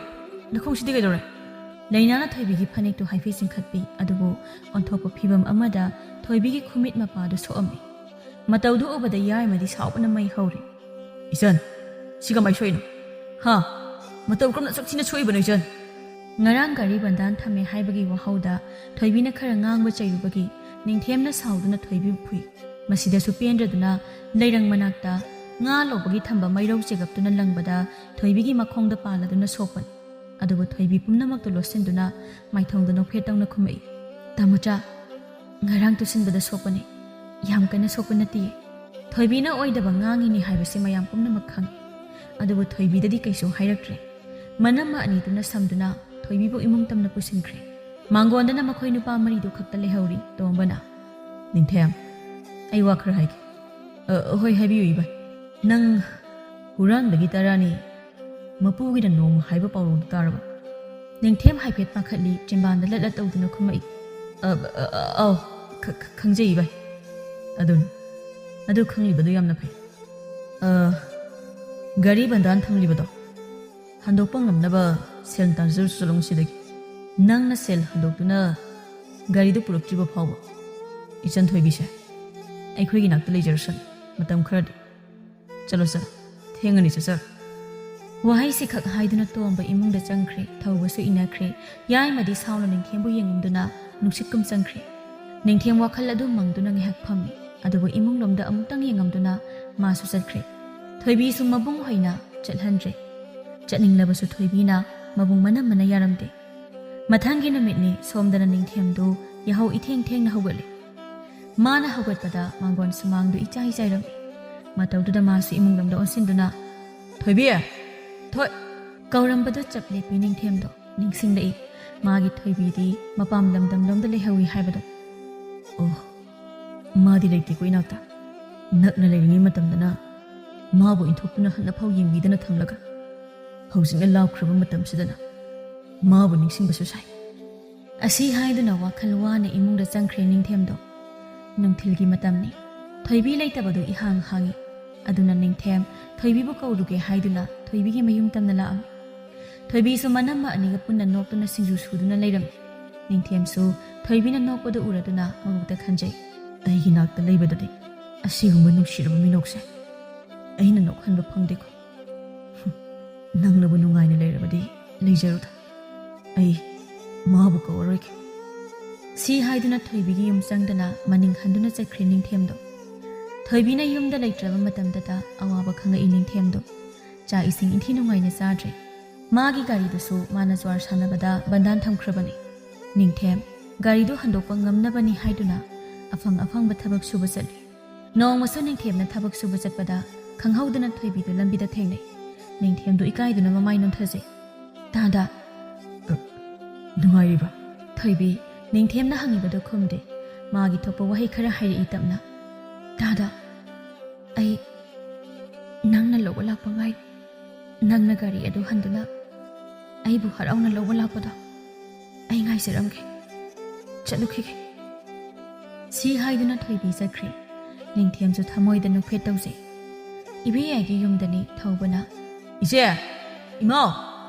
ꯅꯈꯣꯡꯁꯤꯗꯤ ꯀꯩꯗꯧꯔꯦ?" ꯂꯩꯅꯥꯅ ꯊꯣꯏꯕꯤꯒꯤ ꯐꯅꯦꯛꯇꯨ ꯍꯥꯏꯐꯦꯠ ꯆꯤꯡꯈꯠꯄꯤ, ꯑꯗꯨꯕꯨ ꯑꯣꯟꯊꯣꯛꯄ ꯐꯤꯕꯝ ꯑꯃꯗ ꯊꯣꯏꯕꯤꯒꯤ ꯈꯨꯃꯤꯠ ꯃꯄꯥꯗꯨ ꯁꯣꯛꯑꯝꯃꯤ꯫ ꯃꯇꯧꯗꯨ ꯎꯕꯗ ꯌꯥꯏꯃꯗꯤ ꯁꯥꯎꯕꯅ ꯃꯩ ꯍꯧꯔꯤ꯫ "ꯏꯆꯟ, ꯁꯤ ꯀꯃꯥꯏ ꯁꯣꯛꯏꯅꯣ? ꯍꯥ? ꯃꯇꯧ ꯀꯔꯝꯅ ꯑꯁꯨꯛ ꯊꯤꯅ ꯁꯣꯛꯏꯕꯅꯣ, ꯏꯆꯟ?" ꯉꯔꯥꯡ ꯒꯥꯔꯤ ꯕꯟꯗꯥꯟ ꯊꯝꯃꯦ ꯍꯥꯏꯕꯒꯤ ꯋꯥꯍꯧꯗ ꯊꯣꯏꯕꯤꯅ ꯈꯔ ꯉꯥꯡꯕ ꯆꯩꯔꯨꯕꯒꯤ ꯅꯤꯡꯊꯦꯝꯅ ꯁꯥꯎꯗꯨꯅ ꯊꯣꯏꯕꯤꯕꯨ ꯐꯨꯏ꯫ ꯃꯁꯤꯗꯁꯨ ꯄꯦꯟꯗ꯭ꯔꯗꯨꯅ ꯂꯩꯔꯪ ꯃꯅꯥꯛꯇ ꯉꯥ ꯂꯧꯕꯒꯤ ꯊꯝꯕ ꯃꯩꯔꯧ ꯆꯦꯒꯞꯇꯨꯅ ꯂꯪꯕꯗ ꯊꯣꯏꯕꯤꯒꯤ ꯃꯈꯣꯡꯗ ꯄꯥꯜꯂꯗꯨꯅ ꯁꯣꯛꯄꯅꯤ꯫ ꯑꯗꯨꯕꯨ ꯊꯣꯏꯕꯤ ꯄꯨꯝꯅꯃꯛꯇꯨ ꯂꯣꯠꯁꯤꯟꯗꯨꯅ ꯃꯥꯏꯊꯣꯡꯗ ꯅꯣꯛꯐꯦꯠ ꯇꯧꯅ ꯈꯨꯝꯃꯛꯏ꯫ "ꯇꯥꯃꯣꯆꯥ, ꯉꯔꯥꯡ ꯇꯨꯁꯤꯟꯕꯗ ꯁꯣꯛꯄꯅꯤ, ꯌꯥꯝ ꯀꯟꯅ ꯁꯣꯛꯄ ꯅꯠꯇꯤꯌꯦ꯫" ꯊꯣꯏꯕꯤꯅ ꯑꯣꯏꯗꯕ ꯉꯥꯡꯉꯤꯅꯤ ꯍꯥꯏꯕꯁꯤ ꯃꯌꯥꯝ ꯄꯨꯝꯅꯃꯛ ꯈꯪꯏ꯫ ꯑꯗꯨꯕꯨ ꯊꯣꯏꯕꯤꯗꯗꯤ ꯀꯩꯁꯨ ꯍꯥꯏꯔꯛꯇ꯭ꯔꯦ꯫ ꯃꯅꯝꯃ ꯑꯅꯤꯗꯨꯅ ꯁꯝꯗꯨꯅ ꯊꯣꯏꯕꯤꯕꯨ ꯏꯃꯨꯡ ꯇꯝꯅ ꯄꯨꯁꯤꯟꯈ꯭ꯔꯦ꯫ ꯃꯥꯡꯒꯣꯟꯗꯅ ꯃꯈꯣꯏ ꯅꯨꯄꯥ ꯃꯔꯤꯗꯨ ꯈꯛꯇ ꯂꯩꯍꯧꯔꯤ꯫ ꯇꯣꯝꯕꯅ, "ꯅꯤꯡꯊꯦꯝ, ꯑꯩ ꯋꯥ ꯈꯔ ꯍꯥꯏꯒꯦ꯫" "ꯑ, ꯍꯣꯏ, ꯍꯥꯏꯕꯤꯌꯨ ꯏꯕꯥꯏ꯫" "ꯅꯪ ꯍꯨꯔꯥꯟꯕꯒꯤ ꯇꯔꯥꯅꯤ ꯃꯄꯨꯒꯤꯅ ꯅꯣꯡꯃ ꯍꯥꯏꯕ ꯄꯥꯎꯔꯧꯗꯨ ꯇꯥꯔꯕ?" ꯅꯤꯡꯊꯦꯝ ꯍꯥꯏꯐꯦꯠ ꯄꯥꯈꯠꯂꯤ, ꯆꯤꯝꯕꯥꯟꯗ ꯂꯠ ꯂꯠ ꯇꯧꯗꯨꯅ ꯈꯨꯝꯃꯛꯏ꯫ "ꯑ, ꯑ, ꯑ, ꯑꯧ, ꯈ-, ꯈ-, ꯈꯪꯖꯩ ꯏꯕꯥꯏ꯫ ꯑꯗꯨꯅꯤ, ꯑꯗꯨ ꯈꯪꯂꯤꯕꯗꯨ ꯌꯥꯝꯅ ꯐꯩ꯫ ꯑ, ꯒꯥꯔꯤ ꯕꯟꯗꯥꯟ ꯊꯝꯂꯤꯕꯗꯣ ꯍꯟꯗꯣꯛꯄ ꯉꯝꯅꯕ ꯁꯦꯜ ꯇꯥꯟꯖꯔꯨ ꯆꯠꯂꯣ ꯉꯁꯤꯗꯒꯤ꯫ ꯅꯪꯅ ꯁꯦꯜ ꯍꯟꯗꯣꯛꯇꯨꯅ ꯒꯥꯔꯤꯗꯨ ꯄꯨꯔꯛꯇ꯭ꯔꯤꯕ ꯐꯥꯎꯕ ꯏꯆꯟ ꯊꯣꯏꯕꯤꯁꯦ ꯑꯩꯈꯣꯏꯒꯤ ꯅꯥꯛꯇ ꯂꯩꯖꯔꯁꯅꯨ ꯃꯇꯝ ꯈꯔꯗꯤ꯫ ꯆꯠꯂꯣ, ꯆꯠꯂꯣ, ꯊꯦꯡꯉꯅꯤ, ꯆꯠꯆꯔꯣ꯫" ꯋꯥꯍꯩꯁꯤ ꯈꯛ ꯍꯥꯏꯗꯨꯅ ꯇꯣꯝꯕ ꯏꯃꯨꯡꯗ ꯆꯪꯈ꯭ꯔꯦ꯫ ꯊꯧꯕꯁꯨ ꯏꯟꯅꯈ꯭ꯔꯦ꯫ ꯌꯥꯏꯃꯗꯤ ꯁꯥꯎꯅ ꯅꯤꯡꯊꯦꯝꯕꯨ ꯌꯦꯡꯉꯝꯗꯨꯅ ꯅꯨꯡꯁꯤꯠ ꯀꯨꯝ ꯆꯪꯈ꯭ꯔꯦ꯫ ꯅꯤꯡꯊꯦꯝ ꯋꯥꯈꯜ ꯑꯗꯨ ꯃꯪꯗꯨꯅ ꯉꯥꯏꯍꯥꯛ ꯐꯝꯃꯤ, ꯑꯗꯨꯕꯨ ꯏꯃꯨꯡꯂꯣꯝꯗ ꯑꯃꯨꯛꯇꯪ ꯌꯦꯡꯉꯝꯗꯨꯅ ꯃꯥꯁꯨ ꯆꯠꯈ꯭ꯔꯦ꯫ ꯊꯣꯏꯕꯤꯁꯨ ꯃꯕꯨꯡ ꯍꯣꯏꯅ ꯆꯠꯍꯟꯗ꯭ꯔꯦ꯫ ꯆꯠꯅꯤꯡꯂꯕꯁꯨ ꯊꯣꯏꯕꯤꯅ ꯃꯕꯨꯡ ꯃꯅꯝꯃꯅ ꯌꯥꯔꯝꯗꯦ꯫ ꯃꯊꯪꯒꯤ ꯅꯨꯃꯤꯠꯅꯤ꯫ ꯁꯣꯝꯗꯅ ꯅꯤꯡꯊꯦꯝꯗꯨ ꯌꯥꯍꯧ ꯏꯊꯦꯡ ꯊꯦꯡꯅ ꯍꯧꯒꯠꯂꯤ꯫ ꯃꯥꯅ ꯍꯧꯒꯠꯄꯗ ꯃꯥꯡꯒꯣꯟ ꯁꯨꯃꯥꯡꯗꯨ ꯏꯆꯥꯏ ꯆꯥꯏꯔꯝꯃꯤ꯫ ꯃꯇꯧꯗꯨꯗ ꯃꯥꯁꯨ ꯏꯃꯨꯡ ꯂꯣꯝꯗ ꯑꯣꯟꯁꯤꯟꯗꯨꯅ, "ꯊꯣꯏꯕꯤ! ꯊꯣꯏ!" ꯀꯧꯔꯝꯕꯗꯨ ꯆꯞ ꯂꯦꯞꯄꯤ ꯅꯤꯡꯊꯦꯝꯗꯣ꯫ ꯅꯤꯡꯁꯤꯡꯂꯛꯏ꯫ ꯃꯥꯒꯤ ꯊꯣꯏꯕꯤꯗꯤ ꯃꯄꯥꯝ ꯂꯝꯗꯝꯂꯣꯝꯗ ꯂꯩꯍꯧꯏ ꯍꯥꯏꯕꯗꯣ꯫ ꯑꯣ, ꯃꯥꯗꯤ ꯂꯩꯇꯦꯀꯣ ꯏꯅꯥꯛꯇ꯫ ꯅꯛꯅ ꯂꯩꯔꯤꯉꯩ ꯃꯇꯝꯗꯅ ꯃꯥꯕꯨ ꯏꯟꯊꯣꯛꯇꯨꯅ ꯍꯟꯅꯐꯥꯎ ꯌꯦꯡꯕꯤꯗꯅ ꯊꯝꯂꯒ, ꯍꯧꯖꯤꯛꯅ ꯂꯥꯞꯈ꯭ꯔꯕ ꯃꯇꯝꯁꯤꯗꯅ ꯃꯥꯕꯨ ꯅꯤꯡꯁꯤꯡꯕꯁꯨ ꯁꯥꯏ꯫ ꯑꯁꯤ ꯍꯥꯏꯗꯨꯅ ꯋꯥꯈꯜ ꯋꯥꯅ ꯏꯃꯨꯡꯗ ꯆꯪꯈ꯭ꯔꯦ ꯅꯤꯡꯊꯦꯝꯗꯣ꯫ ꯅꯨꯡꯊꯤꯜꯒꯤ ꯃꯇꯝꯅꯤ꯫ ꯊꯣꯏꯕꯤ ꯂꯩꯇꯕꯗꯨ ꯏꯍꯥꯡ ꯍꯥꯡꯏ꯫ ꯑꯗꯨꯅ ꯅꯤꯡꯊꯦꯝ ꯊꯣꯏꯕꯤꯕꯨ ꯀꯧꯔꯨꯒꯦ ꯍꯥꯏꯗꯨꯅ ꯊꯣꯏꯕꯤꯒꯤ ꯃꯌꯨꯝ ꯇꯝꯅ ꯂꯥꯛꯑꯝꯃꯤ꯫ ꯊꯣꯏꯕꯤꯁꯨ ꯃꯅꯝꯃ ꯑꯅꯤꯒ ꯄꯨꯟꯅ ꯅꯣꯛꯇꯨꯅ ꯁꯤꯡꯖꯨ ꯁꯨꯗꯨꯅ ꯂꯩꯔꯝꯃꯤ꯫ ꯅꯤꯡꯊꯦꯝꯁꯨ ꯊꯣꯏꯕꯤꯅ ꯅꯣꯛꯄꯗꯨ ꯎꯔꯗꯨꯅ ꯃꯕꯨꯛꯇ ꯈꯟꯖꯩ, "ꯑꯩꯒꯤ ꯅꯥꯛꯇ ꯂꯩꯕꯗꯗꯤ ꯑꯁꯤꯒꯨꯝꯕ ꯅꯨꯡꯁꯤꯔꯕ ꯃꯤꯅꯣꯛꯁꯦ ꯑꯩꯅ ꯅꯣꯛꯍꯟꯕ ꯐꯪꯗꯦꯀꯣ꯫ ꯅꯪꯅꯕꯨ ꯅꯨꯡꯉꯥꯏꯅ ꯂꯩꯔꯕꯗꯤ ꯂꯩꯖꯔꯨꯗ꯫ ꯑꯩ ꯃꯥꯕꯨ ꯀꯧꯔꯔꯣꯏꯒꯦ꯫" ꯁꯤ ꯍꯥꯏꯗꯨꯅ ꯊꯣꯏꯕꯤꯒꯤ ꯌꯨꯝ ꯆꯪꯗꯅ ꯃꯅꯤꯡ ꯍꯟꯗꯨꯅ ꯆꯠꯈ꯭ꯔꯦ ꯅꯤꯡꯊꯦꯝꯗꯣ꯫ ꯊꯣꯏꯕꯤꯅ ꯌꯨꯝꯗ ꯂꯩꯇ꯭ꯔꯕ ꯃꯇꯝꯗꯇ ꯑꯋꯥꯕ ꯈꯪꯉꯛꯏ ꯅꯤꯡꯊꯦꯝꯗꯣ꯫ ꯆꯥꯛ ꯏꯁꯤꯡ ꯏꯟꯊꯤ ꯅꯨꯡꯉꯥꯏꯅ ꯆꯥꯗ꯭ꯔꯦ꯫ ꯃꯥꯒꯤ ꯒꯥꯔꯤꯗꯨꯁꯨ ꯃꯥꯅ ꯖ꯭ꯋꯥꯔ ꯁꯥꯟꯅꯕꯗ ꯕꯟꯗꯥꯟ ꯊꯝꯈ꯭ꯔꯕꯅꯤ꯫ ꯅꯤꯡꯊꯦꯝ ꯒꯥꯔꯤꯗꯨ ꯍꯟꯗꯣꯛꯄ ꯉꯝꯅꯕꯅꯤ ꯍꯥꯏꯗꯨꯅ ꯑꯐꯪ ꯑꯐꯪꯕ ꯊꯕꯛ ꯁꯨꯕ ꯆꯠꯂꯤ꯫ ꯅꯣꯡꯃꯁꯨ ꯅꯤꯡꯊꯦꯝꯅ ꯊꯕꯛ ꯁꯨꯕ ꯆꯠꯄꯗ ꯈꯪꯍꯧꯗꯅ ꯊꯣꯏꯕꯤꯗꯨ ꯂꯝꯕꯤꯗ ꯊꯦꯡꯅꯩ꯫ ꯅꯤꯡꯊꯦꯝꯗꯨ ꯏꯀꯥꯏꯗꯨꯅ ꯃꯃꯥꯏ ꯅꯣꯟꯊꯖꯩ꯫ "ꯗꯥꯗꯥ!" "ꯑ, ꯅꯨꯡꯉꯥꯏꯔꯤꯕ?" ꯊꯣꯏꯕꯤ ꯅꯤꯡꯊꯦꯝꯅ ꯍꯪꯉꯤꯕꯗꯨ ꯈꯨꯝꯗꯦ꯫ ꯃꯥꯒꯤ ꯊꯣꯛꯄ ꯋꯥꯍꯩ ꯈꯔ ꯍꯥꯏꯔꯛꯏ ꯇꯞꯅ꯫ "ꯗꯥꯗꯥ, ꯑꯩ ꯅꯪꯅ ꯂꯧꯕ ꯂꯥꯛꯄ ꯉꯥꯏ꯫ ꯅꯪꯅ ꯒꯥꯔꯤ ꯑꯗꯨ ꯍꯟꯗꯨꯅ ꯑꯩꯕꯨ ꯍꯔꯥꯎꯅ ꯂꯧꯕ ꯂꯥꯛꯄꯗꯣ ꯑꯩ ꯉꯥꯏꯖꯔꯝꯒꯦ꯫ ꯆꯠꯂꯨꯈꯤꯒꯦ꯫" ꯁꯤ ꯍꯥꯏꯗꯨꯅ ꯊꯣꯏꯕꯤ ꯆꯠꯈ꯭ꯔꯦ꯫ ꯅꯤꯡꯊꯦꯝꯁꯨ ꯊꯃꯣꯏꯗ ꯅꯣꯛꯐꯦꯠ ꯇꯧꯖꯩ꯫ ꯏꯕꯦꯌꯥꯏꯒꯤ ꯌꯨꯝꯗꯅꯤ ꯊꯧꯕꯅ꯫ "ꯏꯆꯦ! ꯏꯃꯥꯎ!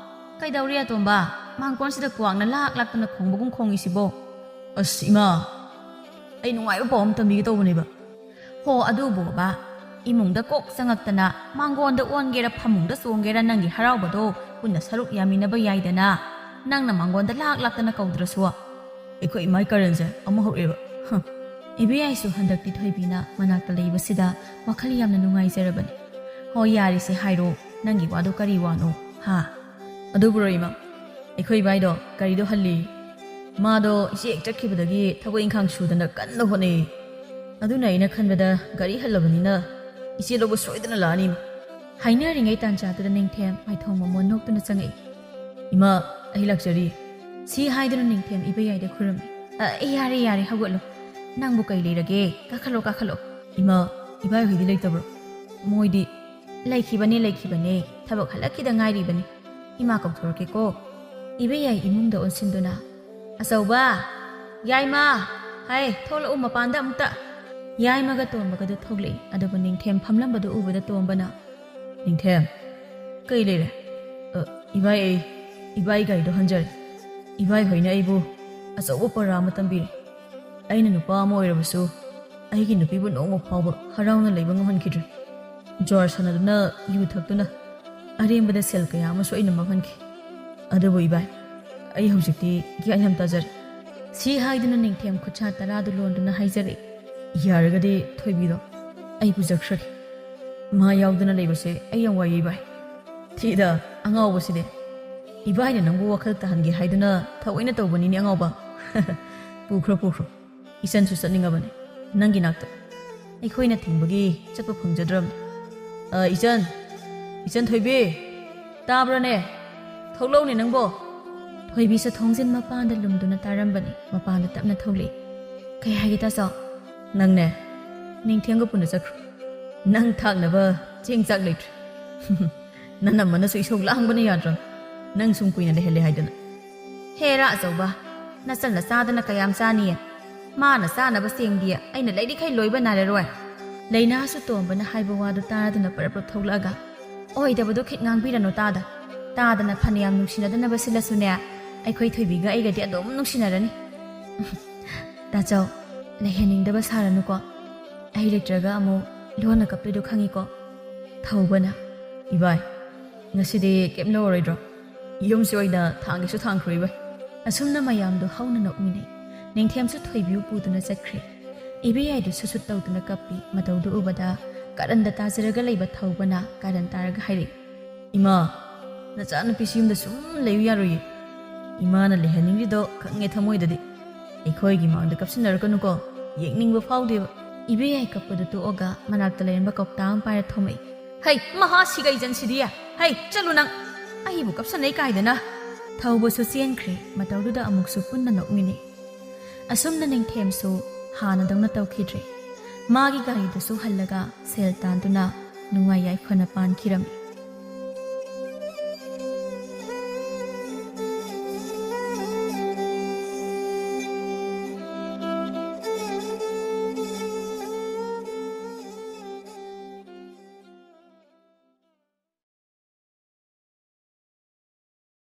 ꯀꯩꯗꯧꯔꯦ ꯑꯇꯣꯝꯕ? ꯃꯥꯡꯒꯣꯟꯁꯤꯗ ꯀ꯭ꯋꯥꯛꯅ ꯂꯥꯛ ꯂꯥꯛꯇꯅ ꯈꯣꯡꯕꯒꯨꯝ ꯈꯣꯡꯉꯤꯁꯤꯕꯣ?" "ꯑꯁ ꯏꯃꯥ, ꯑꯩ ꯅꯨꯡꯉꯥꯏꯕ ꯄꯥꯎ ꯑꯃ ꯇꯝꯕꯤꯒꯦ ꯇꯧꯕꯅꯦꯕ꯫" "ꯍꯣ ꯑꯗꯨꯕꯣꯕ, ꯏꯃꯨꯡꯗ ꯀꯣꯛ ꯆꯪꯉꯛꯇꯅ ꯃꯥꯡꯒꯣꯟꯗ ꯑꯣꯟꯒꯦꯔꯥ ꯐꯃꯨꯡꯗ ꯆꯣꯡꯒꯦꯔꯥ ꯅꯪꯒꯤ ꯍꯔꯥꯎꯕꯗꯣ ꯄꯨꯟꯅ ꯁꯔꯨꯛ ꯌꯥꯃꯤꯟꯅꯕ ꯌꯥꯏꯗꯅ꯫ ꯅꯪꯅ ꯃꯥꯡꯒꯣꯟꯗ ꯂꯥꯛ ꯂꯥꯛꯇꯅ ꯀꯧꯗ꯭ꯔꯁꯨ꯫" ꯑꯩꯈꯣꯏ ꯏꯃꯥꯏ ꯀꯔꯟꯁꯦ ꯑꯃꯨꯛ ꯍꯧꯔꯛꯑꯦꯕ꯫ ꯍ꯫ ꯏꯕꯦꯌꯥꯏꯁꯨ ꯍꯟꯗꯛꯇꯤ ꯊꯣꯏꯕꯤꯅ ꯃꯅꯥꯛꯇ ꯂꯩꯕꯁꯤꯗ ꯋꯥꯈꯜ ꯌꯥꯝꯅ ꯅꯨꯡꯉꯥꯏꯖꯔꯕꯅꯤ꯫ "ꯍꯣꯏ ꯌꯥꯔꯤꯁꯦ ꯍꯥꯏꯔꯣ꯫ ꯅꯪꯒꯤ ꯋꯥꯗꯣ ꯀꯔꯤ ꯋꯥꯅꯣ? ꯍꯥ? ꯑꯗꯨꯕꯨꯔꯣ ꯏꯃꯥ, ꯑꯩꯈꯣꯏ ꯏꯕꯥꯏꯗꯣ ꯒꯥꯔꯤꯗꯣ ꯍꯜꯂꯤ꯫ ꯃꯥꯗꯣ ꯏꯆꯦ ꯍꯦꯛ ꯆꯠꯈꯤꯕꯗꯒꯤ ꯊꯕꯛ ꯏꯪꯈꯥꯡ ꯁꯨꯗꯅ ꯀꯟꯅ ꯍꯣꯠꯅꯩ꯫ ꯑꯗꯨꯅ ꯑꯩꯅ ꯈꯟꯕꯗ ꯒꯥꯔꯤ ꯍꯜꯂꯕꯅꯤꯅ ꯏꯆꯦ ꯂꯧꯕ ꯁꯣꯏꯗꯅ ꯂꯥꯛꯑꯅꯤ ꯏꯃꯥ꯫ ꯍꯥꯏꯅꯔꯤꯉꯩ ꯇꯥꯟꯖꯥꯗꯨꯗ ꯅꯤꯡꯊꯦꯝ ꯃꯥꯏꯊꯣꯡ ꯃꯃꯣꯟ ꯅꯣꯛꯇꯨꯅ ꯆꯪꯉꯛꯏ꯫ ꯏꯃꯥ, ꯑꯩ ꯂꯥꯛꯆꯔꯤ꯫ ꯁꯤ ꯍꯥꯏꯗꯨꯅ ꯅꯤꯡꯊꯦꯝ ꯏꯕꯩꯌꯥꯏꯗ ꯈꯨꯔꯨꯝꯃꯤ꯫ "ꯑ, ꯌꯥꯔꯦ, ꯌꯥꯔꯦ, ꯍꯧꯒꯠꯂꯣ꯫ ꯅꯪꯕꯨ ꯀꯩ ꯂꯩꯔꯒꯦ? ꯀꯥꯈꯠꯂꯣ, ꯀꯥꯈꯠꯂꯣ꯫ ꯏꯃꯥ, ꯏꯕꯥꯏꯍꯣꯏꯗꯤ ꯂꯩꯇꯕ꯭ꯔꯣ?" "ꯃꯣꯏꯗꯤ ꯂꯩꯈꯤꯕꯅꯦ, ꯂꯩꯈꯤꯕꯅꯦ꯫ ꯊꯕꯛ ꯍꯜꯂꯛꯈꯤꯗ ꯉꯥꯏꯔꯤꯕꯅꯤ꯫ ꯏꯃꯥ ꯀꯧꯊꯣꯔꯛꯀꯦꯀꯣ꯫" ꯏꯕꯩꯌꯥꯏ ꯏꯃꯨꯡꯗ ꯑꯣꯟꯁꯤꯟꯗꯨꯅ, "ꯑꯆꯧꯕ! ꯌꯥꯏꯃ! ꯍꯥꯏ, ꯊꯣꯛꯂꯛꯎ ꯃꯄꯥꯟꯗ ꯑꯃꯨꯛꯇ!" ꯌꯥꯏꯃꯒ ꯇꯣꯝꯕꯒꯗꯨ ꯊꯣꯛꯂꯛꯏ꯫ ꯑꯗꯨꯕꯨ ꯅꯤꯡꯊꯦꯝ ꯐꯝꯂꯝꯕꯗꯨ ꯎꯕꯗ ꯇꯣꯝꯕꯅ, "ꯅꯤꯡꯊꯦꯝ, ꯀꯩ ꯂꯩꯔꯦ?" "ꯑ, ꯏꯕꯥꯏ, ꯑꯩ, ꯏꯕꯥꯏ ꯒꯥꯔꯤꯗꯣ ꯍꯟꯖꯔꯦ꯫ ꯏꯕꯥꯏ ꯍꯣꯏꯅ ꯑꯩꯕꯨ ꯑꯆꯧꯕ ꯄꯔꯥ ꯑꯃ ꯇꯝꯕꯤꯔꯦ꯫ ꯑꯩꯅ ꯅꯨꯄꯥ ꯑꯃ ꯑꯣꯏꯔꯕꯁꯨ ꯑꯩꯒꯤ ꯅꯨꯄꯤꯕꯨ ꯅꯣꯡꯃ ꯐꯥꯎꯕ ꯍꯔꯥꯎꯅ ꯂꯩꯕ ꯉꯝꯍꯟꯈꯤꯗ꯭ꯔꯦ꯫ ꯖ꯭ꯋꯥꯔ ꯁꯥꯟꯅꯗꯨꯅ, ꯌꯨ ꯊꯛꯇꯨꯅ ꯑꯔꯦꯝꯕꯗ ꯁꯦꯜ ꯀꯌꯥ ꯑꯃꯁꯨ ꯑꯩꯅ ꯃꯥꯡꯍꯟꯈꯤ꯫ ꯑꯗꯨꯕꯨ ꯏꯕꯥꯏ, ꯑꯩ ꯍꯧꯖꯤꯛꯇꯤ ꯒ꯭ꯌꯥꯟ ꯌꯥꯝ ꯇꯥꯖꯔꯦ꯫" ꯁꯤ ꯍꯥꯏꯗꯨꯅ ꯅꯤꯡꯊꯦꯝ ꯈꯨꯠꯁꯥ ꯇꯔꯥꯗꯨ ꯂꯣꯟꯗꯨꯅ ꯍꯥꯏꯖꯔꯛꯏ꯫ "ꯌꯥꯔꯒꯗꯤ ꯊꯣꯏꯕꯤꯗꯣ ꯑꯩ ꯄꯨꯖꯈ꯭ꯔꯒꯦ꯫ ꯃꯥ ꯌꯥꯎꯗꯅ ꯂꯩꯕꯁꯦ ꯑꯩ ꯌꯥꯝ ꯋꯥꯏꯌꯦ ꯏꯕꯥꯏ꯫" "ꯊꯤꯗ, ꯑꯉꯥꯎꯕꯁꯤꯗꯤ꯫ ꯏꯕꯥꯏꯅ ꯅꯪꯕꯨ ꯋꯥꯈꯜ ꯇꯥꯍꯟꯒꯦ ꯍꯥꯏꯗꯨꯅ ꯊꯑꯣꯏꯅ ꯇꯧꯕꯅꯤꯅꯦ ꯑꯉꯥꯎꯕ꯫" "ꯄꯨꯈ꯭ꯔꯣ, ꯄꯨꯈ꯭ꯔꯣ꯫ ꯏꯆꯟꯁꯨ ꯆꯠꯅꯤꯡꯉꯕꯅꯤ ꯅꯪꯒꯤ ꯅꯥꯛꯇ꯫ ꯑꯩꯈꯣꯏꯅ ꯊꯤꯡꯕꯒꯤ ꯆꯠꯄ ꯐꯪꯖꯗ꯭ꯔꯕꯅꯤ꯫ ꯑ, ꯏꯆꯟ, ꯏꯆꯟ ꯊꯣꯏꯕꯤ, ꯇꯥꯕ꯭ꯔꯣꯅꯦ? ꯊꯣꯛꯂꯛꯎꯅꯦ ꯅꯪꯕꯣ꯫" ꯊꯣꯏꯕꯤꯁꯨ ꯊꯣꯡꯖꯤꯟ ꯃꯄꯥꯟꯗ ꯂꯨꯝꯗꯨꯅ ꯇꯥꯔꯝꯕꯅꯤ꯫ ꯃꯄꯥꯟꯗ ꯇꯞꯅ ꯊꯣꯛꯂꯛꯏ꯫ "ꯀꯩ ꯍꯥꯏꯒꯦ ꯇꯥꯆꯧ?" "ꯅꯪꯅꯦ, ꯅꯤꯡꯊꯦꯝꯒ ꯄꯨꯟꯅ ꯆꯠꯈ꯭ꯔꯣ꯫ ꯅꯪ ꯊꯥꯛꯅꯕ ꯆꯦꯡ ꯆꯥꯛ ꯂꯩꯇ꯭ꯔꯦ꯫" "ꯅꯅꯝꯃꯅꯁꯨ ꯏꯁꯧ ꯂꯥꯡꯕꯅ ꯌꯥꯗ꯭ꯔꯕꯅꯤ, ꯅꯪ ꯁꯨꯝ ꯀꯨꯏꯅ ꯂꯩꯍꯜꯂꯦ ꯍꯥꯏꯗꯅ꯫" "ꯍꯦꯔꯥ ꯑꯆꯧꯕ, ꯅꯆꯟꯅ ꯆꯥꯗꯅ ꯀꯌꯥꯝ ꯆꯥꯅꯤꯌꯦ? ꯃꯥꯅ ꯆꯥꯅꯕ ꯆꯦꯡꯗꯤ ꯑꯩꯅ ꯂꯩꯔꯤꯈꯩ ꯂꯣꯏꯕ ꯅꯥꯏꯔꯔꯣꯏ꯫" ꯂꯩꯅꯥꯁꯨ ꯇꯣꯝꯕꯅ ꯍꯥꯏꯕ ꯋꯥꯗꯨ ꯇꯥꯔꯗꯨꯅ ꯄꯔꯞ ꯄꯔꯞ ꯊꯣꯛꯂꯛꯑꯒ, "ꯑꯣꯏꯗꯕꯗꯣ ꯈꯤꯠ ꯉꯥꯡꯕꯤꯔꯅꯨ ꯇꯥꯗ꯫ ꯇꯥꯗꯅ ꯐꯅꯌꯥꯝ ꯅꯨꯡꯁꯤꯅꯗꯅꯕ ꯁꯤꯜꯂꯁꯨꯅꯦ, ꯑꯩꯈꯣꯏ ꯊꯣꯏꯕꯤꯒ ꯑꯩꯒꯗꯤ ꯑꯗꯨꯝ ꯅꯨꯡꯁꯤꯅꯔꯅꯤ꯫" "ꯇꯥꯆꯧ, ꯂꯩꯍꯟꯅꯤꯡꯗꯕ ꯁꯥꯔꯅꯨꯀꯣ꯫ ꯑꯩ ꯂꯩꯇ꯭ꯔꯒ ꯑꯃꯨꯛ ꯂꯣꯟꯅ ꯀꯞꯇꯣꯏꯗꯣ ꯈꯪꯉꯤꯀꯣ꯫" ꯊꯧꯕꯅ, "ꯏꯕꯥꯏ, ꯉꯁꯤꯗꯤ ꯀꯩꯝ ꯂꯧꯔꯔꯣꯏꯗ꯭ꯔꯣ? ꯌꯨꯝꯁꯤ ꯑꯣꯏꯅ ꯊꯥꯡꯒꯦꯁꯨ ꯊꯥꯡꯈ꯭ꯔꯣ ꯏꯕꯥꯏ꯫" ꯑꯁꯨꯝꯅ ꯃꯌꯥꯝꯗꯨ ꯍꯧꯅ ꯅꯣꯛꯃꯤꯟꯅꯩ꯫ ꯅꯤꯡꯊꯦꯝꯁꯨ ꯊꯣꯏꯕꯤꯕꯨ ꯄꯨꯗꯨꯅ ꯆꯠꯈ꯭ꯔꯦ꯫ ꯏꯕꯦꯌꯥꯏꯗꯨ ꯁꯨꯠ ꯁꯨꯠ ꯇꯧꯗꯨꯅ ꯀꯞꯄꯤ꯫ ꯃꯇꯧꯗꯨ ꯎꯕꯗ ꯀꯥꯔꯟꯗ ꯇꯥꯖꯔꯒ ꯂꯩꯕ ꯊꯧꯕꯅ ꯀꯥꯔꯟ ꯇꯥꯔꯒ ꯍꯥꯏꯔꯛꯏ, "ꯏꯃꯥ, ꯅꯆꯥꯅꯨꯄꯤꯁꯤ ꯌꯨꯝꯗ ꯁꯨꯝ ꯂꯩꯌꯨ ꯌꯥꯔꯣꯏꯌꯦ꯫ ꯏꯃꯥꯅ ꯂꯩꯍꯟꯅꯤꯡꯔꯤꯗꯣ ꯈꯪꯉꯦ ꯊꯃꯣꯏꯗꯗꯤ꯫ ꯑꯩꯈꯣꯏꯒꯤ ꯃꯥꯡꯗ ꯀꯞꯁꯤꯟꯅꯔꯛꯀꯅꯨꯀꯣ, ꯌꯦꯡꯅꯤꯡꯕ ꯐꯥꯎꯗꯦꯕ꯫" ꯏꯕꯦꯌꯥꯏ ꯀꯞꯄꯗꯨ ꯇꯣꯛꯑꯒ ꯃꯅꯥꯛꯇ ꯂꯩꯔꯝꯕ ꯀꯧꯇꯥ ꯑꯃ ꯄꯥꯏꯔ ꯊꯣꯝꯃꯛꯏ꯫ "ꯍꯩ, ꯃꯍꯥ ꯁꯤꯒꯩꯖꯟꯁꯤꯗꯤ! ꯍꯩ, ꯆꯠꯂꯨ ꯅꯪ! ꯑꯩꯕꯨ ꯀꯞꯁꯟꯅꯩ ꯀꯥꯏꯗꯅ!" ꯊꯧꯕꯁꯨ ꯆꯦꯟꯈ꯭ꯔꯦ꯫ ꯃꯇꯧꯗꯨꯗ ꯑꯃꯨꯛꯁꯨ ꯄꯨꯟꯅ ꯅꯣꯛꯃꯤꯟꯅꯩ꯫ ꯑꯁꯨꯝꯅ ꯅꯤꯡꯊꯦꯝꯁꯨ ꯍꯥꯟꯅꯗꯧꯅ ꯇꯧꯈꯤꯗ꯭ꯔꯦ꯫ ꯃꯥꯒꯤ ꯒꯥꯔꯤꯗꯨꯁꯨ ꯍꯜꯂꯒ ꯁꯦꯜ ꯇꯥꯟꯗꯨꯅ ꯅꯨꯡꯉꯥꯏ ꯌꯥꯏꯐꯅ ꯄꯥꯟꯈꯤꯔꯝꯃꯤ꯫